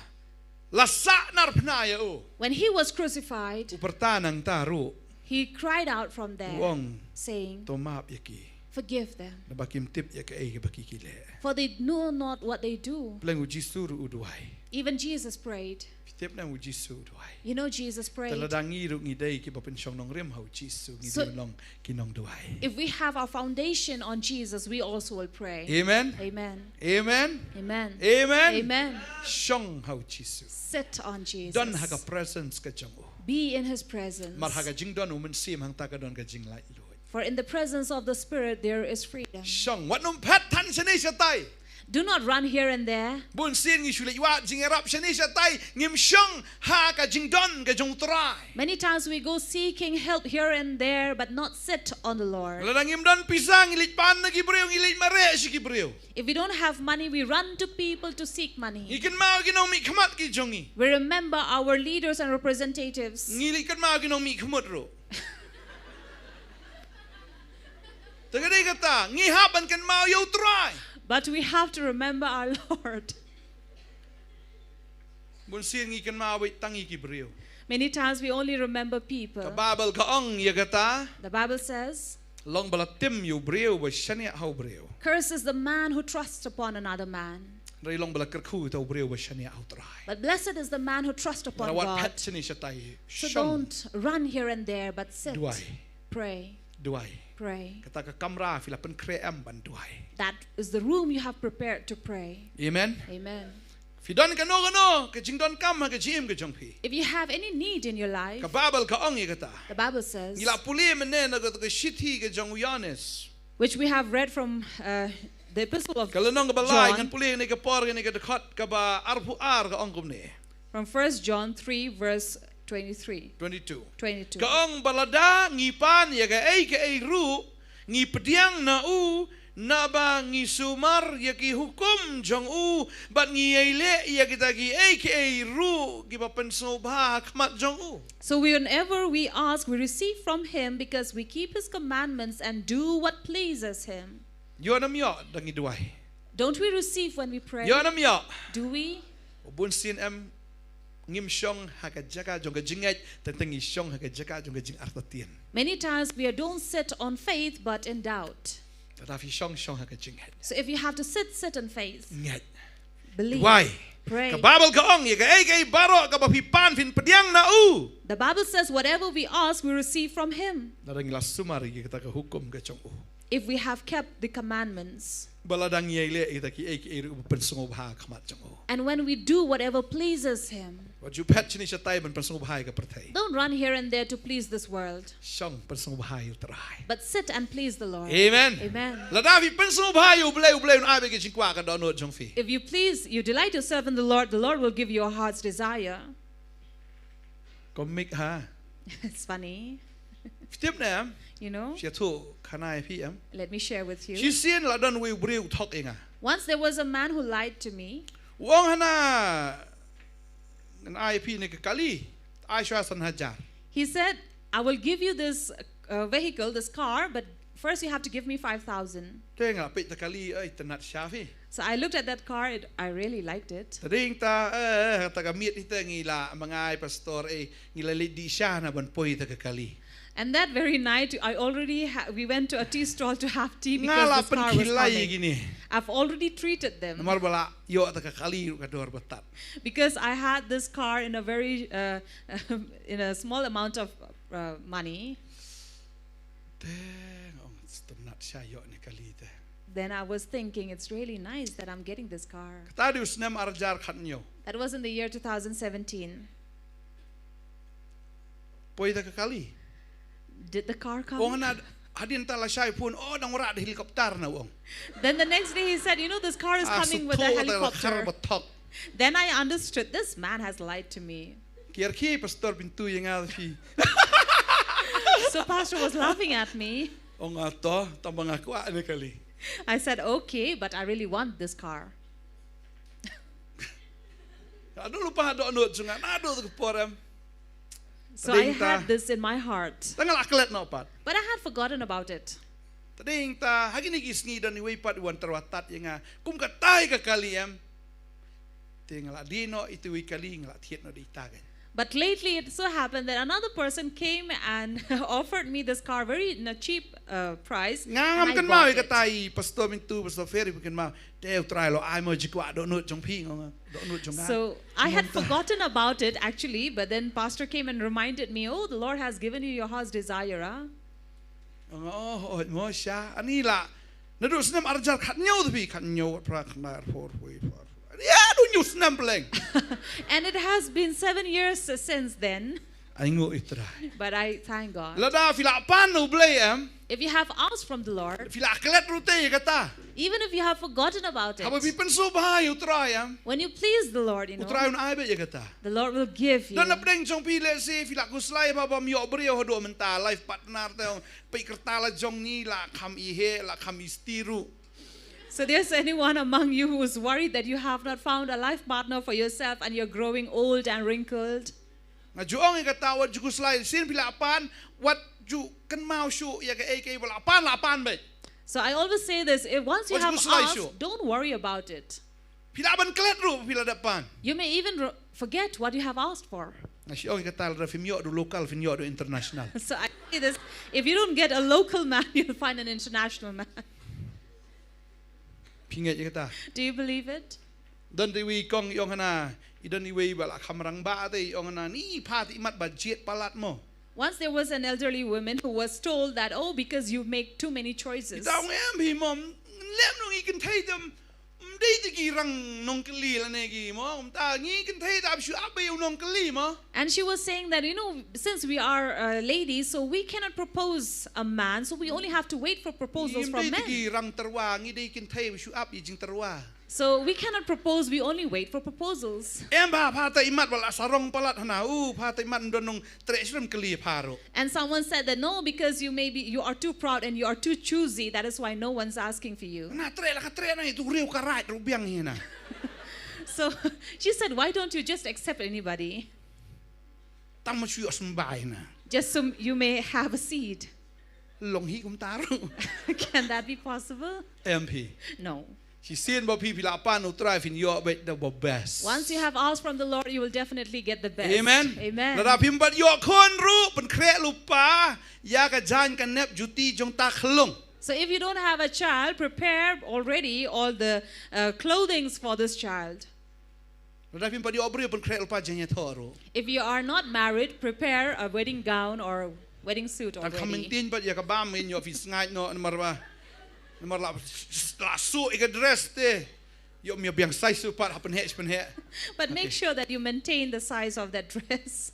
la sah narphna ïa u. When he was crucified, U pyrta nangta ruh. He cried out from there, U ong, saying, To map ïa ki. Forgive them, Naba kim tip ïa kaei kaba ki ki leh. For they know not what they do. Pleng u Jisu ruh u duwai. Even Jesus prayed. Phi tip ne u Jisu u duwai. You know, Jesus prayed. Te lada ngi ruh ngi dei kiba pynshong nongrim ha u Jisu ngi So- dei long ki nongduwai. If we have our foundation on Jesus, we also will pray. Amen. Amen. Amen. Amen. Amen. Amen. Shong ha u Jisu. Sit on Jesus. Don ha ka presence ka jong u. Be in his presence. Mar ha ka jingdon u Mynsiem hangta ka don ka jinglaitluid. For in the presence of the Spirit there is freedom. Shong wat nym phet than shane shatai. Do not run here and there. Bun sien ngi shu leit wad jingïarap shane shatai, ngim shong ha ka jingdon ka jong u Trai. Many times we go seeking help here and there, but not sit on the Lord. Lada ngim don pisa ngi leit pan na ki briew, ngi leit mareh sha ki briew. If we don't have money, we run to people to seek money. Ngi kynmaw ki nongmihkhmat ki jong ngi. We remember our leaders and representatives. Ngi leit kynmaw ki nongmihkhmut ruh. Te ka dei kata, ngi hap ban kynmaw ïa u Trai. But we have to remember our Lord. Bun sien ngi kynmaw beit tang ïa ki briew. Many times we only remember people. Ka Baibl ka ong ïa kata. The Bible says, Long ba la tim ïa u briew ba shaniah ha u briew. Curse is the man who trusts upon another man. Hynrei long ba la kyrkhu ïa u briew ba shaniah ha u Trai. But blessed is the man who trusts upon Wat God. Phet shane shatai. So Shong. Don't run here and there, but sit. Duwai. Pray. Duwai. Pray. Kata ka kamra phi la pynkhreh em ban duwai. That is the room you have prepared to pray. Amen. Amen. Phi don kano kano ka jingdonkam ha ka jingim ka jong phi. If you have any need in your life, Ka Baibl ka ong ïa kata. The Bible says, Ngi la pule mynne na ka shithi ka jong u Ïoannis. Which we have read from uh, the epistle of Ka lynnong kaba lai John, ngan pule ne ka por ne ka dkhot kaba arphew ar ka ong kumne. From First John three, verse twenty-three. Twenty-two. Twenty-two. Ka ong ba lada ngi pan ïa kaei kaei ruh ngi pdiang na u, naba ngi sumar ïa ki hukum jong u, bad ngi ïai leh ïa kita kiei kiei ruh kiba pynsngewbha ha khmat jong u. So whenever we ask, we receive from him because we keep his commandments and do what pleases him. Ïoh ne ym ïoh da ngi duwai? Don't we receive when we pray? Ïoh ne ym ïoh? Do we? Bun sien em ngim shong ha ka jaka jong ka jingngeit, teng teng ngi shong ha ka jaka jong ka jingartatien. Many times we don't sit on faith but in doubt. Lada phi shong, shong ha ka jingngeit. So if you have to sit, sit in faith. Ngeit. Believe. Duwai. Pray. Ka Baibl ka ong ïa kaei kaei baroh kaba phi pan phin pdiang na u. The Bible says, whatever we ask, we receive from him. Lada ngi la sumar ïa kita ka hukum ka jong u. If we have kept the commandments. Ba lada ngi ïai leh ïa kita kiei kiei ruh ba pynsngewbha ha khmat jong u. And when we do whatever pleases him. Wat ju phet shane shatai ban pynsngewbha ïa ka pyrthei. Don't run here and there to please this world. Shong pynsngewbha ïa u Trai. But sit and please the Lord. Amen. Amen. Lada phi pynsngewbha ïa u Blei, u Blei un ai beit ka jingkwah ka dohnud jong phi. If you please, you delight yourself in the Lord, the Lord will give you your heart's desire. Komik ha. It's funny. Phi tip ne em? You know? Sha thuh khana ïa phi em. Let me share with you. Shisien la don uwei u briew u thok ïa nga. Once there was a man who lied to me. U ong hana, ngan ai phi ne ka kali, ai shuwa san hajar. He said, "I will give you this uh, vehicle, this car, but first you have to give me five thousand." Te nga peit ta kali, ai, tynnat sha phi. So I looked at that car, it, I really liked it. Tading ta, eh, ta ka miet ita ngi la mangai pastor, eh, ngi la leit dih sha na ban poi ta ka kali. And that very night, I already ha- we went to a tea stall to have tea. Nga because la this car was pynkhilai coming. Gini. I've already treated them. Namar ba la ïoh ta ka kali ruh ka dor ba tad. Because I had this car in a very uh, in a small amount of uh, money. Te nga ong, tynnat sha ïoh ne kali te. Then I was thinking, "It's really nice that I'm getting this car." Kata dei u snem ar hajar khathynñiew. That was in the year two thousand seventeen. Poi ta ka kali. Did the car come? Ong na, hadien ta la shai phone, "Oh, dang wanrah da helicopter na," u ong. Then the next day he said, "You know, this car is coming with a helicopter." Ah, sa thok ta la khar ba thok. Then I understood, "This man has lied to me." Kiar ki pastor Bintu ïa nga phi. So pastor was laughing at me. Ong nga to, tang ba nga kwah ne kali. I said, "Okay, but I really want this car." Nga dang lypa ha dohnud jong nga, naduh tu ka por em. So I had this in my heart. Tang nga la klet noh pat. But I had forgotten about it. Tading ta, ha kine ki sngi don iwei pat i wan tyrwa tad ïa nga. Kum katai ka kali em. Te nga la die noh ita iwei kali, nga la thied noh da ita kein. But lately it so happened that another person came and offered me this car very in a cheap uh, price. Nga ngam kynmaw ïa kata, i pastor Bintu, pastor Ferry phi kynmaw. Te U Trai u la ai mo, jingkwah dohnud jong phi, nga ong, dohnud jong nga. So I had forgotten about it actually, but then pastor came and reminded me, "Oh, the Lord has given you your heart's desire, ah." Nga ong, oh, oh, mo sha, ani la. Naduh snem ar hajar khathynñiew tu phi, khathynñiew, phra, khyndai, arphew, arphew, arphew. Ïa, duh hynñiew snem pleng. And it has been seven years since then. Ai nguh ïa U Trai. But I thank God. Lada phi la pan na U Blei em. If you have asked from the Lord, phi la klet ruh te ïa kata. Even if you have forgotten about it, haba phi pynsngewbha ïa U Trai em. When you please the Lord, you know, U Trai un ai beit ïa kata. The Lord will give you. Don napdeng jong phi lehse phi la khuslai ba bym ïoh briew haduh mynta, life partner te, peit ka rta la jong ngi la kham i heh, la kham i sti ruh. So there's anyone among you who's worried that you have not found a life partner for yourself and you're growing old and wrinkled? Nga ju ong ïa kata, wat ju khuslai, shisien phi la pan, wat ju kynmaw shuh ïa kaei kaei ba la pan, la pan beit. So I always say this, if once you have asked, don't worry about it. Phi lah ban klet ruh phi la dep pan. You may even ro- forget what you have asked for. Nga shu ong ïa kata, lada phim ïoh da u local, phin ïoh da u international. So I say this, if you don't get a local man, you'll find an international man. Phi ngeit ïa kata? Do you believe it? Don te iwei i kong i ong hana, i don iwei ba la kham rangbah te i ong hana, ni pha te i mat ba jied palat mo. Once there was an elderly woman who was told that, "Oh, because you make too many choices." Ita ong em hi mo, lem nong i kynthei te, ym dei te ki rang nongkylli lane ki mo, ym ta ngi kynthei te ap shu ap beit u nongkylli mo. And she was saying that, you know, since we are uh, ladies, so we cannot propose a man, so we only have to wait for proposals from men. Ngi ym dei te ki rang tyrwa, ngi dei kynthei ba shu ap ïa jingtyrwa. So we cannot propose, we only wait for proposals. Em ba pha te i mat ba la sarong palat hana, u pha te i mat ym don nongtrei, shu ym kylli pha ruh. And someone said that, "No, because you may be, you are too proud and you are too choosy, that is why no one's asking for you." Na trei la ka trei na, itu riu ka rait ruh biang hi na. So she said, "Why don't you just accept anybody?" Tang ma shu ïoh symbai na. Just so you may have a seed. Long hi kumta ruh. Can that be possible? Em phi. No. Shisien ba phi phi la pan u Trai phin ïoh beit da ba best. Once you have asked from the Lord, you will definitely get the best. Amen. Amen. Lada phim pat ïoh khun ruh, pynkhreh lypa ïa ka jaiñ ka nep juti jong ta khlung. So if you don't have a child, prepare already all the uh, clothings for this child. Lada phim pat ïoh briew, pynkhreh lypa jingïathoh ruh. If you are not married, prepare a wedding gown or wedding suit already. Tang kham mynta pat ïa ka bam, ngin ïoh phi sngaid noh namar ba, namar la, la suh ïa ka dress te. Ïoh ym ïa biang size suh pat, ha pynheh shi pynheh. But make sure that you maintain the size of that dress.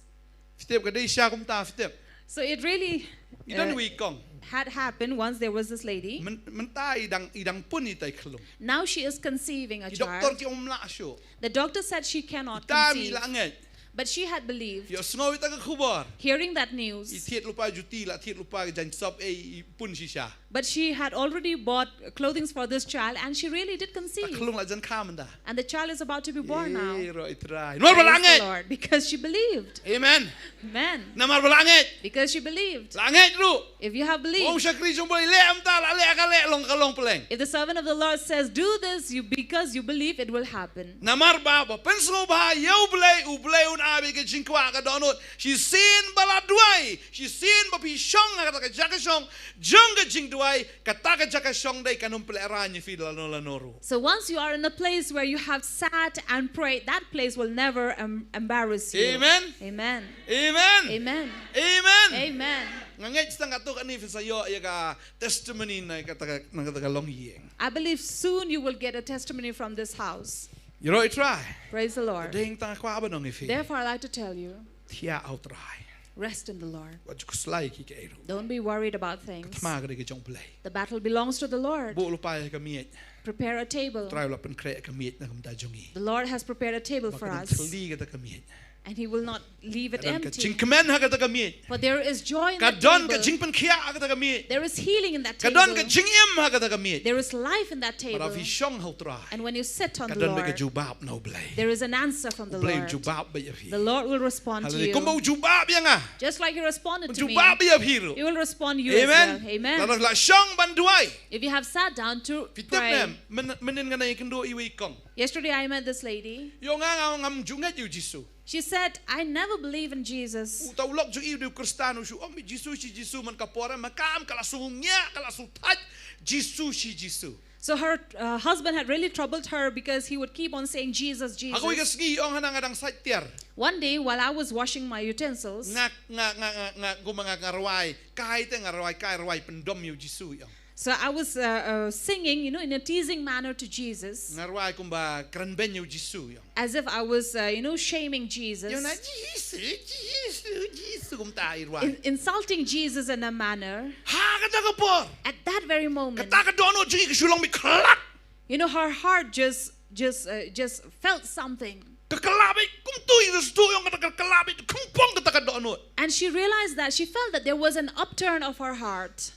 Phi tip ka dei sha kumta, phi tip. So it really uh, had happened once there was this lady. Myn- mynta i dang, i dang pun ita i khlung. Now she is conceiving a child. Ki doktor ki ong ym lah shuh. The doctor said she cannot conceive. Ita mi la ngeit. But she had believed. Ïohsngew ïa kata ka khubor. Hearing that news. I thied lypa juti, la thied lypa ka jaiñsop, eh, i pun shisha. But she had already bought clothing for this child and she really did Ta conceive. khlung la jan kha mynta. And the child is about to be born now. Eh, roh i Trai. Namar ba la Praise the ngeit. Lord. Because she believed. Amen. Amen. Namar ba la ngeit. Because she believed. La ngeit ruh. If you have Ong believed, shakri jong U Blei leh mynta, la leh ka leh, long ka long pleng. If the servant of the Lord says, "Do this," you, because you believe, it will happen. Namar ba, ba pynsngewbha ïa U Blei, U Blei un ai beit ka jingkwah ka dohnud. Shisien ba la duwai, shisien ba phi shong ha kata ka jaka shong jong ka jingduwai, kata ka jaka shong dei kan ym pynlehrain ïa phi lano lano ruh. So once you are in a place where you have sat and prayed, that place will never em- embarrass you. Amen. Amen. Amen. Amen. Amen. Amen. Nga ngeit tang katto katne phin sa ïoh ïa ka testimony na kata ka, na kata ka longïing. I believe soon you will get a testimony from this house. Ïa roh i Trai. Praise the Lord. Dei tang kwah ban ong ïa phi. Therefore, I'd like to tell you, Thiah ha U Trai. Rest in the Lord. Wat ju khuslai ïa kiei kiei ruh. Don't be worried about things. Thma ka dei ka jong U Blei. The battle belongs to the Lord. Buh lypa ïa ka miej. Prepare a table. U Trai u la pynkhreh ka miej na ka bynta jong ngi. The Lord has prepared a table Ba for ka don us. thylli kata ka miej. And He will not leave it Ka don ka empty. jingkmen ha kata ka miej. For there is joy in Ka that don ka table. Jingpynkhiah ha kata ka miej. There is healing in that Ka don table. Ka jingim ha kata ka miej. There is life in that Bad lada table. Phi shong ha U Trai. And when you sit on Ka the don beit ka Lord, jubab na U Blei. There is an answer from the U Blei u Lord. jubab beit ïa phi. The Lord will respond to Haleluia. Kumba u you. Jubab ïa nga. Just like He responded U to me, Jubab ïa phi ruh. He will respond you as Amen. Well. Amen. Lada la shong ban duwai. If you have sat down to Phi tip pray, ne, mynnin nga ïakynduh ïa i kong. Yesterday I met this lady. Ïa nga ngam ju ngeit ïa u Jisu. She said, "I never believe in Jesus." Uta u lok jong i u dei u Khristan, u shu ong beit Jisu shi Jisu, man ka por ma kam ka la shu ngiah, ka la shu thait, Jisu shi Jisu. So her uh, husband had really troubled her because he would keep on saying, "Jesus, Jesus." Ha kawei ka sngi i ong, hana nga dang sait tiar. One day, while I was washing my utensils, Nga, nga, nga, nga, nga, kumba nga, nga rwai kai te, nga rwai kai, rwai pyndom ïa u Jisu, i ong. So I was uh, uh, singing, you know, in a teasing manner to Jesus, Nga rwai kumba kren beiñ ïa u Jisu, i ong. As if I was, uh, you know, shaming Jesus, Ïa nga, Jisu, Jisu, Jisu, kumta i rwai. In- insulting Jesus in a manner. Ha kata ka por. At that very moment, Kata ka dohnud jong i ka shu long beit khlad. You know, her heart just, just, uh, just felt something. Ka khlad beit kumtu, i Jisu, i ong, kata ka khlad beit, khlad beit kata ka dohnud. And she realized that, she felt that there was an upturn of her heart.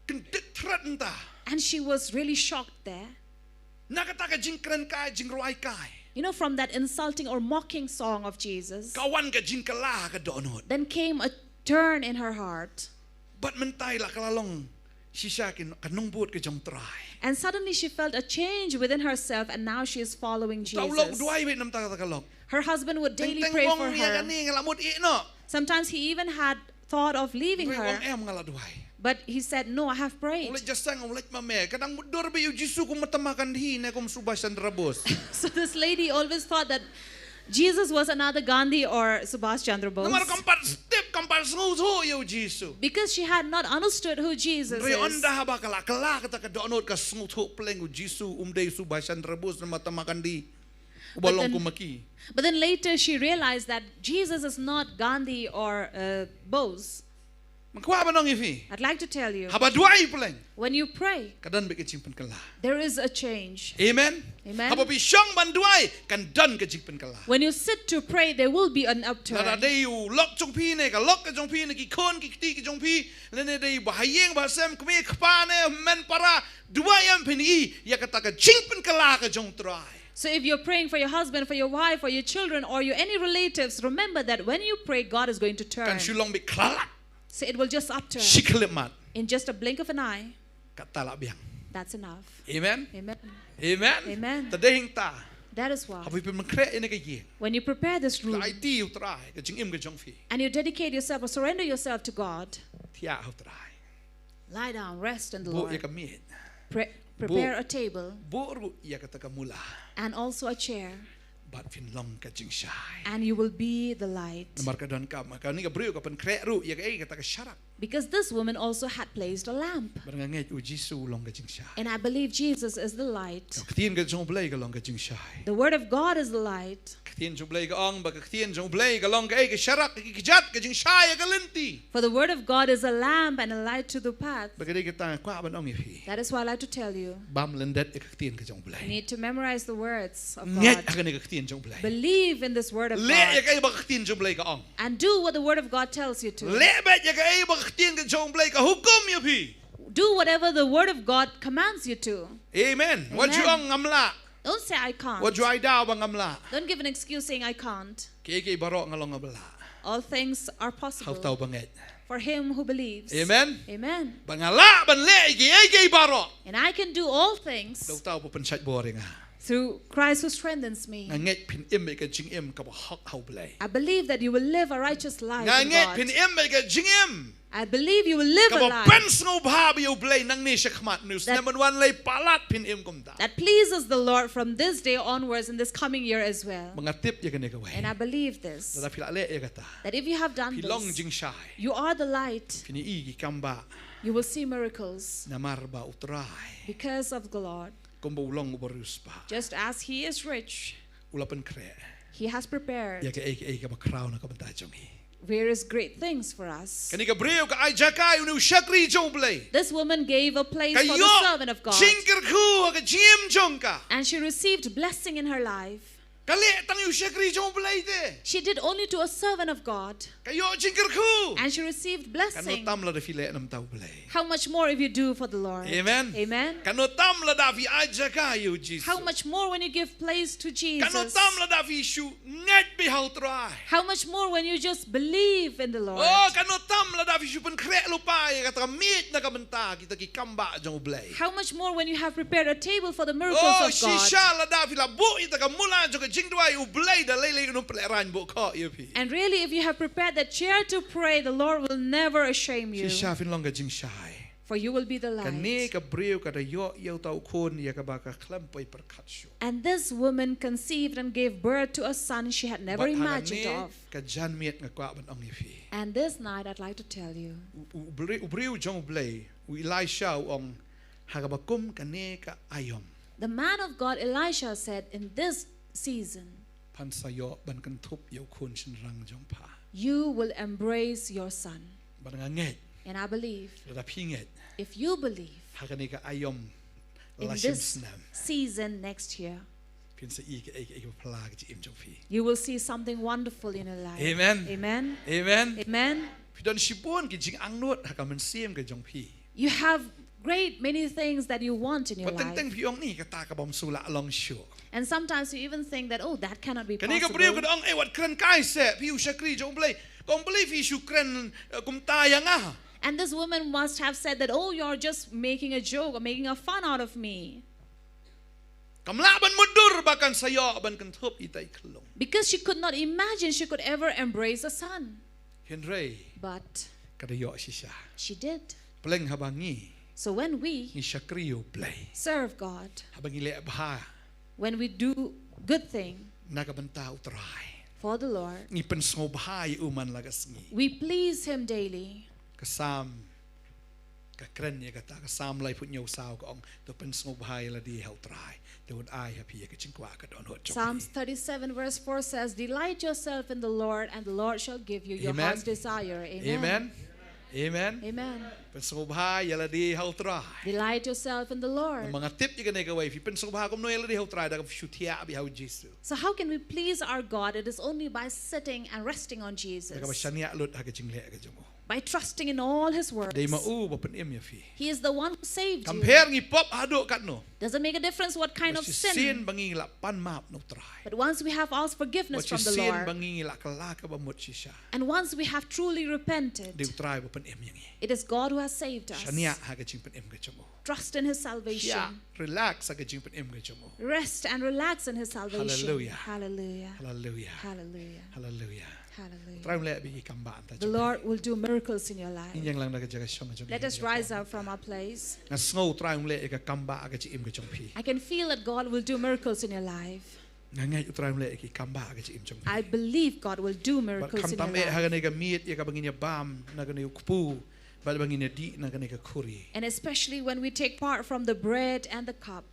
Kyndit thret mynta. And she was really shocked there. Na kata ka jingkren kai, jingrwai kai. You know, from that insulting or mocking song of Jesus, Ka wan ka jingkhlad ka dohnud. Then came a turn in her heart. Bad mynta i la ka la long shisha ki, ka nongbud ka jong U Trai. And suddenly she felt a change within herself, and now she is following Uta u lok u Jesus. duwai beit na bynta kata ka lok. Her husband would daily Teng teng pray u for ong, ïa her. Kane nga la mut ïehnoh. Sometimes he even had thought of leaving Hynrei u ong, her, em, nga la duwai. But he said, "No, I have U prayed." leit jingïaseng, u leit mame. Ka dang mutdur beit ïa u Jisu kum u Mahatma Gandhi ne kum Subhash Chandra Bose. So this lady always thought that Jesus was another Gandhi or Subhash Chandra Bose. Namar kam pat tip, kam pat sngewthuh ïa u Jisu. Because she had not understood who Jesus Hynrei is. Ynda haba ka la khlad kata ka dohnud, ka sngewthuh pleng u Jisu um dei Subhash Chandra Bose ne Mahatma Gandhi. Uba But long then- kum ma ki. But then later she realized that Jesus is not Gandhi or uh, Bose. Nga kwah ban ong ïa phi. I'd like to tell you, Haba duwai pleng, when you pray, ka don beit ka jingpynkhlad. There is a change. Amen. Amen. Haba phi shong ban duwai, kan don ka jingpynkhlad. When you sit to pray, there will be an upturn. Lada dei u lok jong phi ne ka lok ka jong phi ne ki khun ki kti ki jong phi, lane dei ba ha ïing ba ha sem, kmie kpa ne hynmen para, duwai, em, phin ïohi ïa kata ka jingpynkhlad ka jong U Trai. So if you're praying for your husband, for your wife, for your children, or your any relatives, remember that when you pray, God is going to turn. Kan shu long beit khlad. So it will just upturn Shi khyllipmat. In just a blink of an eye. Kata la biang. That's enough. Amen. Amen. Amen. Amen. Te dei hangta. That is why Haba phi pynkhreh ïa kane ka ïing, when you prepare this ka room aiti ïa U Trai ka jingim ka jong phi. And you dedicate yourself or surrender yourself to God, Thiah ha U Trai. Lie down, rest in the Buh ïa Lord. Ka miej. Pre- prepare a table Buh ruh ïa kata ka mula. And also a chair. Bad phin long ka jingshai. And you will be the light. Namar ka don ka, kane ka briew ka pynkhreh ruh ïa kaei, kata ka sharak. Because this woman also had placed a lamp. Bad nga ngeit u Jisu u long ka jingshai. And I believe Jesus is the light. Ka ktien ka jong u Blei ka long ka jingshai. The word of God is the light. Ka ktien jong u Blei ka ong ba ka ktien jong u Blei ka long kaei, ka sharak, ka kjat, ka jingshai ïa ka lynti. For the word of God is a lamp and a light to the path. Bad ka dei kata nga kwah ban ong ïa phi. That is why I like to tell you. Bam lyndet ïa ka ktien ka jong u Blei. You need to memorize the words of God. Ngeit ha kane ka ktien jong u Blei. Believe in this word of God. Leh ïa kaei ba ka ktien jong u Blei ka ong. And do what the word of God tells you to. Leh beit ïa kaei ba ka ktien ka jong u Blei ka hukum ïa phi. Do whatever the word of God commands you to. Amen. Wat ju ong ngam lah. Don't say I can't. Wat ju ai daw ba ngam lah. Don't give an excuse saying I can't. Kiei kiei baroh nga long nga ba lah. All things are possible. Ha uta u bangeit. For him who believes. Amen. Amen. Ba nga lah ban leh ïa kiei kiei baroh. And I can do all things. Da uta uba pynshait bor ïa nga. Through Christ who strengthens me. Nga ngeit phin im ïa ka jingim kaba hok ha u Blei. I believe that you will live a righteous life in God. Nga ngeit phin im ïa ka jingim. I believe you will live a life. Kaba pynsngewbha ïa u Blei nangne shakhmat, ne u snem ban wan lei palat phin im kumta. That pleases the Lord from this day onwards in this coming year as well. Ba nga tip ïa kane kawei. And I believe this. Lada phi la leh ïa kata. That if you have done this, phi long jingshai. You are the light. Phin ïohi ki kambah. You will see miracles. Namar ba u Trai. Because of the Lord. Kumba u long u bariewspah. Just as he is rich. U la pynkhreh. He has prepared. Ïa kaei kaei kaba khraw na ka bynta jong ngi. Various great things for us. Kane ka briew ka ai jaka ïa une u shakri jong u Blei. This woman gave a place for the servant of God. Ka ïoh jingkyrkhu ha ka jingim jong ka. And she received blessing in her life. Ka leh tang ïa u shakri jong u Blei te. She did only to a servant of God. Ka ïoh jingkyrkhu. And she received blessing. Katno tam lada phi leh na ka bynta u Blei. How much more if you do for the Lord? Amen. Amen. Katno tam lada phi ai jaka ïa u Jisu. How much more when you give place to Jesus? Katno tam lada phi shu ngeit beit ha u Trai. How much more when you just believe in the Lord? Oh, katno tam lada phi shu pynkhreh lypa ïa kata ka miej na ka bynta kita ki kambah jong u Blei. How much more when you have prepared a table for the miracles of God? Oh, shisha lada phi la buh ïa kata ka mula jong ka jingduwai u Blei, da lei lei un ym pynlehrain buh khoh ïa phi. And really, if you have prepared that chair to pray, the Lord will never ashamed you. Shisha phin long ka jingshai. For you will be the light. Kane ka briew ka da ïoh ïa uta u khun ïa kaba ka khlem poi pyrkhat shuh. And this woman conceived and gave birth to a son she had never imagined of. Bad ha kane ka janmiet nga kwah ban ong ïa phi. And this night I'd like to tell you. U, u briew, u briew jong u Blei, u Elisha u ong, ha kaba kum kane ka aïom. The man of God Elisha said, in this season, phan sa ïoh ban kynthup ïa u khun shynrang jong pha. You will embrace your son. Bad nga ngeit. And I believe. Lada phi ngeit. If you believe. Ha kane ka aïom. In la shim this snem. Season next year. Phin sa ïohi kaei kaei kaba phylla ha ka jingim jong phi. You will see something wonderful in your life. Amen. Amen. Amen. Amen. Phi don shibun ki jingangnud ha ka mynsiem ka jong phi. You have great many things that you want in your life. Bad teng teng phi ong ni kata ka bym shu lah long shuh. And sometimes you even think that, oh, that cannot be possible. Kane ka briew ka da ong, eh, wat kren kai seh, phi u shakri jong u Blei. Kong Blei phi shu kren, eh, kumta ïa nga. And this woman must have said that, oh, you're just making a joke or making a fun out of me. Kam lah ban mutdur ba kan sa ïoh ban kynthup ïa ita i khyllung. Because she could not imagine she could ever embrace a son. Hynrei. But. Ka da ïoh shisha. She did. Pleng haba ngi. So when we. Ngi shakri ïa u Blei. Serve God. Haba ngi leh bha. When we do good thing. Na ka bynta u Trai. For the Lord. Ngi pynsngewbha ïa u man la ka sngi. We please him daily. Ka Salm. Ka kren ïa kata, ka Salm laiphew hynñiew saw ka ong, to pynsngewbha ïa lade ha u Trai. Te un ai ha phi ïa ka jingkwah ka dohnud jong phi. Psalms thirty-seven verse four says, delight yourself in the Lord and the Lord shall give you your heart's desire. Amen. Amen. Amen. Amen. Pynsngewbha ïa lade ha u Trai. Delight yourself in the Lord. Namar nga tip ïa kane kawei, phi pynsngewbha kumno ïa lade ha u Trai, da ka shu thiah beit ha u Jisu. So how can we please our God? It is only by sitting and resting on Jesus. Da kaba shaniah lut ha ka jingleh ka jong u. By trusting in all his words. Dei ma u ba pynim ïa phi. He is the one who saved you. Kam pher ngi pop haduh katno. Doesn't make a difference what kind of sin. Wat shisien ba ngi la pan map na u Trai. But once we have asked forgiveness from the Lord. Wat shisien ba ngi la kylla kaba mut shisha. And once we have truly repented. Dei u Trai ba pynim ïa ngi. It is God who has saved us. Shaniah ha ka jingpynim ka jong u. Trust in his salvation. Thiah, relax ha ka jingpynim ka jong u. Rest and relax in his salvation. Hallelujah. Hallelujah. Hallelujah. Hallelujah. Hallelujah. Hallelujah. Trai un leh beit ki kambah ha ka bynta jong phi. The Lord will do miracles in your life. Ngin ïeng lang na ka jaka shong jong ngi. Let us rise up from our place. Nga sngew Trai un leh ïa ka kambah ha ka jingim ka jong phi. I can feel that God will do miracles in your life. Nga ngeit u Trai un leh ïa ki kambah ha ka jingim jong phi. I believe God will do miracles in your life. Bad khamtam eh ha kane ka miet ïa kaba ngin ïa bam na kane u kpu. Bad ba ngin ïa dih na kane ka khuri. And especially when we take part from the bread and the cup.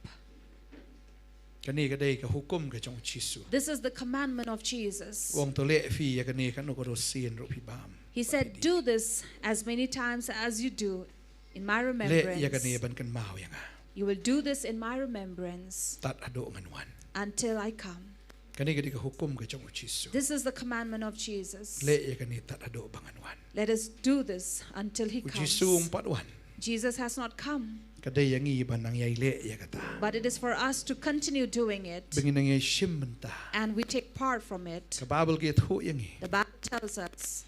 Kane ka dei ka hukum ka jong u Jisu. This is the commandment of Jesus. U ong to leh phi ïa kane katno katno sien ruh phi bam. He said, "Do this as many times as you do in my remembrance." Leh ïa kane ban kynmaw ïa nga. You will do this in my remembrance. Tad haduh ngan wan. Until I come. Kane ka dei ka hukum ka jong u Jisu. This is the commandment of Jesus. Leh ïa kane tad haduh ba ngan wan. Let us do this until he comes. U Jisu um pat wan. Jesus has not come. Ka dei ïa ngi ban nang ïai leh ïa kata. But it is for us to continue doing it. Ba ngin nang ïai shim bynta. And we take part from it. Ka Baibl ka ïathuh ïa ngi. The Bible tells us.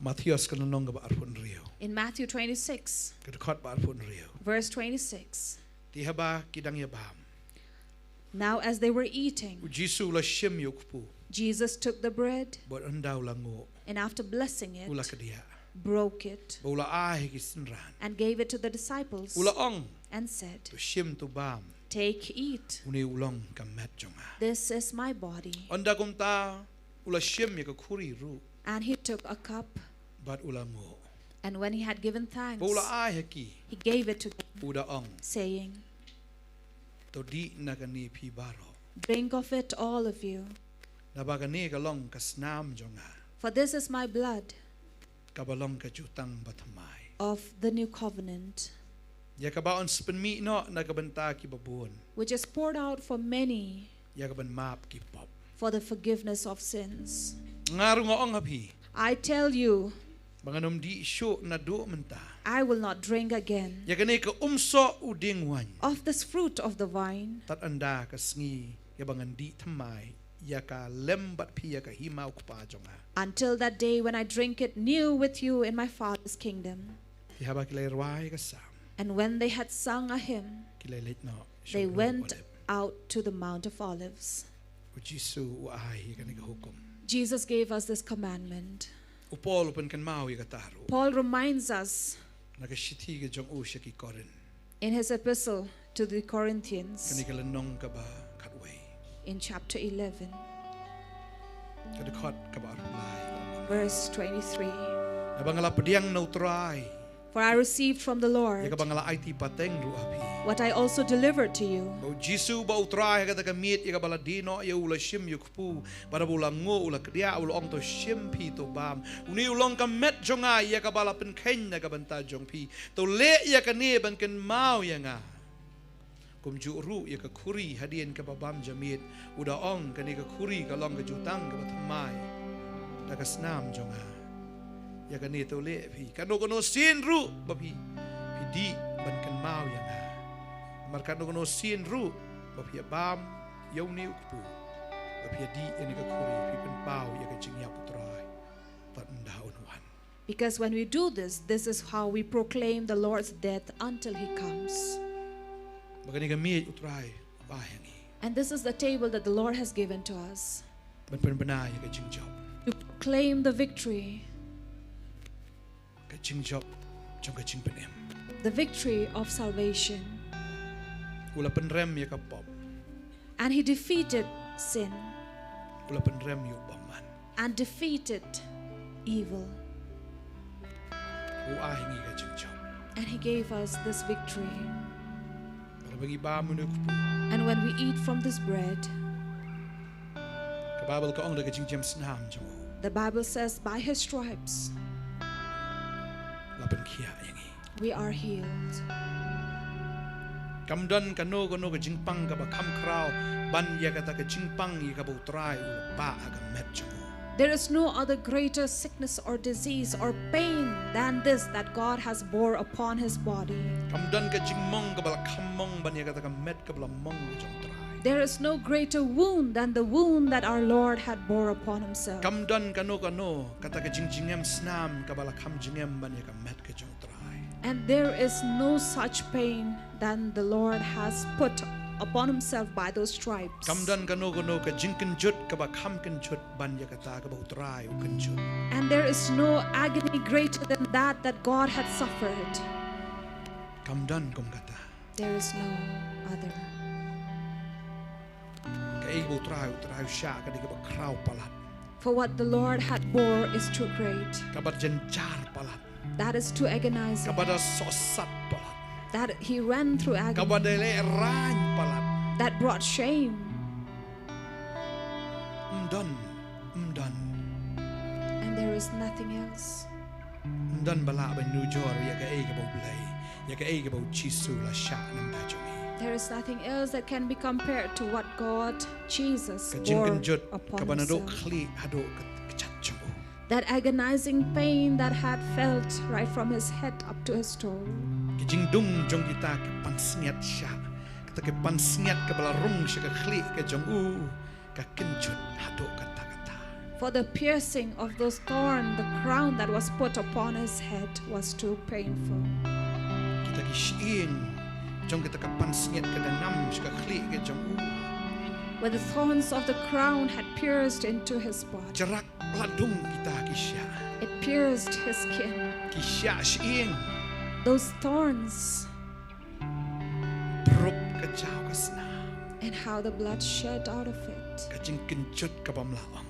Mathaios ka lynnong kaba arphew hynriew. In Matthew twenty-six. Ka dkhot ba arphew hynriew. Verse twenty-six. Te haba ki dang ïa bam. Now as they were eating, u Jisu u la shim ïa u kpu. Jesus took the bread, bad ynda u la nguh, and after blessing it, u la kdiah, broke it, bad u la ai ha ki synran, and gave it to the disciples, u la ong, and said, "To shim to bam. Take, eat. Une u long ka met jong nga." This is my body. Ynda kumta u la shim ïa ka khuri ruh. And he took a cup. Bad u la nguh. And when he had given thanks, bad u la ai ha ki, he gave it to them, u da ong, saying, "To dih na kane phi baroh. Drink of it, all of you. Naba kane ka long ka snam jong nga. For this is my blood. Kaba long ka jutang bathymmai. Of the new covenant. Ïa kaba yn sa pynmih noh na ka bynta ki babun. Which is poured out for many. Ïa kaban map ki pop. For the forgiveness of sins. Nga ruh nga ong ha phi. I tell you. Ba ngan ym dih shuh naduh mynta. I will not drink again. Ïa kane ka umsoh u dieng waiñ. Of this fruit of the vine. Tad ynda ka sngi ïa ba ngan dih thymmai ïa ka lem bad phi ïa ka hima u Kpa jong nga. Until that day when I drink it new with you in my Father's kingdom." Te haba ki la rwai ka sam. And when they had sung a hymn, ki la leit noh, they went out to the Mount of Olives. U Jisu u ai ïa kane ka hukum. Jesus gave us this commandment. U Paul u pynkynmaw ïa kata ruh. Paul reminds us. Na ka shithi ka jong u sha ki Korinth. In his epistle to the Corinthians. Kane ka lynnong kaba khatwei. In chapter eleven. Ka dkhot kaba arphew lai. Verse twenty-three. Naba nga la pdiang na u Trai. For I received from the Lord. Ïa kaba nga la aiti pateng ruh ha phi. What I also delivered to you. Ba u Jisu bad u Trai ha kata ka miet ïa kaba la die noh ïa u la shim ïa u kpu. Bad haba u la nguh u la kdiah u la ong to shim phi to bam. Une u long ka met jong nga ïa kaba la pynkheiñ na ka bynta jong phi. To leh ïa kane ban kynmaw ïa nga. Kumjuh ruh ïa ka khuri hadien kaba bam jamiet u da ong kane ka khuri ka long ka jutang kaba thymmai. Da ka snam jong nga. Ïa kane to leh phi. Kano kano sien ruh ba phi. Phi dih ban kynmaw ïa nga. Namar kano kano sien ruh ba phi ïa bam ïa une u kpu. Ba phi ïa dih ïa kane ka khuri phi pynpaw ïa ka jingïap u Trai. Tad ynda un wan. Because when we do this, this is how we proclaim the Lord's death until he comes. Ba kane ka miet u Trai u ai ha ngi. And this is the table that the Lord has given to us. Ban pynbna ïa ka jingjop. To proclaim the victory. Ka jingjop jong ka jingpynim. The victory of salvation. U la pynrem ïa ka pop. And he defeated sin. U la pynrem ïa u bymman. And defeated evil. U ai ha ngi ka jingjop. And he gave us this victory. Bad haba ngi bam une u kpu. And when we eat from this bread, ka Baibl ka ong da ka jingjngem snam jong u. The Bible says, "By his stripes, la pynkhiah ïa ngi." We are healed. Kam don kano kano ka jingpang kaba kham khraw ban ïa kata ka jingpang ïa kaba u Trai u la pah ha ka met jong u. There is no other greater sickness or disease or pain than this that God has bore upon his body. Kam don ka jingmong kaba la kham mong ban ïa kata ka met kaba la mong ka jong u Trai. There is no greater wound than the wound that our Lord had bore upon himself. Kam don kano kano kata ka jingjngem snam kaba la kham jngem ban ïa ka met ka jong u Trai. And there is no such pain than the Lord has put upon himself by those stripes. Kam don kano kano ka jingkynjut kaba kham kynjut ban ïa kata kaba u Trai u kynjut. And there is no agony greater than that that God had suffered. Kam don kum kata. There is no other. Kaei ba u Trai, u Trai u shah ka dei kaba khraw palat. For what the Lord had bore is too great. Kaba jynjar palat. That is too agonizing. Kaba da sohsat palat. That he ran through agony. Kaba da lehraiñ palat. That brought shame. Ym don, ym don. And there is nothing else. Ym don ba lah ban nujor ïa kaei kaba U Blei, ïa kaei kaba U Jisu u la shah na ka bynta jong ngi. There is nothing else that can be compared to what God Jesus Ka bore jingkynjut upon kaba naduh himself. khlieh haduh ka kjat jong u. That agonizing pain that had felt right from his head up to his toe. Ka jingdum jong kita ki pansngiat shah, kita ki pansngiat kaba la rung sha ka khlieh ka jong u, ka kynjut haduh katta katta. For the piercing of those thorns, the crown that was put upon his head was too painful. Kita ki shyieng jong kita ki pansngiat ka da ngam sha ka khlieh ka jong u. Where the thorns of the crown had pierced into his body. Jrak la dung kita ki shah. It pierced his skin. Ki shah shyieng. Those thorns Brup ka jaw ka sna. And how the blood shed out of it. Ka jingkynjut kaba ym lah ong.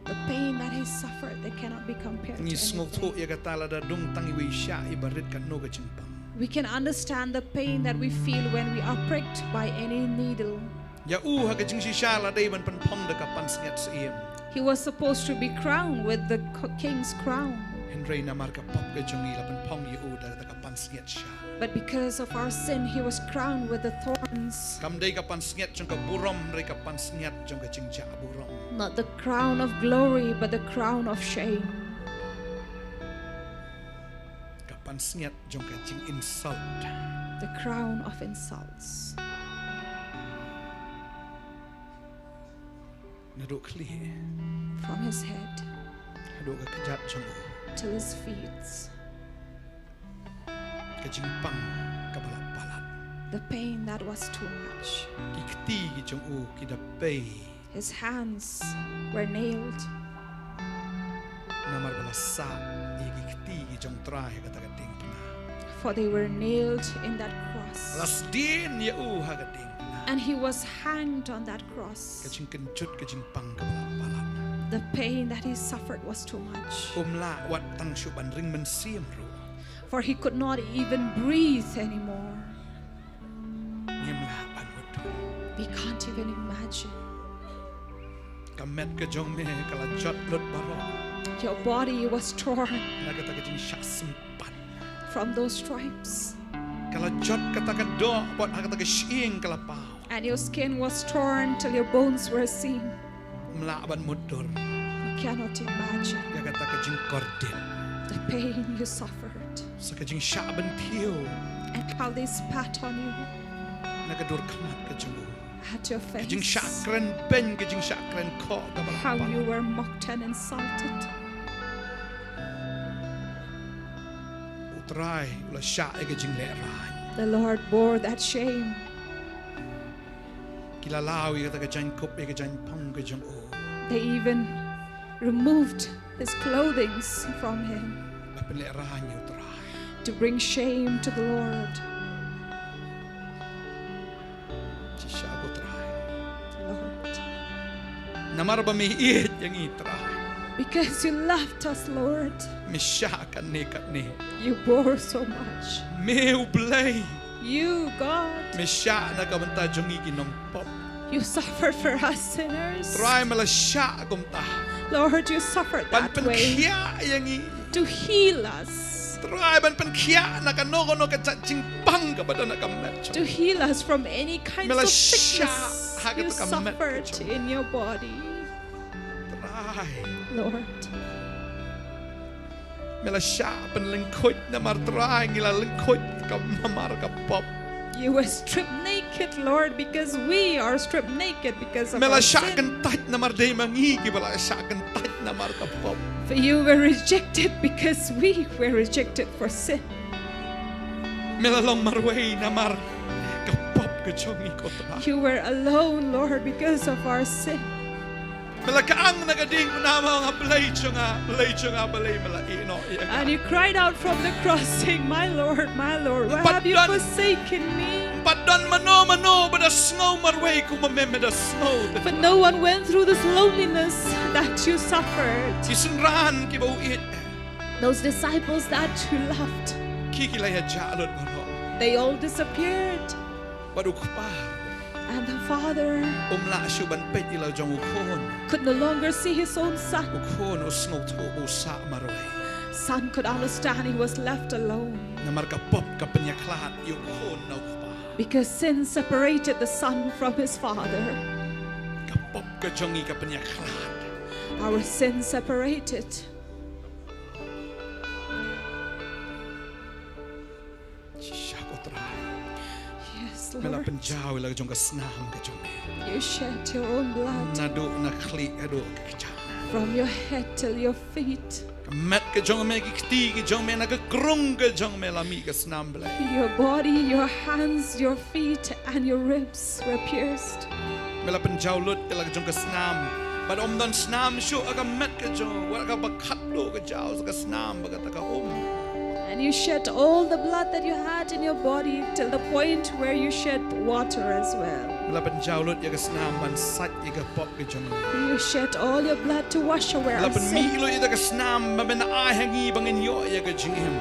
The pain that he suffered, they cannot be compared to Ngi sngewthuh anything. Ïa kata lada dung tang iwei i shah iba rit katno ka jingpang. We can understand the pain that we feel when we are pricked by any needle. Ïa u ha ka jingshisha la dei ban pynphong da ka pansngiat syiem. He was supposed to be crowned with the co- king's crown. Hynrei namar ka pop ka jong ngi la pynphong ïa u da, da ka pansngiat shah. But because of our sin, he was crowned with the thorns. Kam dei ka pansngiat jong ka burom, hynrei ka pansngiat jong ka jingjah burom. Not the crown of glory, but the crown of shame. Ka pansngiat jong ka jinginsult. The crown of insults. Naduh khlieh. From his head Haduh ka kjat jong u. till his feet. Ka jingpang kaba la palat. The pain that was too much. Ki kti ki jong u ki da pei. His hands were nailed. Namar ba la sah ïa ki kti ki jong Trai ha kata ka diengphna. For they were nailed in that La cross. sdien ïa u ha ka diengphna. And he was hanged on that cross. Ka jingkynjut ka jingpang kaba la palat. The pain that he suffered was too much. Um lah wat tang shuh ban ring mynsiem ruh. For he could not even breathe anymore. Ngim lah ban mutdur. We can't even imagine. Ka met ka jong me ka la jot lut baroh. Your body was torn Na kata ka jingshah sympat. from those stripes. Ka la jot kata ka doh bad ha kata ka shyieng ka la paw. And your skin was torn till your bones were seen. Ym lah ban mutdur. You cannot imagine Ïa kata ka jingkordit. the pain you suffered Sa ka jingshah bynthiew. and how they spat on you Na ka dur khmat ka jong u. at your Ka jingshah face. kren beiñ, ka jingshah kren khoh kaba la How you palat. Were mocked and insulted. U Trai u la shah ïa ka jinglehraiñ. The Lord bore that shame. Ki la law ïa kata ka jaiñkup ïa ka jaiñphong ka jong u. They even removed his clothing from him La pynlehraiñ ïa u Trai. To bring shame to the Lord. Shisha ko Trai. Lord. Namar ba me ïeit ïa ngi Trai. Because you loved us, Lord. Me shah katne katne. You bore so much. Me U Blei. You, God. Me shah na ka bynta jong ngi ki nongpop. You suffered for us sinners. Trai me la shah kumta. Lord, you suffered Ban that way. pynkhiah ïa ngi. To heal us. Trai ban pynkhiah na kano kano ka jait jingpang kaba don ha ka met jong. To heal us from any kinds Me la of shah sickness. Ha You kata ka met ka suffered jong. In your body. Trai. Lord. Me la shah pynlyngkhuit namar Trai ngi la lyngkhuit ka namar ka pop. You were stripped naked, Lord, because we are stripped naked because of Me la our shah sin. Kyntait namar dei ma ngi kiba la shah kyntait namar ka pop. For you were rejected because we were rejected for sin. Me la long marwei namar ka pop ka jong ngi ko Trai. You were alone, Lord, because of our sin. Me la kyang na ka diengphna, me ong, Blei jong nga, Blei jong nga, balei me la ïehnoh ïa nga. And you cried out from the cross, saying, "My Lord, my Lord, why have you forsaken me?" Pat don mano mano ba da sngew marwei kum ma me me da sngew. For no one went through this loneliness that you suffered. Ki synran kiba u ïeit. Those disciples that you loved, ki ki la ïa jah lut baroh. They all disappeared. Bad u kpa, and the father, um lah shuh ban peit ïa la jong u khun. Could no longer see his own son. U khun u sngewthuh ba u sah marwei. Son could understand he was left alone. Namar ka pop ka pynïakhlad ïa u khun na u kpa. Because sin separated the son from his father. Ka pop ka jong ngi ka pynïakhlad. Our sin separated. Shisha ko Trai. Yes, Lord. Me la pynjaw ïa la jong ka snam ka jong me. You shed your own blood. Naduh na khlieh haduh ka kjat. From your head till your feet. Ka met ka jong me, ki kti ki jong me, na ka krung ka jong me la mih ka snam Blei. Your body, your hands, your feet, and your ribs were pierced. Me la pynjaw lut ïa la jong ka snam. Bad ym don snam shuh ha ka met ka jong, wat kaba khatduh ka jaw sa ka snam bad kata ka um. And you shed all the blood that you had in your body till the point where you shed water as well. Me la pynjaw lut ïa ka snam ban sait ïa ka pop ka jong ngi. You shed all your blood to wash away our sin. Me la pynmih lut ïa ka snam ba men ai ha ngi ba ngin ïoh ïa ka jingim.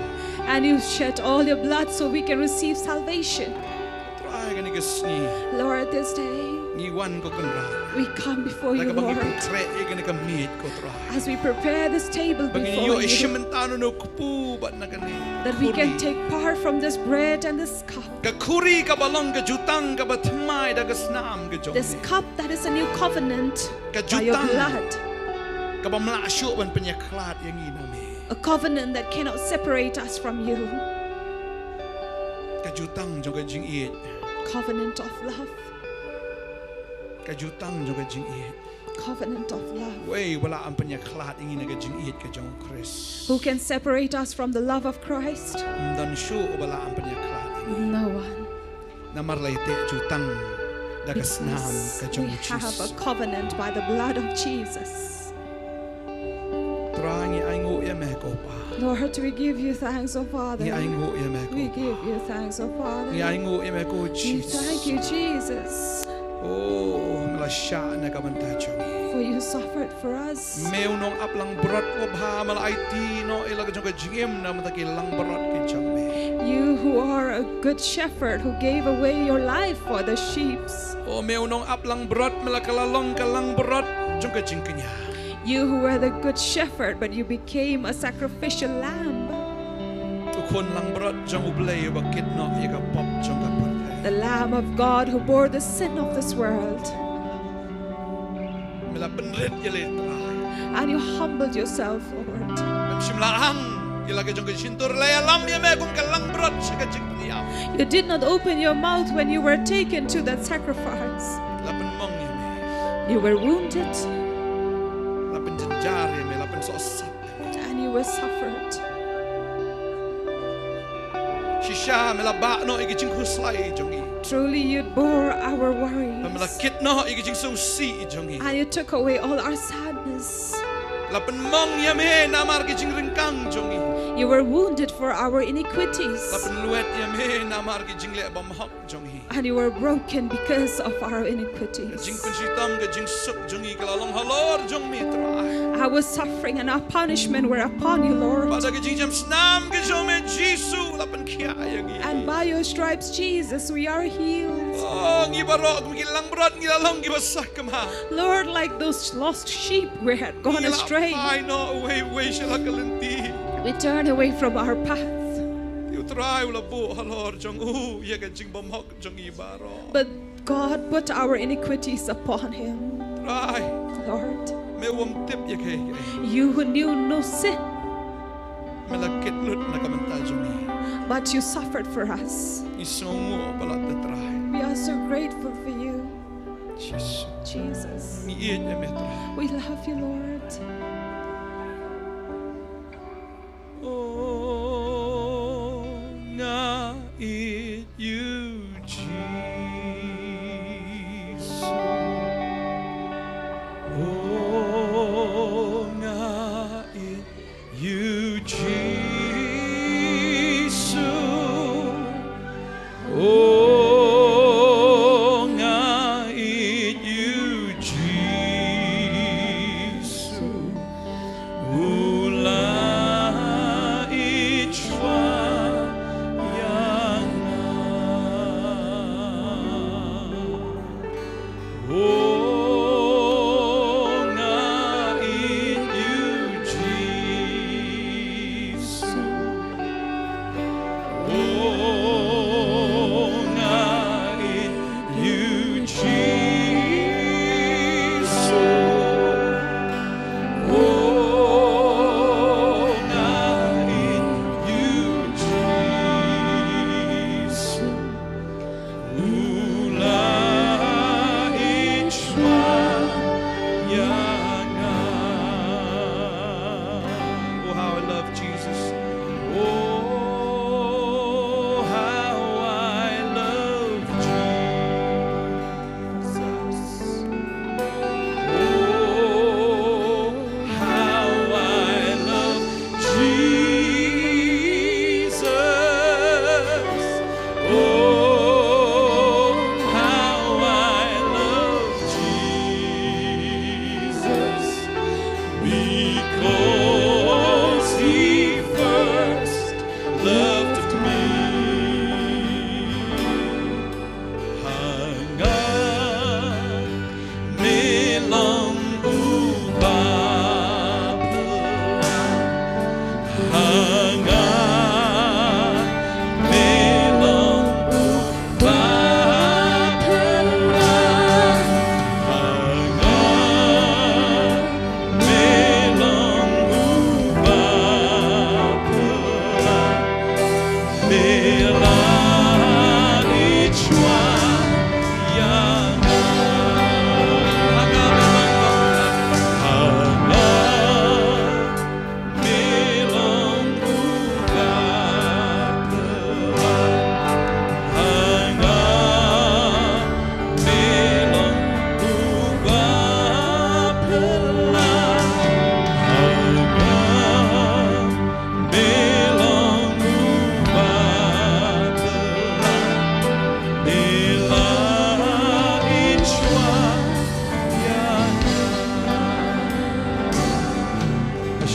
And you shed all your blood so we can receive salvation. Trai, kane ka sngi, Lord, this day, ngi wan ko Kynrad, we come before you, Lord, da kaba ngi pyntrei ïa kane ka miej ko Trai, as we prepare this table before you, ba ngin ïoh shim bynta na u kpu bad na kane ka khuri, that we can take part from this bread and this cup. Ka khuri kaba long ka jutang kaba thymmai da ka snam ka jong me. This cup that is a new covenant by your blood. Ka jutang kabym lah shuh ban pynïakhlad ïa ngi na me. A covenant that cannot separate us from you. Ka jutang jong ka jingïeit. Covenant of love. Ka jutang jong ka jingïeit. Covenant of love. Uei uba lah ban pynïakhlad ïa ngi na ka jingïeit ka jong u Khrist? Who can separate us from the love of Christ? Ym don shuh uba lah ban pynïakhlad ïa ngi. No one. Namar la ïateh jutang da ka snam ka jong u Jisu. Because we have a covenant by the blood of Jesus. Trai, ngi ainguh ïa me ko Pa. Lord, we give you thanks, O Father. Ngi ainguh ïa me ko Pa. We give you thanks, O Father. Ngi ainguh ïa me ko Jisu. We thank you, Jesus. Oh, me la shah na ka bynta jong ngi. For you suffered for us. Me u nongaplangbrot uba bha, me la aiti noh ïa la ka jong ka jingim na ka bynta ki langbrot ki jong me. You who are a good shepherd who gave away your life for the sheep. Oh, me u nongaplangbrot, me la ka la long ka langbrot jong ka jingkñia. You who were the good shepherd, but you became a sacrificial lamb. U khun langbrot jong U Blei uba kit noh ïa ka pop jong ka pyrthei. The Lamb of God who bore the sin of this world. Me la pynrit ïa lade Trai. And you humbled yourself, Lord. Mem shym la ang ïa la ka jong ka shyntur, la ïalam ïa me kum ka langbrot sha ka jingpynïap. You did not open your mouth when you were taken to that sacrifice. La pynmong ïa me. You were wounded. La pynjynjar ïa me, la pynsohsat. And you were suffered. Shisha me la bah noh ïa ki jingkhuslai jong ngi. Truly you bore our worries. Me la kit noh ïa ki jingsngewsih jong ngi. And you took away all our sadness. La pynmong ïa me namar ki jingryngkang jong ngi. You were wounded for our iniquities. La pynlwet ïa me namar ki jingleh bymhok jong ngi. And you were broken because of our iniquities. Ka jingpynshitom, ka jingsuk jong ngi ka la long halor jong me Trai. Our suffering and our punishment were upon you, Lord. Bad da ka jingshem snam ka jong me Jisu la pynkhiah ïa ngi. And by your stripes, Jesus, we are healed. Oh, ngi baroh kum ki langbrot ngi la long kiba sakma. Lord, like those lost sheep, we had gone astray. Ngi la phai noh uwei uwei sha la ka lynti. We turn away from our path. Te U Trai u la buh halor jong u ïa ka jingbymhok jong ngi baroh. But God put our iniquities upon him. Trai. Lord. Me u bym tip ïa kaei kaei. You who knew no sin. Me la kit lut na ka bynta jong ngi. But you suffered for us. Ngi sngewnguh palat ïa me Trai. We are so grateful for you. Jisu. Jesus. Ngi ïeit ïa me Trai. We love you, Lord. Oh, nga ïeit ïa u Jisu. Oh, nga ïeit ïa u Jisu. Oh, nga ïeit ïa u Jisu.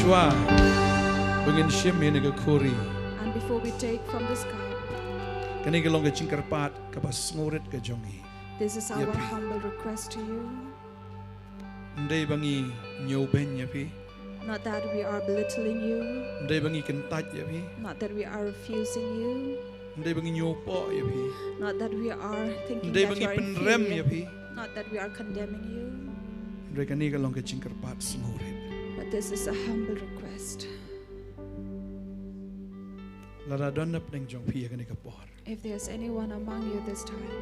Shuwa ba ngin shim ïa kane ka khuri, And before we take from this cup, kane ka long ka jingkyrpad kaba sngewrit ka jong ngi. This is our humble request to you. Ym dei ba ngi ñiewbeiñ ïa phi. Not that we are belittling you, Ym dei ba ngi kyntait ïa phi. Not that we are refusing you, Ym dei ba ngi ñiewpoh ïa phi. Not that we are thinking Ym dei ba that you ngi are pynrem ïa inferior, phi. Not that we are condemning you. Hynrei kane ka long ka jingkyrpad sngewrit. But this is a humble request. Lada don na pdeng jong phi ïa kane ka por, If there's anyone among you this time,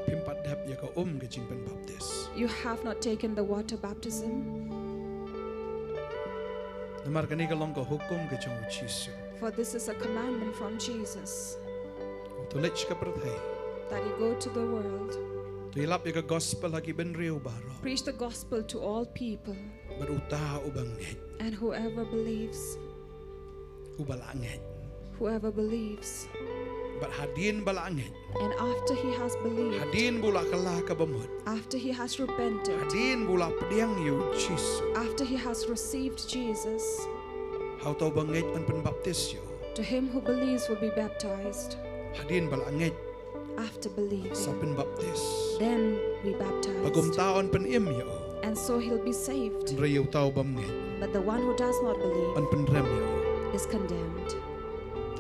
phim pat dep ïa ka um ka jingpynbaptis. You have not taken the water baptism, Namar kane ka long ka hukum ka jong u Jisu. For this is a commandment from Jesus, To leit sha ka pyrthei, that you go to the world, to ïalap ïa ka gospel ha ki bynriew baroh. Preach the gospel to all people, Bad uta uba ngeit, And whoever believes, uba la ngeit. Whoever believes, Bad hadien ba la ngeit, And after he has believed, hadien ba u la kylla ka bamut, After he has repented, hadien ba u la pdiang ïa u Jisu, After he has received Jesus, ha uta uba ngeit yn pynbaptis ïa u. To him who believes will be baptized. Hadien ba la ngeit, After believing, sa pynbaptis. Then be Bad baptized. kumta yn pynim ïa u. And so he'll be saved. Hynrei ïa uta u bym ngeit, But the one who does not believe yn pynrem ïa u. Is condemned.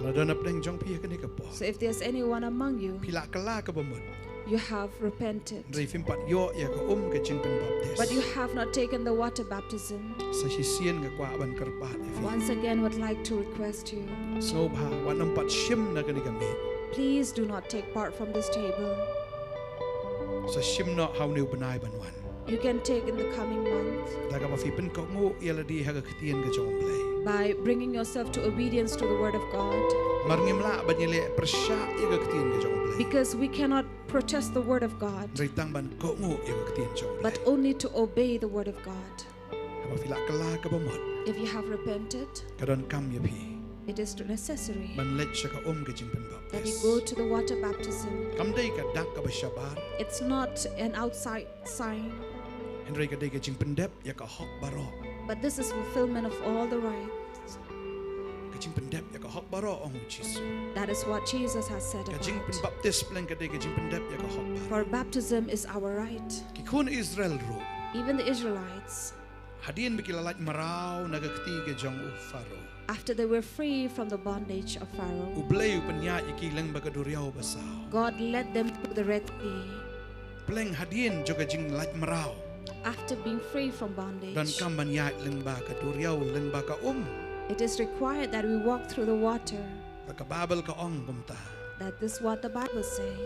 Lada don na pdeng jong phi ïa kane ka por, So if there's anyone among you, phi la kylla ka bamut, you have repented, hynrei phim pat ïoh ïa ka um ka jingpynbaptis, But you have not taken the water baptism, sa shisien nga kwah ban kyrpad ïa phi. Once again would like to request you, Sngewbha wat nym pat shim na kane ka miet. Please do not take part from this table. Sa shim noh ha une u bnai ban wan. You can take in the coming month Da kaba phi pynkohnguh ïa lade ha ka ktien ka jong u Blei. By bringing yourself to obedience to the word of God. Namar ngim lah ban ïaleh pyrshah ïa ka ktien ka jong u Blei. Because we cannot protest the word of God, Hynrei tang ban kohnguh ïa ka ktien jong u Blei. But only to obey the word of God. Haba phi la kylla ka bamut, If you have repented, ka donkam ïa phi it is necessary ban leit sha ka um ka that you jingpynbaptis. Go to the water baptism. Kam dei ka dak kaba shabar. It's not an outside sign. Hynrei ka dei ka jingpyndep ïa ka hok baroh. But this is fulfillment of all the rights. Ka jingpyndep ïa ka hok baroh, ong u Jisu. That is what Jesus has said Ka about. jingpynbaptis pleng ka dei ka jingpyndep ïa ka hok baroh. For baptism is our right. Ki khun Israel ruh, Even the Israelites, hadien ba ki la lait mraw na ka kti ka jong u Pharaoh, after they were free from the bondage of Pharaoh, u Blei u pynïaid ïa ki lyngba ka duriaw basaw. God led them through the Red Sea. Pleng hadien jong ka jinglait mraw, After being free from bondage, donkam ban ïaid lyngba ka duriaw, lyngba ka um. It is required that we walk through the water. Bad ka Baibl ka ong kumta. That is what the Bible say.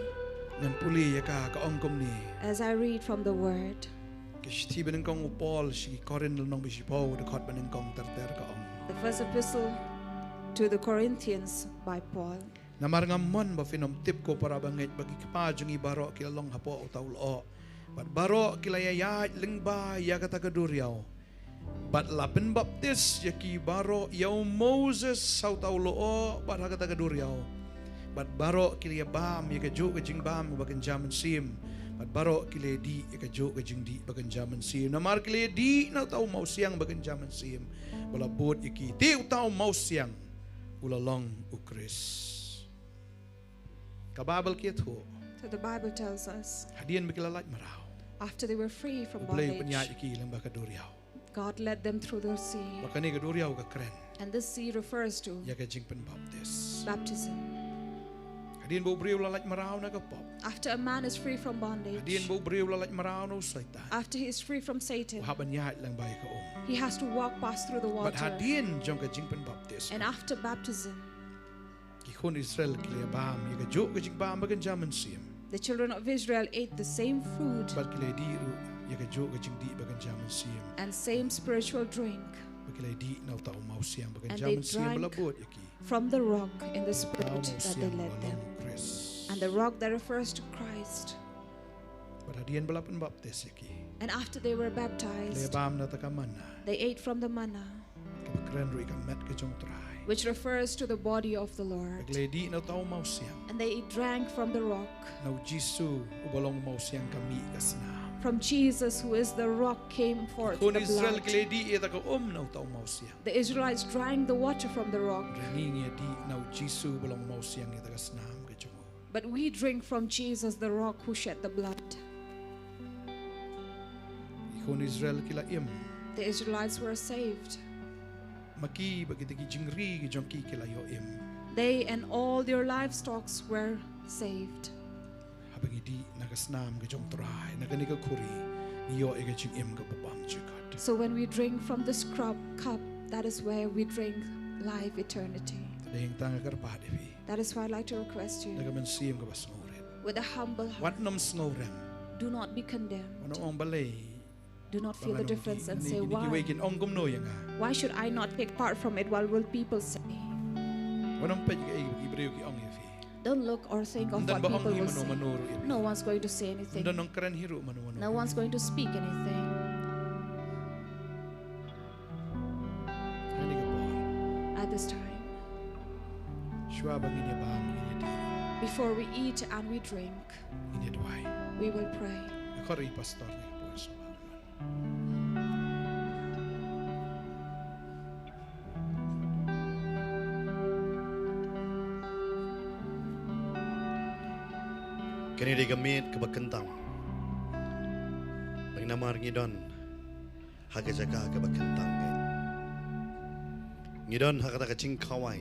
Ngan pule ïa ka, ka ong kumne. As I read from the word, Ka shithi banyngkong u Paul sha ki Korinth lynnong ba shiphew, dkhot banyngkong ter ter, ka ong. The first epistle to the Corinthians by Paul. Namar ngam mon ba phin ym tip, ko para bangeit, ba ki kpa jong ngi baroh ki la long hapoh uta u lyoh, bad baroh ki la ïaid lyngba ïa kata ka duriaw, bad la pynbaptis ïa ki baroh ïa u Moses ha uta u lyoh bad ha kata ka duriaw. Bad baroh ki la ïa bam ïa kajuh ka jingbam kaba kynja mynsiem, bad baroh ki la ïa dih ïa kajuh ka jingdih ba kynja mynsiem, namar ki la ïa dih na uta u mawsiang ba kynja mynsiem ba la bud ïa ki. Te uta u mawsiang u la long u Khrist. Ka Baibl ka ïathuh, So the Bible tells us, hadien ba ki la lait mraw, after they were free from u Blei u pynïaid bondage, ïa ki lyngba ka duriaw. God led them through the sea. Bad kane ka duriaw ka kren And this sea refers to ïa ka jingpynbaptis. Baptism. Hadien ba u briew u la lait mraw na ka pop, After a man is free from bondage, hadien ba u briew u la lait mraw na u Soitan, after he is free from Satan, u hap ban ïaid lyngba ïa ka um. He has to walk past through the Bad water. Hadien jong ka jingpynbaptis, And after baptism, ki khun Israel ki la ïa bam ïa kajuh ka jingbam ba kynja mynsiem, the children of Israel ate the same food bad ki la ïa dih ruh ïa kajuh ka jingdih ba kynja mynsiem. And same spiritual drink. Bad ki la ïa dih na uta u mawsiang ba And kynja they mynsiem ba la drank bud ïa ki. From the rock in the Uta u spirit that they mawsiang ba led long them. U Khrist. And the rock that refers to Christ. Bad hadien ba la pynbaptis ïa ki, And after they were ki la ïa baptized, bam na kata ka manna, they ate from the manna, kaba kren ruh ïa ka met ka jong U Trai. Which refers to the body of the Lord. Bad ki la ïa dih na uta u mawsiang. And they drank from the rock. Na U Jisu uba long u mawsiang ka mih ka snam. From Jesus, who is the rock, came forth the blood. Khun Israel ki la dih ïa kata ka um na uta u mawsiang. The Israelites drank the water from the rock. Hynrei ngi ngi ïa dih na u Jisu ba long mawsiang ïa kata ka snam ka jong u. But we drink from Jesus, the rock who shed the blood. Ki khun Israel ki la im. The Israelites were saved. Ma ki bad kita ki jingri ki jong ki ki la ïoh im. They and all their livestocks were saved. Haba ngi dih na ka snam ka jong u Trai, na kane ka khuri, ngi ïoh ïa ka jingim kaba bymjukut. So when we drink from this cup, cup, that is where we drink life eternity. Te dei tang ka kyrpad ïa phi. That is why I'd like to request you, na ka mynsiem kaba sngewrit, with a humble heart, wat nym sngewrem. Do not be condemned. Wat nym ong balei. Do not feel the difference and say, why? Kiwei kin ong kumno ïa nga? Why should I not take part from it? What will people say? Wat nym peit kaei ba ki briew ki ong ïa phi. Don't look or think of what people will say. Ym don ba ong hi mano mano ruh ïa phi. No one's going to say anything. Ym don ong kren hi ruh mano mano. No one's going to speak anything. Ha kane ka por, at this time, shuwa ba ngin ïa bam, ngin ïa dih, before we eat and we drink, ngin ïa duwai. We will pray. Nga khot ïa i pastor ne ka por shuwa. Kane dei ka miet kaba kyntang ba namar ngi don ha ka jaka kaba kyntang kein. Ngi don ha kata ka jingkhawai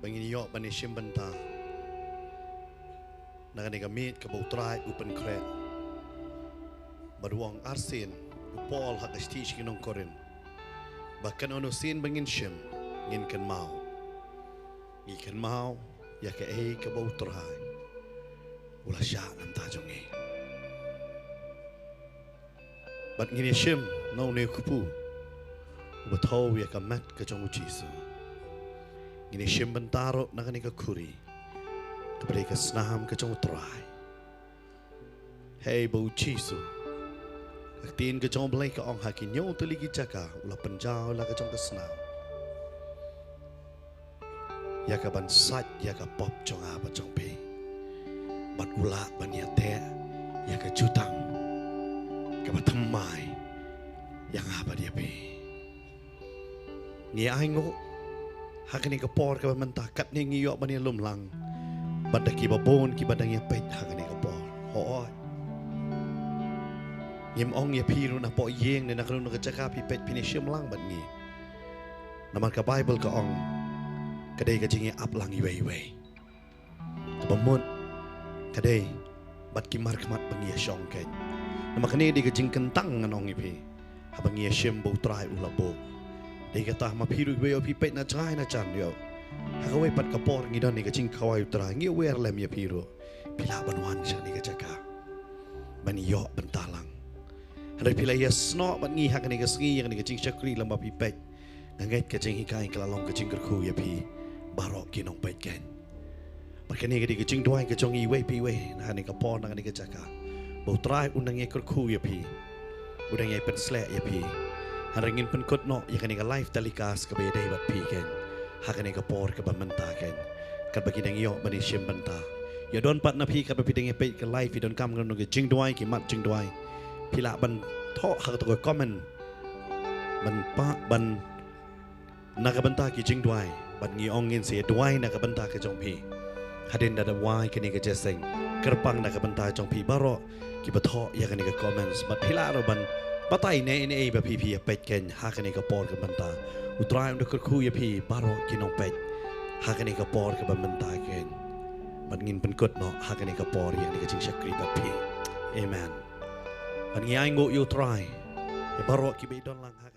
ba ngin ïoh ban ïashim bynta na kane ka miet kaba U Trai u pynkhreh. Bad u ong arsien u Paul ha ka shithi sha ki nong Korinth ba kano kano sien ba ngin shim, ngin kynmaw, ngi kynmaw ïa kaei kaba U Trai u la shah na ka bynta jong ngi. Bad ngin ïashim na une u kpu uba thew ïa ka met ka jong U Jisu. Ngin ïashim bynta ruh na kane ka khuri kaba dei ka snam ka jong U Trai. Hei ba U Jisu, ka ktien ka jong U Blei ka ong ha ki hynñiew tylli ki jaka u la pynjaw la ka jong ka snam ïa kaban sait ïa ka pop jong nga bad jong phi. Bad u lah ban ïateh ïa ka jutang kaba thymmai ïa nga bad ïa phi. Ngi ainguh ha kane ka por kaba mynta katne ngi ïoh ban ïalum lang bad da kiba bun kiba dang ïapeit ha kane ka por. Hooid. Ngim ong ïa phi ruh napoh ïing ne na kano kano ka jaka phi peit phin ïashim lang bad ngi. Namar ka Baibl ka ong ka dei ka jingïa-ap lang iwei ïa iwei. Kaba mut ka dei bad ki markhmat ba ngi ïashong kein. Namar kane dei ka jingkyntang ngan ong ïa phi. Haba ngi ïashim ba U Trai u la buh. Dei kata ma phi ruh ba ïoh phi peit na jngai na jan ïoh. Ha kawei pat ka por ngi don ïa ka jingkhawai U Trai, ngi wer lem ïa phi ruh. Phi lah ban wan sha kane ka jaka ban ïoh bynta lang. Hynrei phi la ïasnoh bad ngi ha kane ka sngi ïa kane ka jingshakri lem ba phi peit. Nga ngeit ka jinghikai ka la long ka jingkyrkhu ïa phi baroh ki nongpeit kein. Bad kane ka dei ka jingduwai ka jong ngi iwei pa iwei na kane ka por na kane ka jaka. Ba U Trai un nang ïakyrkhu ïa phi, un nang ïapynsleh ïa phi. Hynrei ngin pynkut noh ïa kane ka live telecast kaba ïadei bad phi kein ha kane ka por kaba mynta kein. Katba ngi dang ïoh ban ïashim bynta, ïoh don pat na phi katba phi dang ïapeit ka live, phi donkam kano kano ka jingduwai, ki mat jingduwai, phi lah ban thoh ha kato ka comment ban pah ban na ka bynta ki jingduwai. Bad ngi ong ngin sa ïaduwai na ka bynta ka jong phi. Hadien da da wai kane ka jingïaseng, kyrpang na ka bynta jong phi baroh kiba thoh ïa kane ka comments. Bad phi lah ruh ban batai ne ne ei ba phi phi ïapeit kein ha kane ka por ka bynta. U Trai un da kyrkhu ïa phi baroh ki nongpeit ha kane ka por kaba mynta kein. Bad ngin pynkut noh ha kane ka por ïa kane ka jingshakri bad phi. Amen. Bad ngi ainguh ïa U Trai ïa baroh kiba ïadon lang ha